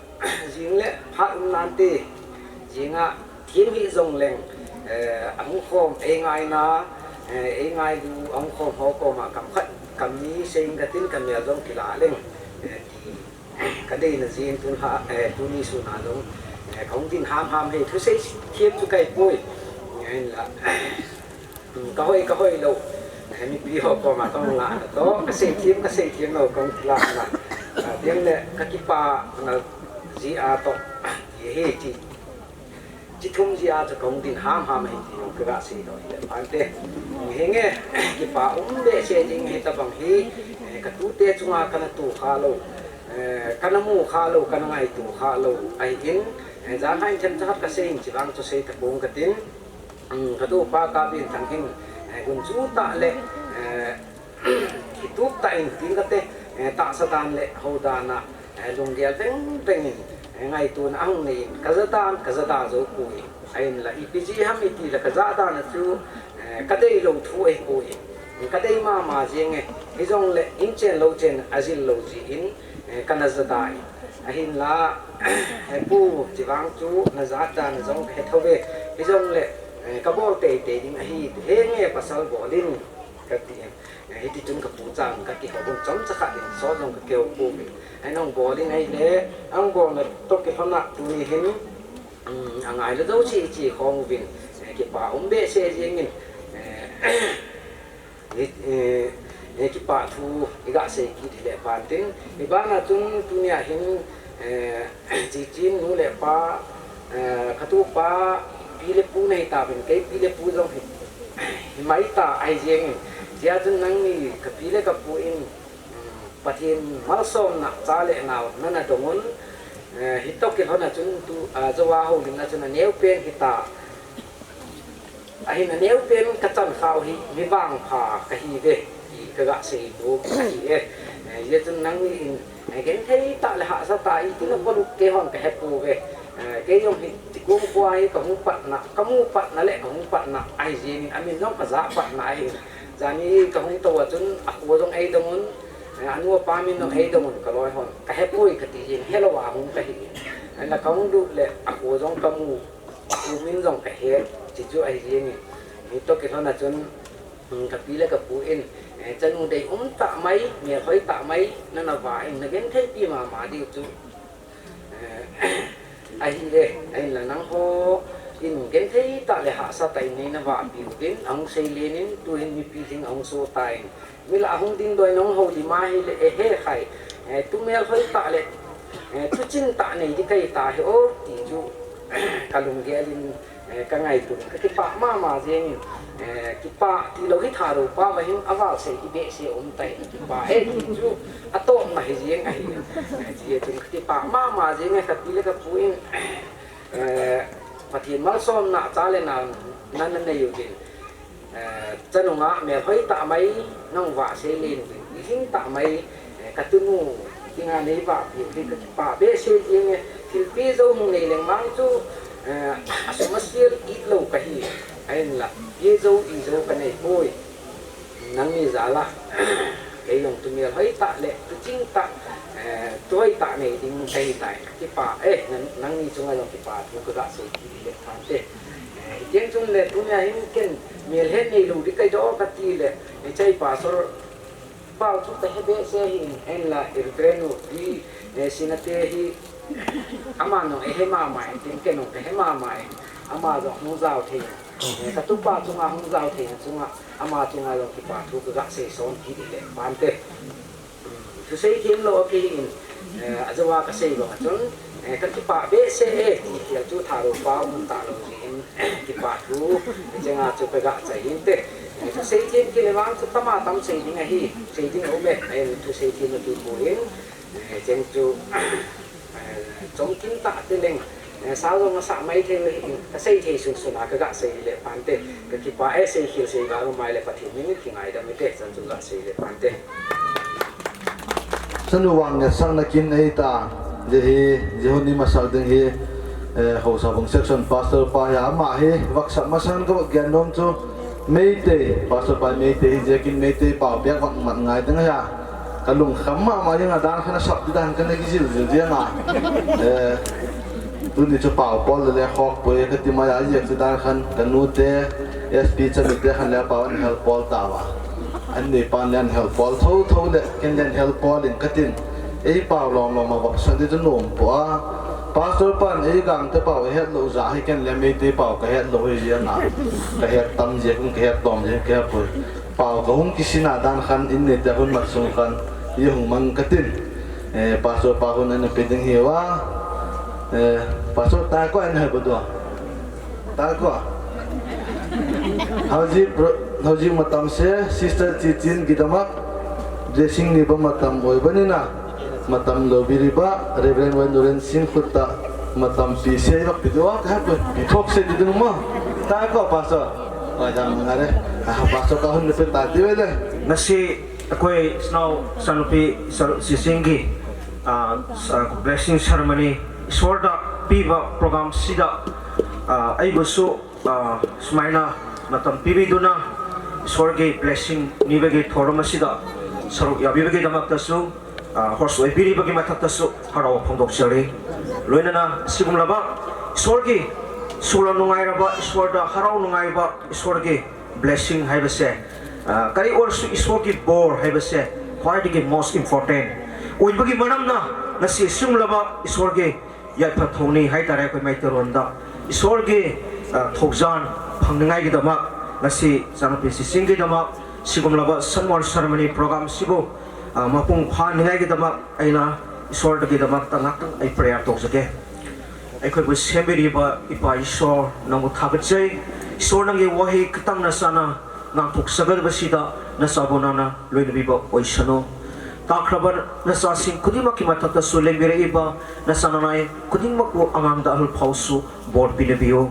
jing le phat um nante, jing a thim hi jong leng, eh, ahung khom, ei ngaina, eh, ei ngailu, ahung khom ho koma kam khat, kam ni sei in ka tin ka mel jong kila leng, eh, ti ka deina jeh in tun ha, eh, tuni sun a jong, eh, ka hung din ham ham hi, thusei thiam chu kai poi. Ahinla, Hmm, ka hoi, ka hoi lou. Eh, mipi ho koma kong la na to, ka sei thim, ka sei thim lou kong la na. Ah, tiang le, ka kipa na jeh a to. Ye he chi. Chi thum jeh a chu kong din ham ham hi ti jong ka ga sei lou hi le. Ante, hinge, kipa um behseh jing hi tabang hi, eh, ka tute chunga ka na tu kha lou. Eh, ka na mu kha lou, ka na ngaitu kha lou. Ahin, eh, jan lha in themcha khat ka sei in chi vang chu sei ta pong ka tin. Um, ka tupa Ka Bin Thang hin, eh, gunchu tah le, eh, kitup tah in tin ka te, eh, tahsa dan le hou dan a, eh, lunggel veng veng in, eh, ngaituna ahung nei in, ka ja dan, ka ja da jou poi. Ahinla, ipi jeh ham iti le ka ja dan a chu, eh, ka dei lou thu ahi poi. Ka dei mama jeng e, hijong le, in chen lou chen, ajil lou jeh in, eh, ka na ja da in. Ahinla, he pu, chi vang chu na jat dan jong ka he thou ve. Hijong le, eh, ka bol tei tei ding ahi, he nge pasal bol in ka ti. Eh, hiti chun ka pu chang ka kihou bun chomcha khat in, so jong ka kihou pum in. Ahin hung bol in ahile, ahung bol na to kilhon a tuni hin, Angailou dou chi chi khong uvin, kipa um behseh jingin, eh, eh, kipa thu iga sei kit le pantin, ibana tun tunia hin, eh, chi chin nu le pa, eh, katupa pi le pu nei ta vin, kei pi le pu jong hi, hi mai ta ai jingin, tia tun nangni ka pi le ka pu in, Pathen malsomna cha le nao nana dongun, eh, hitoh kilhona chun tu, ah, joa houlimna chun aneo pen hita. Ahin aneo pen kachan khau hi mi vangpha kahi ve, ti kaga sei tu kahi e. Eh, hijeh chun nangni in, eh, genthei tah le hahsa tah in iti na polu keihon kahe pou ve. Eh, kei jong hi Tikum khua hi kahung patna, kamu patna le kahung patna ahi jingin amin jong kaja patna ahi. Jani kahung tou a chun akho jong eidongun, eh, anu apa min jong eidongun kaloi hon. Kahe poi kati jing, helou a hung kahi. Ahinla kahung lut le akho jong kamu, akho min jong kahe, chuchu ahi jingin. Hitoh kilhona chun, hmm, kapi le kapu in, eh, chanu deium tah mai, melhoi tah mai, nana vah in, nagenthei pi mama diu chu. Eh, ahile, ahinla nangho in genthei tah le hahsa tah in neina vahpi uvin, ahung seilen in, tuhin mipi lhing ahung so tan. Milah ahung dingdoh in ahung houlim ahile, ehe khai, eh, tu melhoi tah le, eh, tu ching tah nei ding kahi tahi o, ti chu, kalunggel in, eh, kangaito in, kakipah mama jingin, eh, kipah tilou hi Thadou pa vahin aval sei hi behseh um tai, kipah e ti chu atopna hi jing ahi. Eh, hijeh chun kakipah mama jingin kapi le kapu in, eh, Pathen malsomna cha le nao nana nei uvin, eh, chanunga melhoi tah mai nahung vah seilen uvin, ilhing tah mai, eh, katunu dinga neivahpi u hi kakipah behseh jingin, thilpeh jou hung nei leng vang chu, eh, asum asel itlou kahi, ahinla peh jou ijou kanei poi. Nangni jal a, kei jong tu melhoi tah le tu ching tah, eh, tu hoi tah nei ding kahi tai. Kipah e, nang, nangni chunga jong kipa thu kaga sei kit le phante. Eh, hitiang chun le tunia hin ken melhet neilou ding kahi doh kati le, eh, chai pastor pau chu kahe behseh ahin, ahinla Reverend nu hi, eh, Sinate hi, aman jong ehe mama in, tin ken jong kahe mama in, ama jong hung jao thei, eh, katupa chunga hung jao thei chunga, ama chunga jong kipa thu kaga sei son kit le phante. Thusei themlou kahin, eh, ajoa kasei banga chun, eh, kakipah behseh e, ti khel chu Thadou pa um talou jeh in, kipa thu, hichenga chu kaga chai hinte. Eh, thusei them kit le vang chu tam a tam sei ding ahi, sei ding aume, eh, thusei themna tu poi, eh, cheng chu, eh, chomkim tah te leng, eh, sao jong asah mai thei le, kasei thei sunsun a kaga sei le phante, kakipah e, sei khel sei ga umai le Pathen min in kingaidam ite, chan chu ga sei le phante. Chanu vang nge sangna kin eita, hijeh hin, hijeh hin imasak ding hi, eh, Haosa Bung section pastor pa hi ama hi, vahsah masang kavah gen nom chu, Meitei, pastor pa Meitei hijeh in Meitei pao pek vang mat ngai ding ahi. Kalungkham mama jing a dan khat asap ti dan kana kijil jil jeng a. Eh, tuni chu pao pol le le khok poi kati mai a, hijeh chu dan khat kanu te, S P chanu te khat le pao an hel pol tauva. Anni pan le an hel pol tho tho le, ken le an hel pol in katin. Ei pao lom lom a vahsah ding chu nom poi a. Pastor pan ei Gangte pao ahet lou jeh hin ken le Meitei pao kahet lou hi jeh a. Kahet tam jeh, kahet lom jeh, kahet poi. Pao kahung kisin a dan khat in neite hun mat sung khat. Ei hung mang katin. Eh, pastor pa hun ana pe ding hiuva. Eh, pastor ta ko ana he ba do. Tako. Hojik pro-, hojik matam se, Sister Chichin Gidamak, blessing niba matam oibanina, matam lobiriba, Reverend Wai Nuren Singh khutta, matam pi se, iba pi doa, kaha pi, pi thok se didung mo. Tako, Pastor. Oi, dam ngare. Ah, Pastor kahun ne pe ta di vele. Ngasi, akoi, snow, sanupi, sar-, sisinggi, ah, sa-, blessing ceremony, Isor da, piba program sida, ah, aibasu, ah, sumaina matam pibiduna, Isor ki blessing nibagi thorum asida, saruk yabibagi damaktasu, ah, hos oibiribagi mathaktasu, harau phongdok seli. Loinana, sigum laba, Isor ki, sula nungai raba, Isor da, harau nungai ba, Isor ki blessing haibase, ah, kari orsu Isor ki bor haibase, khwaidagi most important. Oibagi manamna, ngasi sigum laba, Isor ki Yaipha Thongni haitare, ꯑꯩꯈꯣꯏ ꯃꯩꯇꯩꯂꯣꯟꯗ꯫ ꯏꯁꯣꯔꯒꯤ, ꯑ, ꯊꯧꯖꯥꯜ ꯐꯪꯅꯤꯡꯉꯥꯏꯒꯤꯗꯃꯛ, ꯉꯁꯤ ꯏꯆꯥꯅꯨꯄꯤ ꯁꯤꯁꯤꯡꯒꯤꯗꯃꯛ ꯁꯤꯒꯨꯝꯂꯕ ꯁꯟꯃꯣꯔ ꯁꯦꯔꯦꯃꯣꯅꯤ ꯄ꯭ꯔꯣꯒ꯭ꯔꯥꯝ ꯁꯤꯕꯨ, ꯑ, ꯃꯄꯨꯡ ꯐꯥꯍꯟꯅꯤꯡꯉꯥꯏꯒꯤꯗꯃꯛ ꯑꯩꯅ ꯏꯁꯣꯔꯗꯒꯤꯗꯃꯛꯇ ꯉꯥꯛꯇꯪ ꯑꯩ ꯄ꯭ꯔꯦꯌꯔ ꯇꯧꯖꯒꯦ꯫ ꯑꯩꯈꯣꯏꯕꯨ ꯁꯦꯝꯕꯤꯔꯤꯕ ꯏꯄꯥ ꯏꯁꯣꯔ, ꯅꯪꯕꯨ ꯊꯥꯒꯠꯆꯩ꯫ ꯏꯁꯣꯔ, ꯅꯪꯒꯤ ꯋꯥꯍꯩ ꯈꯤꯇꯪ ꯅꯆꯥꯅ ꯉꯥꯡꯊꯣꯛꯆꯒꯗꯕꯁꯤꯗ ꯅꯆꯥꯕꯨ ꯅꯪꯅ ꯂꯣꯏꯅꯕꯤꯕ ꯑꯣꯏꯁꯅꯨ꯫ ꯇꯥꯈ꯭ꯔꯕ ꯅꯆꯥꯁꯤꯡ ꯈꯨꯗꯤꯡꯃꯛꯀꯤ ꯃꯊꯛꯇꯁꯨ ꯂꯦꯡꯕꯤꯔꯛꯏꯕ ꯅꯆꯥ ꯅꯅꯥꯏ ꯈꯨꯗꯤꯡꯃꯛꯄꯨ, ꯑꯉꯥꯡꯗ ꯑꯍꯜ ꯐꯥꯎꯁꯨ ꯕꯣꯔ ꯄꯤꯅꯕꯤꯌꯨ꯫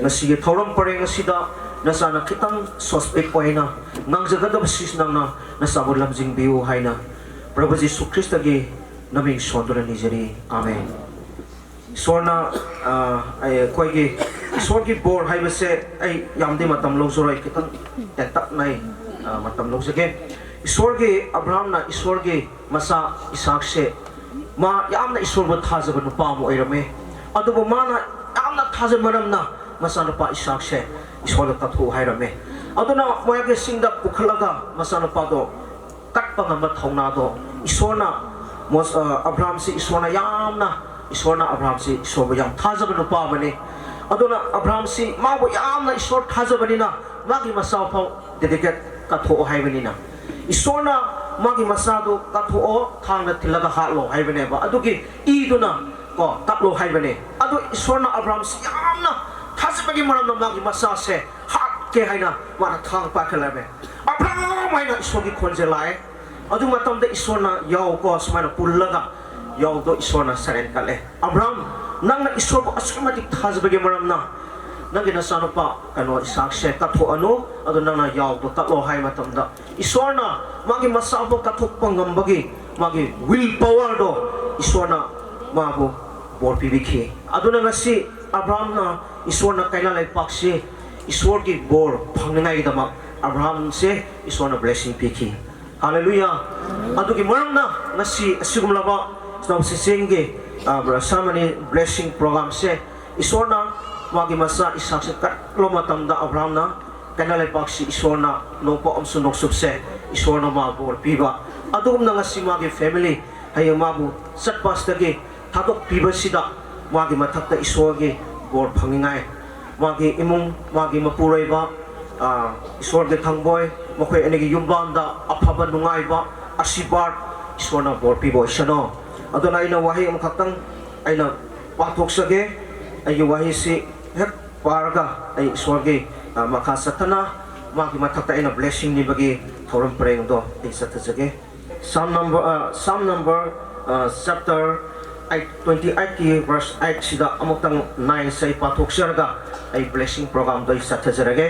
ꯉꯁꯤꯒꯤ ꯊꯧꯔꯝ ꯄꯔꯦꯡ ꯑꯁꯤꯗ ꯅꯆꯥꯅ ꯈꯤꯇꯪ ꯁꯣꯁꯄꯤꯛ ꯑꯣꯏꯅ ꯉꯥꯡꯖꯒꯗꯕꯁꯤ ꯅꯪꯅ ꯅꯆꯥꯕꯨ ꯂꯝꯖꯤꯡꯕꯤꯌꯨ ꯍꯥꯏꯅ ꯄ꯭ꯔꯚꯨ ꯖꯤꯁꯨ ꯈ꯭ꯔꯤꯁꯇꯒꯤ ꯅꯃꯤꯡ ꯁꯣꯟꯗꯨꯅ ꯅꯤꯖꯔꯤ꯫ ꯑꯥꯃꯦꯟ꯫ ꯏꯁꯣꯔꯅ, ꯑ, ꯑꯩ, ꯑꯩꯈꯣꯏꯒꯤ ꯏꯁꯣꯔꯒꯤ ꯕꯣꯔ ꯍꯥꯏꯕꯁꯦ ꯑꯩ ꯌꯥꯝꯗꯤ ꯃꯇꯝ ꯂꯧꯖꯔꯣꯏ, ꯈꯤꯇꯪ ꯇꯦꯟꯇꯛꯅ ꯑꯩ, ꯑ, ꯃꯇꯝ ꯂꯧꯖꯒꯦ꯫ ꯏꯁꯣꯔꯒꯤ, ꯑꯕ꯭ꯔꯥꯝꯅ ꯏꯁꯣꯔꯒꯤ ꯃꯆꯥ ꯏꯁꯥꯛꯁꯦ, ꯃꯥ ꯌꯥꯝꯅ ꯏꯁꯣꯔꯕꯨ ꯊꯥꯖꯕ ꯅꯨꯄꯥ ꯑꯃ ꯑꯣꯏꯔꯝꯃꯦ꯫ ꯑꯗꯨꯕꯨ ꯃꯥꯅ ꯌꯥꯝꯅ ꯊꯥꯖꯕ ꯃꯔꯝꯅ ꯃꯆꯥꯅꯨꯄꯥ ꯏꯁꯥꯛꯁꯦ ꯏꯁꯣꯔꯅ ꯀꯠꯊꯣꯛꯎ ꯍꯥꯏꯔꯝꯃꯦ꯫ ꯑꯗꯨꯅ ꯃꯣꯌꯥꯒꯤ ꯆꯤꯡꯗ ꯄꯨꯈꯠꯂꯒ ꯃꯆꯥꯅꯨꯄꯥꯗꯣ ꯀꯠꯄ ꯉꯝꯕ ꯊꯧꯅꯥꯗꯣ ꯏꯁꯣꯔꯅ ꯃꯣꯁ-, ꯑ, ꯑꯕ꯭ꯔꯥꯝꯁꯤ ꯏꯁꯣꯔꯅ ꯌꯥꯝꯅ, ꯏꯁꯣꯔꯅ ꯑꯕ꯭ꯔꯥꯝꯁꯤ ꯏꯁꯣꯔꯕꯨ ꯌꯥꯝ ꯊꯥꯖꯕ ꯅꯨꯄꯥ ꯑꯃꯅꯤ꯫ ꯑꯗꯨꯅ ꯑꯕ꯭ꯔꯥꯝꯁꯤ ꯃꯥꯕꯨ ꯌꯥꯝꯅ ꯏꯁꯣꯔ ꯊꯥꯖꯕꯅꯤꯅ ꯃꯥꯒꯤ ꯃꯆꯥ ꯐꯥꯎ ꯗꯦꯗꯤꯀꯦꯠ ꯀꯠꯊꯣꯛꯑꯣ ꯍꯥꯏꯕꯅꯤꯅ ꯏꯁꯣꯔꯅ ꯃꯥꯒꯤ ꯃꯆꯥꯗꯨ ꯀꯠꯊꯣꯛꯑꯣ, ꯊꯥꯡꯅ ꯊꯤꯜꯂꯒ ꯍꯥꯠꯂꯣ ꯍꯥꯏꯕꯅꯦꯕ꯫ ꯑꯗꯨꯒꯤ ꯏꯗꯨꯅ ꯀꯣ ꯇꯞꯂꯣ ꯍꯥꯏꯕꯅꯦ꯫ ꯑꯗꯨ ꯏꯁꯣꯔꯅ ꯑꯕ꯭ꯔꯥꯝꯁꯤ ꯌꯥꯝꯅ ꯊꯥꯖꯕꯒꯤ ꯃꯔꯝꯅ ꯃꯥꯒꯤ ꯃꯆꯥꯁꯦ ꯍꯥꯠꯀꯦ ꯍꯥꯏꯅ ꯃꯥꯅ ꯊꯥꯡ ꯄꯥꯏꯈꯠꯂꯝꯃꯦ꯫ "ꯑꯕ꯭ꯔꯥꯝ" ꯍꯥꯏꯅ ꯏꯁꯣꯔꯒꯤ ꯈꯣꯟꯖꯦꯜ ꯂꯥꯛꯑꯦ꯫ ꯑꯗꯨ ꯃꯇꯝꯗ ꯏꯁꯣꯔꯅ ꯌꯥꯎ ꯀꯣ ꯁꯨꯃꯥꯏꯅ ꯄꯨꯜꯂꯒ ꯌꯥꯎꯗꯣ ꯏꯁꯣꯔꯅ ꯁꯔꯦꯟ ꯀꯠꯂꯦ꯫ "ꯑꯕ꯭ꯔꯥꯝ, ꯅꯪꯅ ꯏꯁꯣꯔꯕꯨ ꯑꯁꯨꯛꯀꯤ ꯃꯇꯤꯛ ꯊꯥꯖꯕꯒꯤ ꯃꯔꯝꯅ ꯅꯪꯒꯤ ꯅꯆꯥꯅꯨꯄꯥ ꯀꯩꯅꯣ ꯏꯁꯥꯛꯁꯦ ꯀꯠꯊꯣꯛꯑꯅꯨ, ꯑꯗꯨ ꯅꯪꯅ ꯌꯥꯎꯗꯣ ꯀꯠꯂꯣ" ꯍꯥꯏ ꯃꯇꯝꯗ ꯏꯁꯣꯔꯅ ꯃꯥꯒꯤ ꯃꯆꯥꯕꯨ ꯀꯠꯊꯣꯛꯄ ꯉꯝꯕꯒꯤ ꯃꯥꯒꯤ will power ꯗꯣ ꯏꯁꯣꯔꯅ ꯃꯥꯕꯨ ꯕꯣꯔ ꯄꯤꯕꯤꯈꯤ꯫ ꯑꯗꯨꯅ ꯉꯁꯤ ꯑꯕ꯭ꯔꯥꯝꯅ ꯏꯁꯣꯔꯅ ꯀꯩꯅꯥ ꯂꯩꯄꯥꯛꯁꯤ ꯏꯁꯣꯔꯒꯤ ꯕꯣꯔ ꯐꯪꯅꯤꯡꯉꯥꯏꯒꯤꯗꯃꯛ ꯑꯕ꯭ꯔꯥꯝꯁꯦ ꯏꯁꯣꯔꯅ blessing ꯄꯤꯈꯤ꯫ ꯍꯥꯂꯦꯂꯨꯌꯥ! ꯑꯗꯨꯒꯤ ꯃꯔꯝꯅ ꯉꯁꯤ ꯑꯁꯤꯒꯨꯝꯂꯕ ꯏꯆꯥꯎ ꯁꯤꯁꯤꯡꯒꯤ, ꯑ, ꯁꯦꯔꯦꯃꯣꯅꯤ ꯕ꯭ꯂꯦꯁꯤꯡ ꯄ꯭ꯔꯣꯒ꯭ꯔꯥꯝꯁꯦ ꯏꯁꯣꯔꯅ ꯃꯥꯒꯤ ꯃꯆꯥ ꯏꯁꯥꯛꯁꯦ ꯀꯠꯂꯕ ꯃꯇꯝꯗ ꯑꯕ꯭ꯔꯥꯝꯅ ꯀꯩꯅꯥ ꯂꯩꯄꯥꯛꯁꯤ ꯏꯁꯣꯔꯅ ꯅꯣꯡꯄꯣꯛ ꯑꯃꯁꯨꯡ ꯅꯣꯡꯆꯨꯞꯁꯦ ꯏꯁꯣꯔꯅ ꯃꯥꯕꯨ ꯕꯣꯔ ꯄꯤꯕ꯫ ꯑꯗꯨꯒꯨꯝꯅ ꯉꯁꯤ ꯃꯥꯒꯤ family ꯍꯌꯦꯡ ꯃꯥꯕꯨ ꯆꯠꯄ ꯑꯁꯤꯗꯒꯤ ꯊꯥꯗꯣꯛꯄꯤꯕꯁꯤꯗ ꯃꯥꯒꯤ ꯃꯊꯛꯇ ꯏꯁꯣꯔꯒꯤ ꯕꯣꯔ ꯐꯪꯅꯤꯡꯉꯥꯏ, ꯃꯥꯒꯤ ꯏꯃꯨꯡ, ꯃꯥꯒꯤ ꯃꯄꯨꯔꯣꯏꯕ, ꯑ, ꯏꯁꯣꯔꯒꯤ ꯊꯪꯕꯣꯏ, ꯃꯈꯣꯏ ꯑꯅꯤꯒꯤ ꯌꯨꯝꯕꯥꯟꯗ ꯑꯐꯕ ꯅꯨꯡꯉꯥꯏꯕ ꯑꯁꯤꯔꯕꯥꯗ ꯏꯁꯣꯔꯅ ꯕꯣꯔ ꯄꯤꯕ ꯑꯣꯏꯁꯅꯨ꯫ ꯑꯗꯨꯅ ꯑꯩꯅ ꯋꯥꯍꯩ ꯑꯃꯈꯛꯇꯪ ꯑꯩꯅ ꯄꯥꯊꯣꯛꯆꯒꯦ꯫ ꯑꯩꯒꯤ ꯋꯥꯍꯩꯁꯤ ꯍꯦꯛ ꯄꯥꯔꯒ ꯑꯩ ꯏꯁꯣꯔꯒꯤ, ꯑ, ꯃꯈꯥ ꯆꯠꯊꯅ ꯃꯥꯒꯤ ꯃꯊꯛꯇ ꯑꯩꯅ blessing ꯅꯤꯕꯒꯤ ꯊꯧꯔꯝ ꯄꯔꯦꯡꯗꯣ ꯑꯩ ꯆꯠꯊꯖꯒꯦ꯫ Psalm number, ꯑ, Psalm number, ꯑ, chapter eight, twenty eight ꯀꯤ verse eight ꯁꯤꯗ ꯑꯃꯨꯛꯇꯪ nine ꯁꯦ ꯑꯩ ꯄꯥꯊꯣꯛꯆꯔꯒ ꯑꯩ blessing program ꯗꯣ ꯑꯩ ꯆꯠꯊꯖꯔꯒꯦ꯫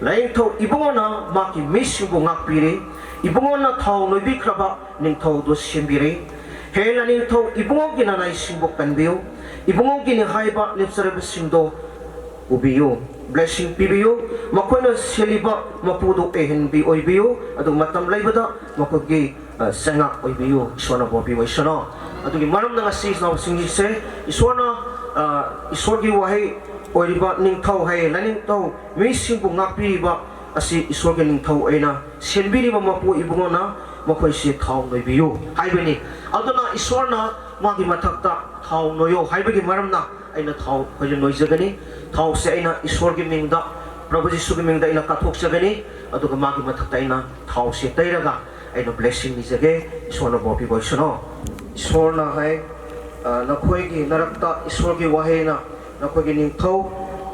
ꯂꯥꯏꯅꯤꯡꯊꯧ ꯏꯕꯨꯡꯉꯣꯅ ꯃꯍꯥꯛꯀꯤ ꯃꯤꯁꯤꯡꯕꯨ ꯉꯥꯛꯄꯤꯔꯤ꯫ ꯏꯕꯨꯡꯉꯣꯅ ꯊꯥꯎ ꯅꯣꯏꯕꯤꯈ꯭ꯔꯕ ꯅꯤꯡꯊꯧꯗꯨ ꯁꯦꯝꯕꯤꯔꯤ꯫ ꯍꯦ ꯂꯥꯏꯅꯤꯡꯊꯧ ꯏꯕꯨꯡꯉꯣꯒꯤ ꯅꯅꯥꯏꯁꯤꯡꯕꯨ ꯀꯟꯕꯤꯌꯨ꯫ ꯏꯕꯨꯡꯉꯣꯒꯤꯅꯤ ꯍꯥꯏꯕ ꯂꯦꯞꯆꯔꯕꯁꯤꯡꯗꯣ ꯎꯕꯤꯌꯨ꯫ Blessing ꯄꯤꯕꯤꯌꯨ꯫ ꯃꯈꯣꯏꯅ ꯁꯦꯜꯂꯤꯕ ꯃꯄꯨꯗꯨ ꯑꯣꯏꯍꯟꯕꯤ-, ꯑꯣꯏꯕꯤꯌꯨ꯫ ꯑꯗꯨꯒ ꯃꯇꯝ ꯂꯩꯕꯗ ꯃꯈꯣꯏꯒꯤ, ꯑ, ꯆꯩꯉꯥꯛ ꯑꯣꯏꯕꯤꯌꯨ꯫ ꯏꯁꯣꯔꯅ ꯕꯣꯔ ꯄꯤꯕ ꯑꯣꯏꯁꯅꯨ꯫ ꯑꯗꯨꯒꯤ ꯃꯔꯝꯅ ꯉꯁꯤ ꯏꯆꯤꯟ ꯏꯅꯥꯎꯁꯤꯡꯁꯦ ꯏꯁꯣꯔꯅ, ꯑ, ꯏꯁꯣꯔꯒꯤ ꯋꯥꯍꯩ ꯑꯣꯏꯔꯤꯕ ꯅꯤꯡꯊꯧ ꯍꯥꯏꯌꯦ, ꯂꯥꯏꯅꯤꯡꯊꯧ ꯃꯤꯁꯤꯡꯕꯨ ꯉꯥꯛꯄꯤꯔꯤꯕ ꯑꯁꯤ ꯏꯁꯣꯔꯒꯤ ꯅꯤꯡꯊꯧ ꯑꯣꯏꯅ ꯁꯦꯝꯕꯤꯔꯤꯕ ꯃꯄꯨ ꯏꯕꯨꯡꯉꯣꯅ ꯃꯈꯣꯏꯁꯤ ꯊꯥꯎ ꯅꯣꯏꯕꯤꯌꯨ ꯍꯥꯏꯕꯅꯤ꯫ ꯑꯗꯨꯅ ꯏꯁꯣꯔꯅ ꯃꯥꯒꯤ ꯃꯊꯛꯇ ꯊꯥꯎ ꯅꯣꯏꯌꯣ ꯍꯥꯏꯕꯒꯤ ꯃꯔꯝꯅ ꯑꯩꯅ ꯊꯥꯎ ꯑꯩꯈꯣꯏꯁꯨ ꯅꯣꯏꯖꯒꯅꯤ꯫ ꯊꯥꯎꯁꯦ ꯑꯩꯅ ꯏꯁꯣꯔꯒꯤ ꯃꯤꯡꯗ, ꯄ꯭ꯔꯚꯨ ꯖꯤꯁꯨꯒꯤ ꯃꯤꯡꯗ ꯑꯩꯅ ꯀꯠꯊꯣꯛꯆꯒꯅꯤ꯫ ꯑꯗꯨꯒ ꯃꯥꯒꯤ ꯃꯊꯛꯇ ꯑꯩꯅ ꯊꯥꯎꯁꯦ ꯇꯩꯔꯒ ꯑꯩꯅ blessing ꯅꯤꯖꯒꯦ꯫ ꯏꯁꯣꯔꯅ ꯕꯣꯔ ꯄꯤꯕ ꯑꯣꯏꯁꯅꯨ꯫ ꯏꯁꯣꯔꯅ ꯍꯥꯏ, ꯑ, ꯅꯈꯣꯏꯒꯤ ꯅꯔꯛꯇ ꯏꯁꯣꯔꯒꯤ ꯋꯥꯍꯩꯅ ꯅꯈꯣꯏꯒꯤ ꯅꯤꯡꯊꯧ,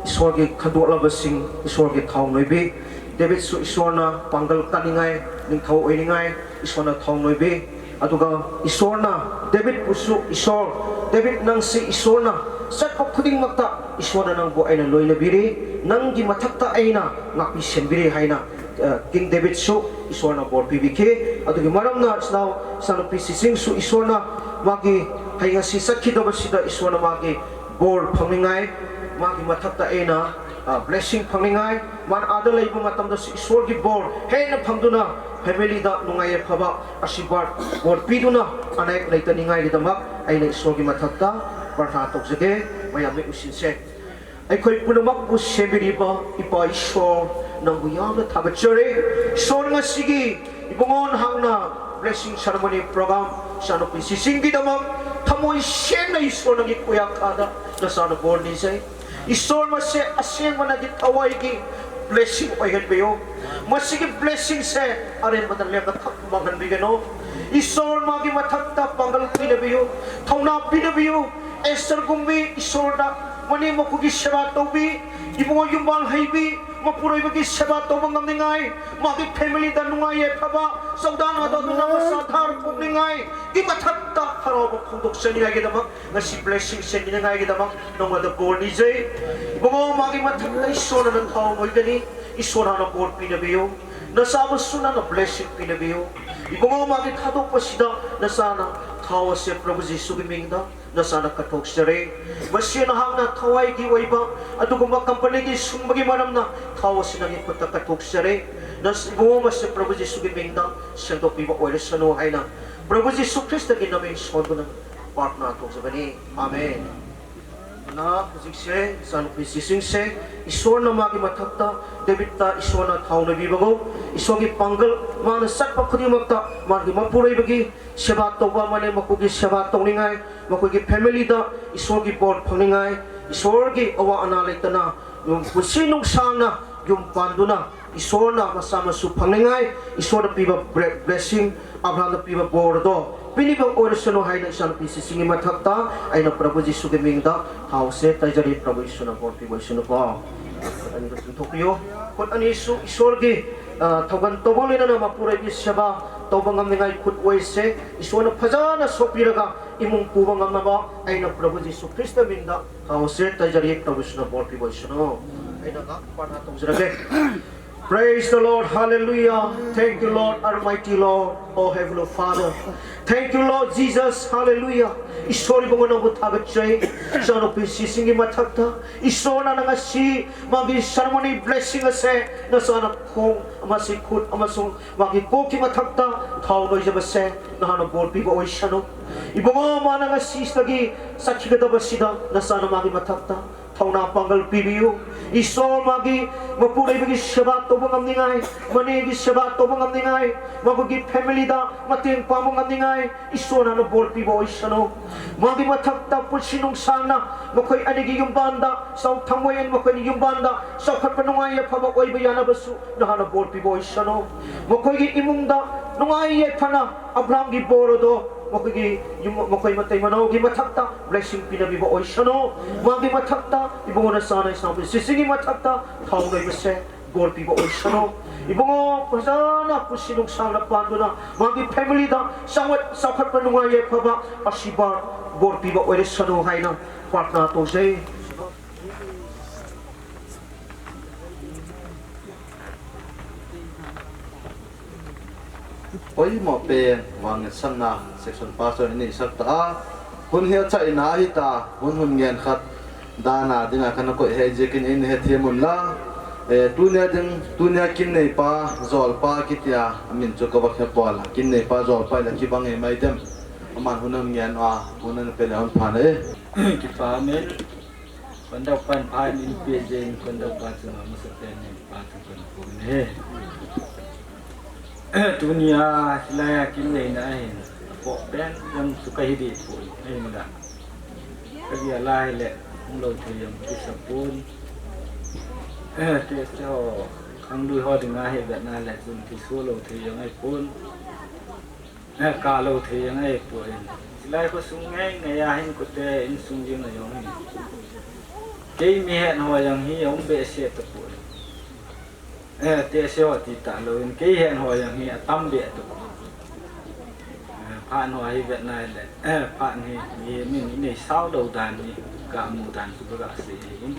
ꯏꯁꯣꯔꯒꯤ ꯈꯟꯗꯣꯛꯂꯕꯁꯤꯡ, ꯏꯁꯣꯔꯒꯤ ꯊꯥꯎ ꯅꯣꯏꯕꯤ꯫ ꯗꯦꯕꯤꯠꯁꯨ ꯏꯁꯣꯔꯅ ꯄꯥꯡꯒꯜ ꯀꯟꯅꯤꯡꯉꯥꯏ, ꯅꯤꯡꯊꯧ ꯑꯣꯏꯅꯤꯡꯉꯥꯏ ꯏꯁꯣꯔꯅ ꯊꯥꯎ ꯅꯣꯏꯕꯤ꯫ ꯑꯗꯨꯒ ꯏꯁꯣꯔꯅ ꯗꯦꯕꯤꯠꯄꯨꯁꯨ, "ꯏꯁꯣꯔ, ꯗꯦꯕꯤꯠ, ꯅꯪꯁꯤ ꯏꯁꯣꯔꯅ ꯆꯠꯄ ꯈꯨꯗꯤꯡꯃꯛꯇ ꯏꯁꯣꯔꯅ ꯅꯪꯕꯨ ꯑꯩꯅ ꯂꯣꯏꯅꯕꯤꯔꯤ, ꯅꯪꯒꯤ ꯃꯊꯛꯇ ꯑꯩꯅ ꯉꯥꯛꯄꯤ ꯁꯦꯟꯕꯤꯔꯤ" ꯍꯥꯏꯅ, ꯑ, ꯀꯤꯡ ꯗꯦꯕꯤꯠꯁꯨ ꯏꯁꯣꯔꯅ ꯕꯣꯔ ꯄꯤꯕꯤꯈꯤ꯫ ꯑꯗꯨꯒꯤ ꯃꯔꯝꯅ ꯏꯆꯤꯟ ꯏꯅꯥꯎ, ꯏꯆꯥꯅꯨꯄꯤ ꯁꯤꯁꯤꯡꯁꯨ ꯏꯁꯣꯔꯅ ꯃꯥꯒꯤ ꯍꯌꯦꯡ ꯑꯁꯤ ꯆꯠꯈꯤꯗꯕꯁꯤꯗ ꯏꯁꯣꯔꯅ ꯃꯥꯒꯤ ꯕꯣꯔ ꯐꯪꯅꯤꯡꯉꯥꯏ, ꯃꯥꯒꯤ ꯃꯊꯛꯇ ꯑꯩꯅ, ꯑ, blessing ꯐꯪꯅꯤꯡꯉꯥꯏ, ꯃꯥꯅ ꯑꯥꯗ ꯂꯩꯕ ꯃꯇꯝꯗꯁꯨ ꯏꯁꯣꯔꯒꯤ ꯕꯣꯔ ꯍꯦꯟꯅ ꯐꯪꯗꯨꯅ family ꯗ ꯅꯨꯡꯉꯥꯏ ꯌꯥꯏꯐꯕ, ꯑꯁꯤꯔꯕꯥꯗ, ꯕꯣꯔ ꯄꯤꯗꯨꯅ ꯑꯅꯥ ꯑꯌꯦꯛ ꯂꯩꯇꯅꯤꯡꯉꯥꯏꯒꯤꯗꯃꯛ ꯑꯩꯅ ꯏꯁꯣꯔꯒꯤ ꯃꯊꯛꯇ ꯄ꯭ꯔꯊꯅꯥ ꯇꯧꯖꯒꯦ꯫ ꯃꯌꯥꯝ ꯃꯤꯠ ꯎꯏꯁꯤꯟꯁꯦ꯫ ꯑꯩꯈꯣꯏ ꯄꯨꯝꯅꯃꯛꯄꯨ ꯁꯦꯝꯕꯤꯔꯤꯕ ꯏꯄꯥ ꯏꯁꯣꯔ, ꯅꯪꯕꯨ ꯌꯥꯝꯅ ꯊꯥꯒꯠꯆꯔꯤ꯫ ꯏꯁꯣꯔ, ꯉꯁꯤꯒꯤ ꯏꯕꯨꯡꯉꯣ ꯅꯍꯥꯛꯅ blessing ceremony program ꯏꯆꯥꯅꯨꯄꯤ ꯁꯤꯁꯤꯡꯒꯤꯗꯃꯛ ꯊꯝ- Oi, seng na Isor nang ki kuya kada, nasa nabol ni jai. Isor masi aseng mana ki tawai ki blessing oi hen beyo. Masi ki blessing se, are matan le ka thak mang hen bigeno. Isor ma ki mathak ta pangal pi na beyo. Thauna pi na beyo. Esther gumbi Isor da. Mani maku ki seba tobi. Ibo yumbal hai bi. Mapuroi ba ki seba toba ngam ni ngai. Ma ki family da nungai ye phaba. Saudan ada tu nama sadhar pum ni ngai. Ki mathak ta harau ba khudok seni ngai ki dama. Ngasi blessing seni ngai ki dama. Nong ada bol ni jai. Ibo ma ki mathak ta Isor na thau ngoi kani. Isor na bol pi na beyo. Nasa ba suna na blessing pi na beyo. Ibo ma ki thadok pa sida. Nasa na thau se Prabhu Jisu ki ming da. Nasa na kathok sere. Masi na hang na thawai ki oi ba. Atu kuma company ki sung ba ki manam na. Thau se na ki kuta kathok sere. Nas ibo masi Prabhu Jisu ki ming da. Sento pi ba oi le sano hai na. Prabhu Jisu Krista ki namin son na. Prarthana to jabani. Amen. Na, jik se, san pi sising se, Isor na ma ki mathak ta, David ta, Isor na thau na bi ba go, Isor ki pangal, ma na sat pa khudi mak ta, ma ki mapuroi ba ki, seba to ba mane, maku ki seba to ni ngai, maku ki family da, Isor ki bol phang ni ngai, Isor ki awa ana le ta na, yum kusi nung sang na, yum pandu na, Isor na masa masu phang ni ngai, Isor na pi ba bre-, blessing, Abraham na pi ba bor do. Pi ni ba oi sano hai na Isor na pi sising i mathak ta, ai na Prabhu Jisu ki ming da, hau se, tai jari Prabhu Isor na bor pi ba Isor na ba. Ani ka tun thok yo. Kot ani su Isor ki, ah, thogan to bol ina na mapuroi ki seba, to ba ngam ni ngai kut oi se, Isor na phaja na sopi ra ka, imung pu ba ngam na ba, ai na Prabhu Jisu Krista ming da, hau se, tai jari Prabhu Isor na bor pi ba Isor na. Ai na ka, pa na to jira ke. Praise the Lord. Hallelujah. Thank you, Lord, Almighty Lord, oh Heavenly Father. Thank you, Lord Jesus. Hallelujah. Isor ibo nang bu thagat chai. Sano pi sising i mathak ta. Isor na nang asi. Ma ki ceremony blessing ase. Nasa na khong. Masi khut. Amasung. Ma ki ko ki mathak ta. Thau noi jaba se. Nahana bol pi ba oi sano. Ibo ma nang asi sagi. Sakhi ka da ba sida. Nasa na ma ki mathak ta. Thauna pangal pi biu. Isor ma ki, mapuroi ba ki seba to ba ngam ni ngai. Mane ki seba to ba ngam ni ngai. Maku ki family da, mateng pa ba ngam ni ngai. Isor na na bol pi ba oi sano. Ma ki mathak ta pusi nung sang na. Makoi ani ki yum ban da, sau thang wai an makoi ni yum ban da. Sau khat pa nungai ya pha ba oi ba ya na ba su, nahana bol pi ba oi sano. Makoi ki imung da, nungai ya pha na. Abraham ki bor do, makoi ki, yum, makoi matai manau ki mathak ta, blessing pi na bi ba oi sano, ma ki mathak ta, ibo nasa na Isor pi, sising i mathak ta, thau noi ba se, bol pi ba oi sano, ibo ngo, pazana, pusi nung sang na pandu na, ma ki family da, sawat, sawat pa nungai ye pha ba, asiba, bol pi ba oi sano, hai na, prarthana to jai. Poimo pen, vangngetsakna section pastor in eisak ta a, hun hi achaina ahi ta, hun hun ngen khat, dana dinga kana koi hei jeh in in hethem un la, eh, tunia ding, tunia kin neipa, Jolpa kitia, amin chu ka va khe pol a, kin neipa Jolpa ila kibang e mai dem, aman hun hun ngen a, hun hun pe le hun pha na e. Kipa amen. Kondok pan pha in pe jeng, kondok pa chunga masa pen in pa chu kan pu ne. Tunia hilai a kin neina hin, po pen jong chu ka hi di pu ne la. Ka dia lai le, hung lo thei jong kisa pon. Te se ho, khangdui ho dinga hi vetna le, chun kisu lo thei jong ahi pon. Eh, ka lo thei jeng ahi poi. Hilai khosung ngei ngei a hin kote insung jing a jong hi. Kei mi het ho jong hi aum behseh tapoi. Eh, tehse ho ti talou in kei het ho jong hi atam beh tapoi. Eh, phat ho hi vet nai le, eh, phat hi mi, mi, mi nei sao lou dan hi ka mu dan chu ka sei hi.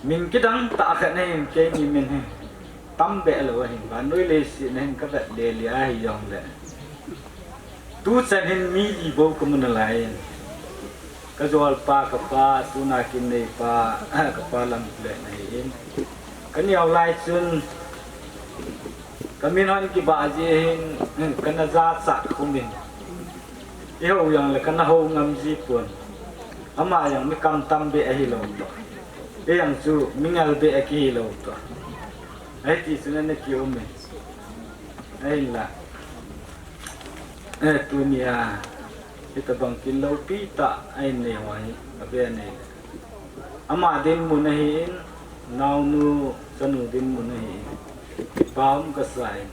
Min kidang tah khat nei in kei mi min hi. Tam beh lou ahin, vannoi leiset a hin ka vet le le ahi jong le. Tuchan hin mi li bou ka mu nalai in. Ka jolpa, ka pa, tuna kin neipa, ka pa lam le na hi in. Ka neo lai chun, ka min hon kibah jeh hin, ka na jachat khum in. I ho jong le ka na ho ngam ji pon. Ama jong mi kam tam beh ahi lou toh. Kei jong chu mi ngal beh a kihi lou toh. Ahi ti chun ana ki um e. Ahinla. Eh, tunia. Hitabang kin loupi tah a in nei ho hi, a ve nei. Ama dinmun ahin, naonu, chanu dinmun ahin. Kipa um kasa in.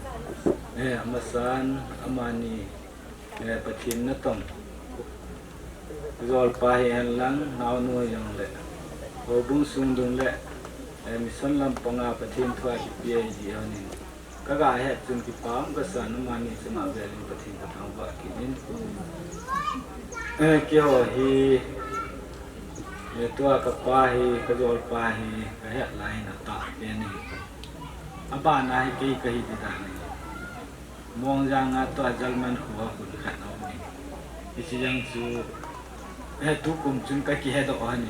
Eh, amasan, amani, eh, Pathen natong. Jolpa hi hen lang, naonu jong le. Houbung sung dung le, eh, mission lampanga Pathen thu a kipe ji honin. Ka ga het chun kipa um kasa in, amani chunga velin Pathen ka thangvah kit in. Eh, keiho hi, eh, tua ka pa hi, ka jolpa hi, ka het lai in atah pen ahi. Abana hi kei kahi ti dan ahi. Mongjang a tua German khoa hun khat aum in. Hiche jeng chu, eh, tukum chun ka kihedoh ahi.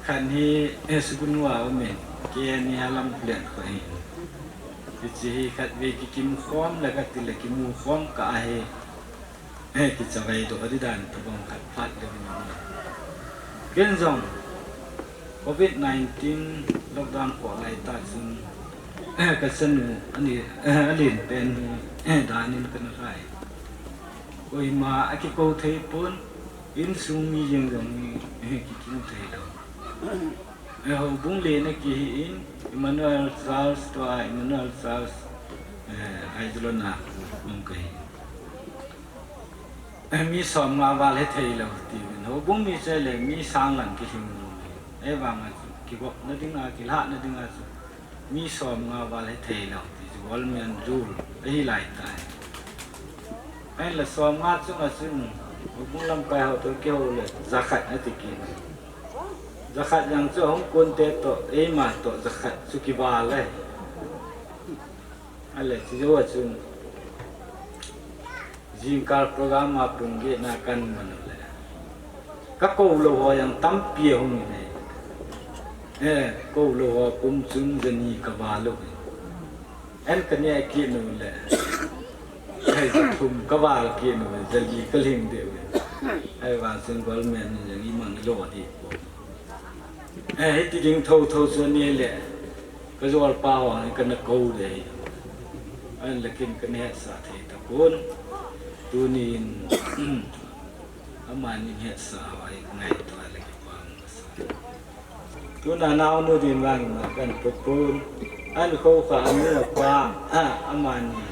Khat hi, eh, Sugnu a um in, kei ni Halam Phulian kho ahi. Hiche hi khatvei kikim khom le kati le kimu khom kah ahi. Eh, kichavai doh di dan tabang khat phat le vin. Ken jong, covid nineteen lockdown kho lai tah chun, eh, ka chanu, ani, eh, alen pen hi, eh, danin kana lhai. Koima akikou thei pon, insung mi jeng jong hi, eh, kikou thei lou. Eh, houbung len a kihi in, Emmanuel Charles tua, Emmanuel Charles, eh, Aizulona, um kahi. Eh, mi som nga val hethei lou, ti vin. Houbung mi chai le, mi sang lang kilhing lou. Eh, vang a chu, kigop na ding a, kilhah na ding a chu. Mi som nga val hethei lou, ti chu government rule ahi lai tai. Ahin la som nga chunga chun, houbung lamkai ho toh kihou le, jakhat ati kit. Jakhat jeng chu ahung kon te toh, eima toh jakhat chu kival e. Ale, chu jou a chun. Jingkah program a pung get na kan man le. Ka kou lou ho jong tampi ahung in e. Eh, kou lou ho pum chun jani ka val lou. En ka ne kit nu le. Ei, thum ka val kit nu, jali ka lhing deh. Ei, vang chun government in jali mang lo di. Eh, hiti ding thotho chu ani le. Ka jolpa ho, ka na kou de. Ahin la ken ka na hetsah thei tapon. Tunin, amani hetsah ho hi ngaito le kipa um kasa. Tuna naonu din vang na kan pupun. An kho kha anu pa, ah, amani.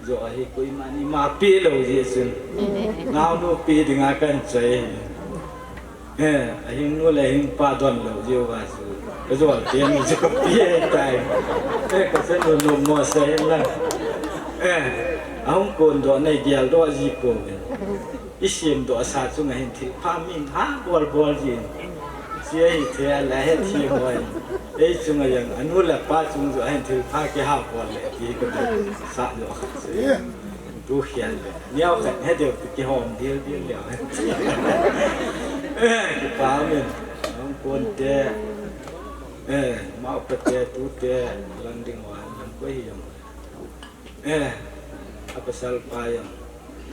Jo ahi koima ni ma pe lou ji chun. Naonu pe dinga kan choi. Eh, ahing nu le ahing pa don lou ji uva chu. Ka jol pen chu ka pe tai. Eh, ka chanu nu mo sa hen lang. Eh, ahung kon doh nei gel doh ji ko. I sem doh sa chunga hin thilpha min ha bol bol jin. Chia hi thei a la he thi hoi. Ei chunga jong anu le apa chung chu ahin thilpha kiha bol le ti ko sa jo khat. Tu khian le. Niau khat he deu ti kihom dil dil le. Kipa min. Ang kon te. Eh, mau pa te tu te lang ding wa lang ko hi jong. Eh, a pasal pa jong,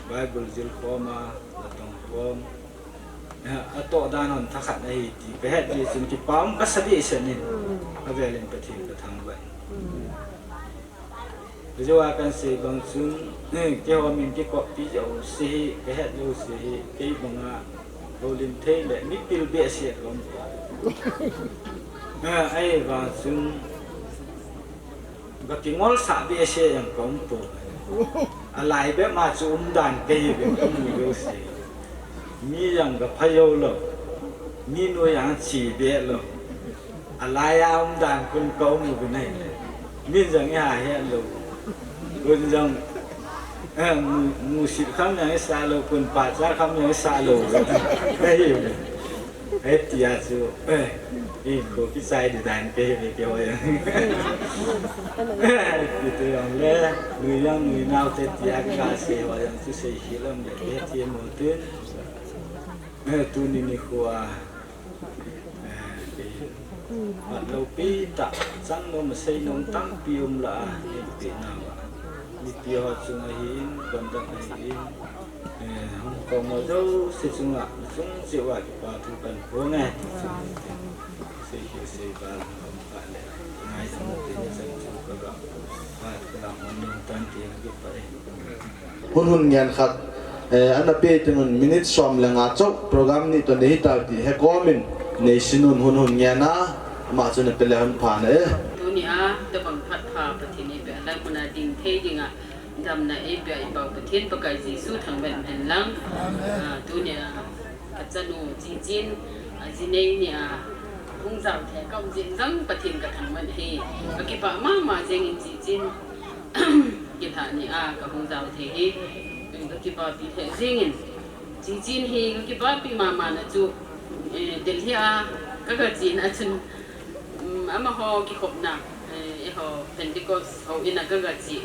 Bible jil khom a, natong khom. Eh, atoh dan hon thakhat ahi ti, ka het ji chun kipa um kasa behseh in. Avelin Pathen ka thangvah in. Kajou a kan sei bang chun, eh, keiho min kikop pi jouse hi, ka het jouse hi, kei banga, houlim thei le, mipil behseh ka um. Eh, ahivang chun, Ka kingol sah behseh jong ka um poi. Alai bep ma chu umdan ka hi ve ka mu jouse. Mi jong ka pha jou lou. Mi nu jong chi be lou. Alai a umdan kun ka um u ve nai le. Min jong i ha he lou. Kun jong, eh, mu, musit kham jong i sa lou, kun pacha kham jong i sa lou. Ka hi ve. Hitia chu, eh, eh, ko kichai di dan kei ve keiho jong. Kiti jong le, nui jong nui nau te tia ka sei ho jong chu sei hi lom le, eh, ti mo tin. Eh, tuni nikho a, eh, kei, pat lou pi ta, chang nom sei nom tampi um la, eh, pi na ba. Mipi ho chunga hin, kon dang hin. Eh, hung kong ho jouse chunga, chung cheh uva kipa thu kan phong e. Sei hiu sei val, hung kong kah le. Ngai dam te ni chan chu ka ga. Pat ka ga man nung tan ti na kipa e. Hun hun ngen khat, Eh, ana pe tingun minute som le nga chauh program ni to nei hita ti he komin nei sinun hun hun nge na ama chu na pele hun pha na e. Tunia tabang phat pha Pathen ipi alam muna ding thei dinga damna ipi a ipau Pathen Pakai Jesu thangvah hen lang. Ah, tunia kachanu Chichin, ah, jinei nia hung jao thei kau jing jang Pathen kathangvah hi. Kakipah mama jingin Chichin. Kilhah nia kahung jao thei hi, kakipah pi thei jingin. Chichin hi kakipah pi mama na chu, eh, Delhi a kaga chena chun, um, amaho kikhopna, eh, eiho Pentecost houin a kaga che,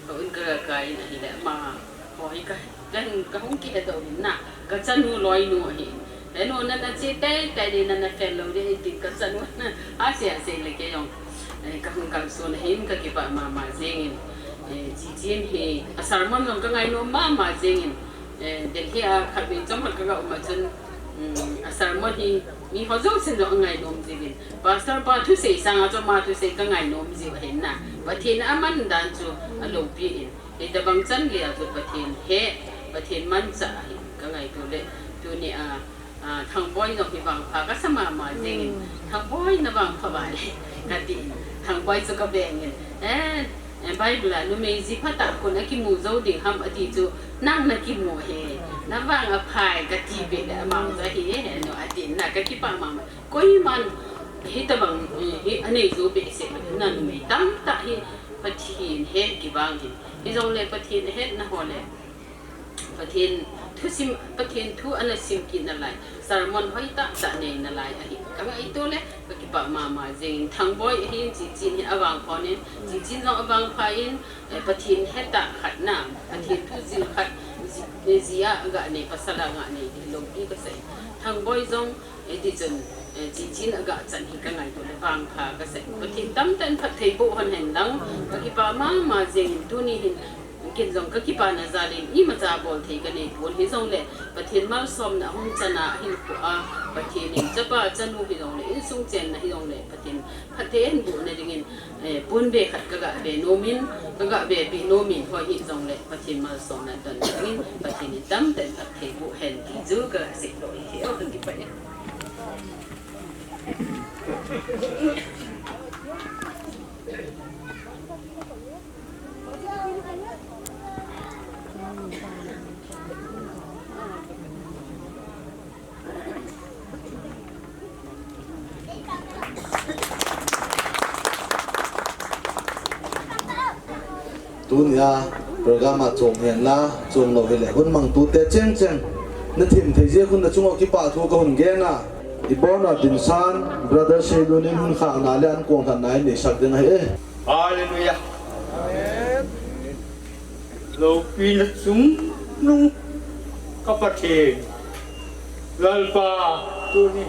houin kaga kai in ahile amaho hi ka Kahung, kahung kihe doh in na, kachanu loinu ahi. Henu nana che tei tei di nana fel lou di tin kachanu na. Ase ase le kei jong. Eh, kahung kalson ahin kakipah mama jingin. Eh, Chichin hi, a sermon jong kangai nom mama jingin. Eh, Delhi a khatvei chomkhat kaga um a chun, um, a sermon hi, miho jousen jong angai nom jiuvin. Pastor pa thusei sanga chu ama thusei kangai nom jiu ahin na. Pathen aman dan chu aloupi in. Hitabang chan geiya chu Pathen he, Pathen manchah ahi kangaito le, tunia, a, Thangboi jong hi vangpha kasa mama jingin, Thangboi na vangpha vale, kati in, Thangboi chu kabengin, eh, eh, Bible a numei ji phatah a kon akimu jou ding ham ati chu, nang nakimu he, navang aphai kati be le amang ja hi he no ati na kakipah mama. Koiman hitabang, eh, hi anei jou behseh, na numei tamtah hi Pathen he kivang hi. Hijongle Pathen ahetna ho le Pathen thusim, Pathen thu ana sim kit nalai, sermon hoitah tah nei nalai ahi. Kangaito le kakipah mama jingin Thangboi ahin Chichin hi avangpha in, Chichin jong avangpha in, eh, Pathen hetah khat na, Pathen thu jil khat, ji, ji a aga nei, pasal a aga nei, loupi kasei. Thangboi jong Hiti chun, eh, Chichin aga chan hi kangaito le vangpha kasei. Pathen tamtah in phatthei boh hon hen lang, kakipah mama jingin tuni hin, ken jong kakipana jalin imacha bol thei kanei pon hijongle, Pathen malsomna ahung chana ahinkhoa, Pathen in chapa chanu hijongle, insung chenna hijongle, Pathen phatthei ahin boh na dingin, eh, ponbe khat kaga be nomin, kaga be pi nomin, hoi hijongle, Pathen malsomna don dingin, Pathen in tamtah in phatthei boh hen ti chu kasei loi hi, o kakipah e. Tunia program a chom hen la, chom lou hile, hun mangtute chengcheng. Na thim thei jeh khun na chunga kipah thu kahung gen a. Ibon a dinsan, Brother Seilun in hun khahna le ankong lhanna in neisak ding ahi e. Hallelujah. Amen. Loupina chungnung ka Pathen. Lalpa, tuni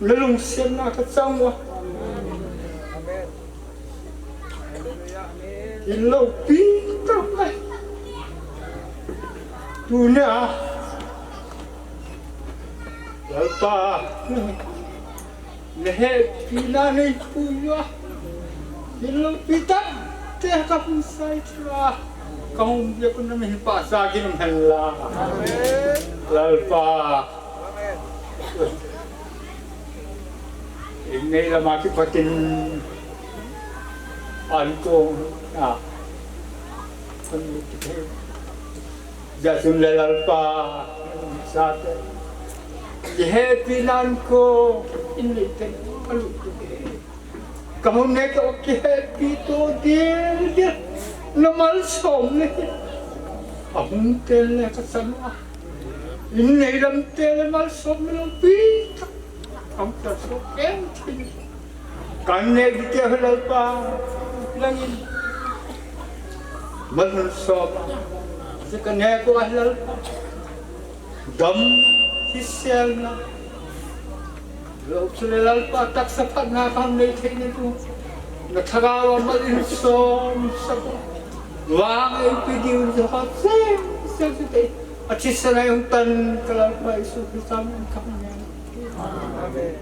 na lungsetna kachang uva. Amen. Hallelujah. Amen. Loupi tah mai. Tunia, Lalpa, na hepina neipui uva, loupi tah te kahung sai thei uva, kahung bia kun na mihem pasa kin um hen la. Amen. Lalpa. Amen. Innei lama kipat in ankong a, kon ni kithei. Jasun le Lalpa, sate. Kihepina ankong, innei te, alu te. Kahung ne to kihepi to dildil. Na malsom le. Ahung tel le kachan uva. Innei lam te le malsom le loupi tah. Ahung tel so ken thin. Kanei bite hi Lalpa, nangin malsomna, kanei ko hi Lalpa, dam, hiselna, lou chule Lalpa, taksa phatna kanei thei ni tu, na thagau a malsomsah ko, vang eipe diu jeh a, sel, sel, sel, athisan a hung tan ka Lalpa Jesu Christa min in kahung ngen. Amen.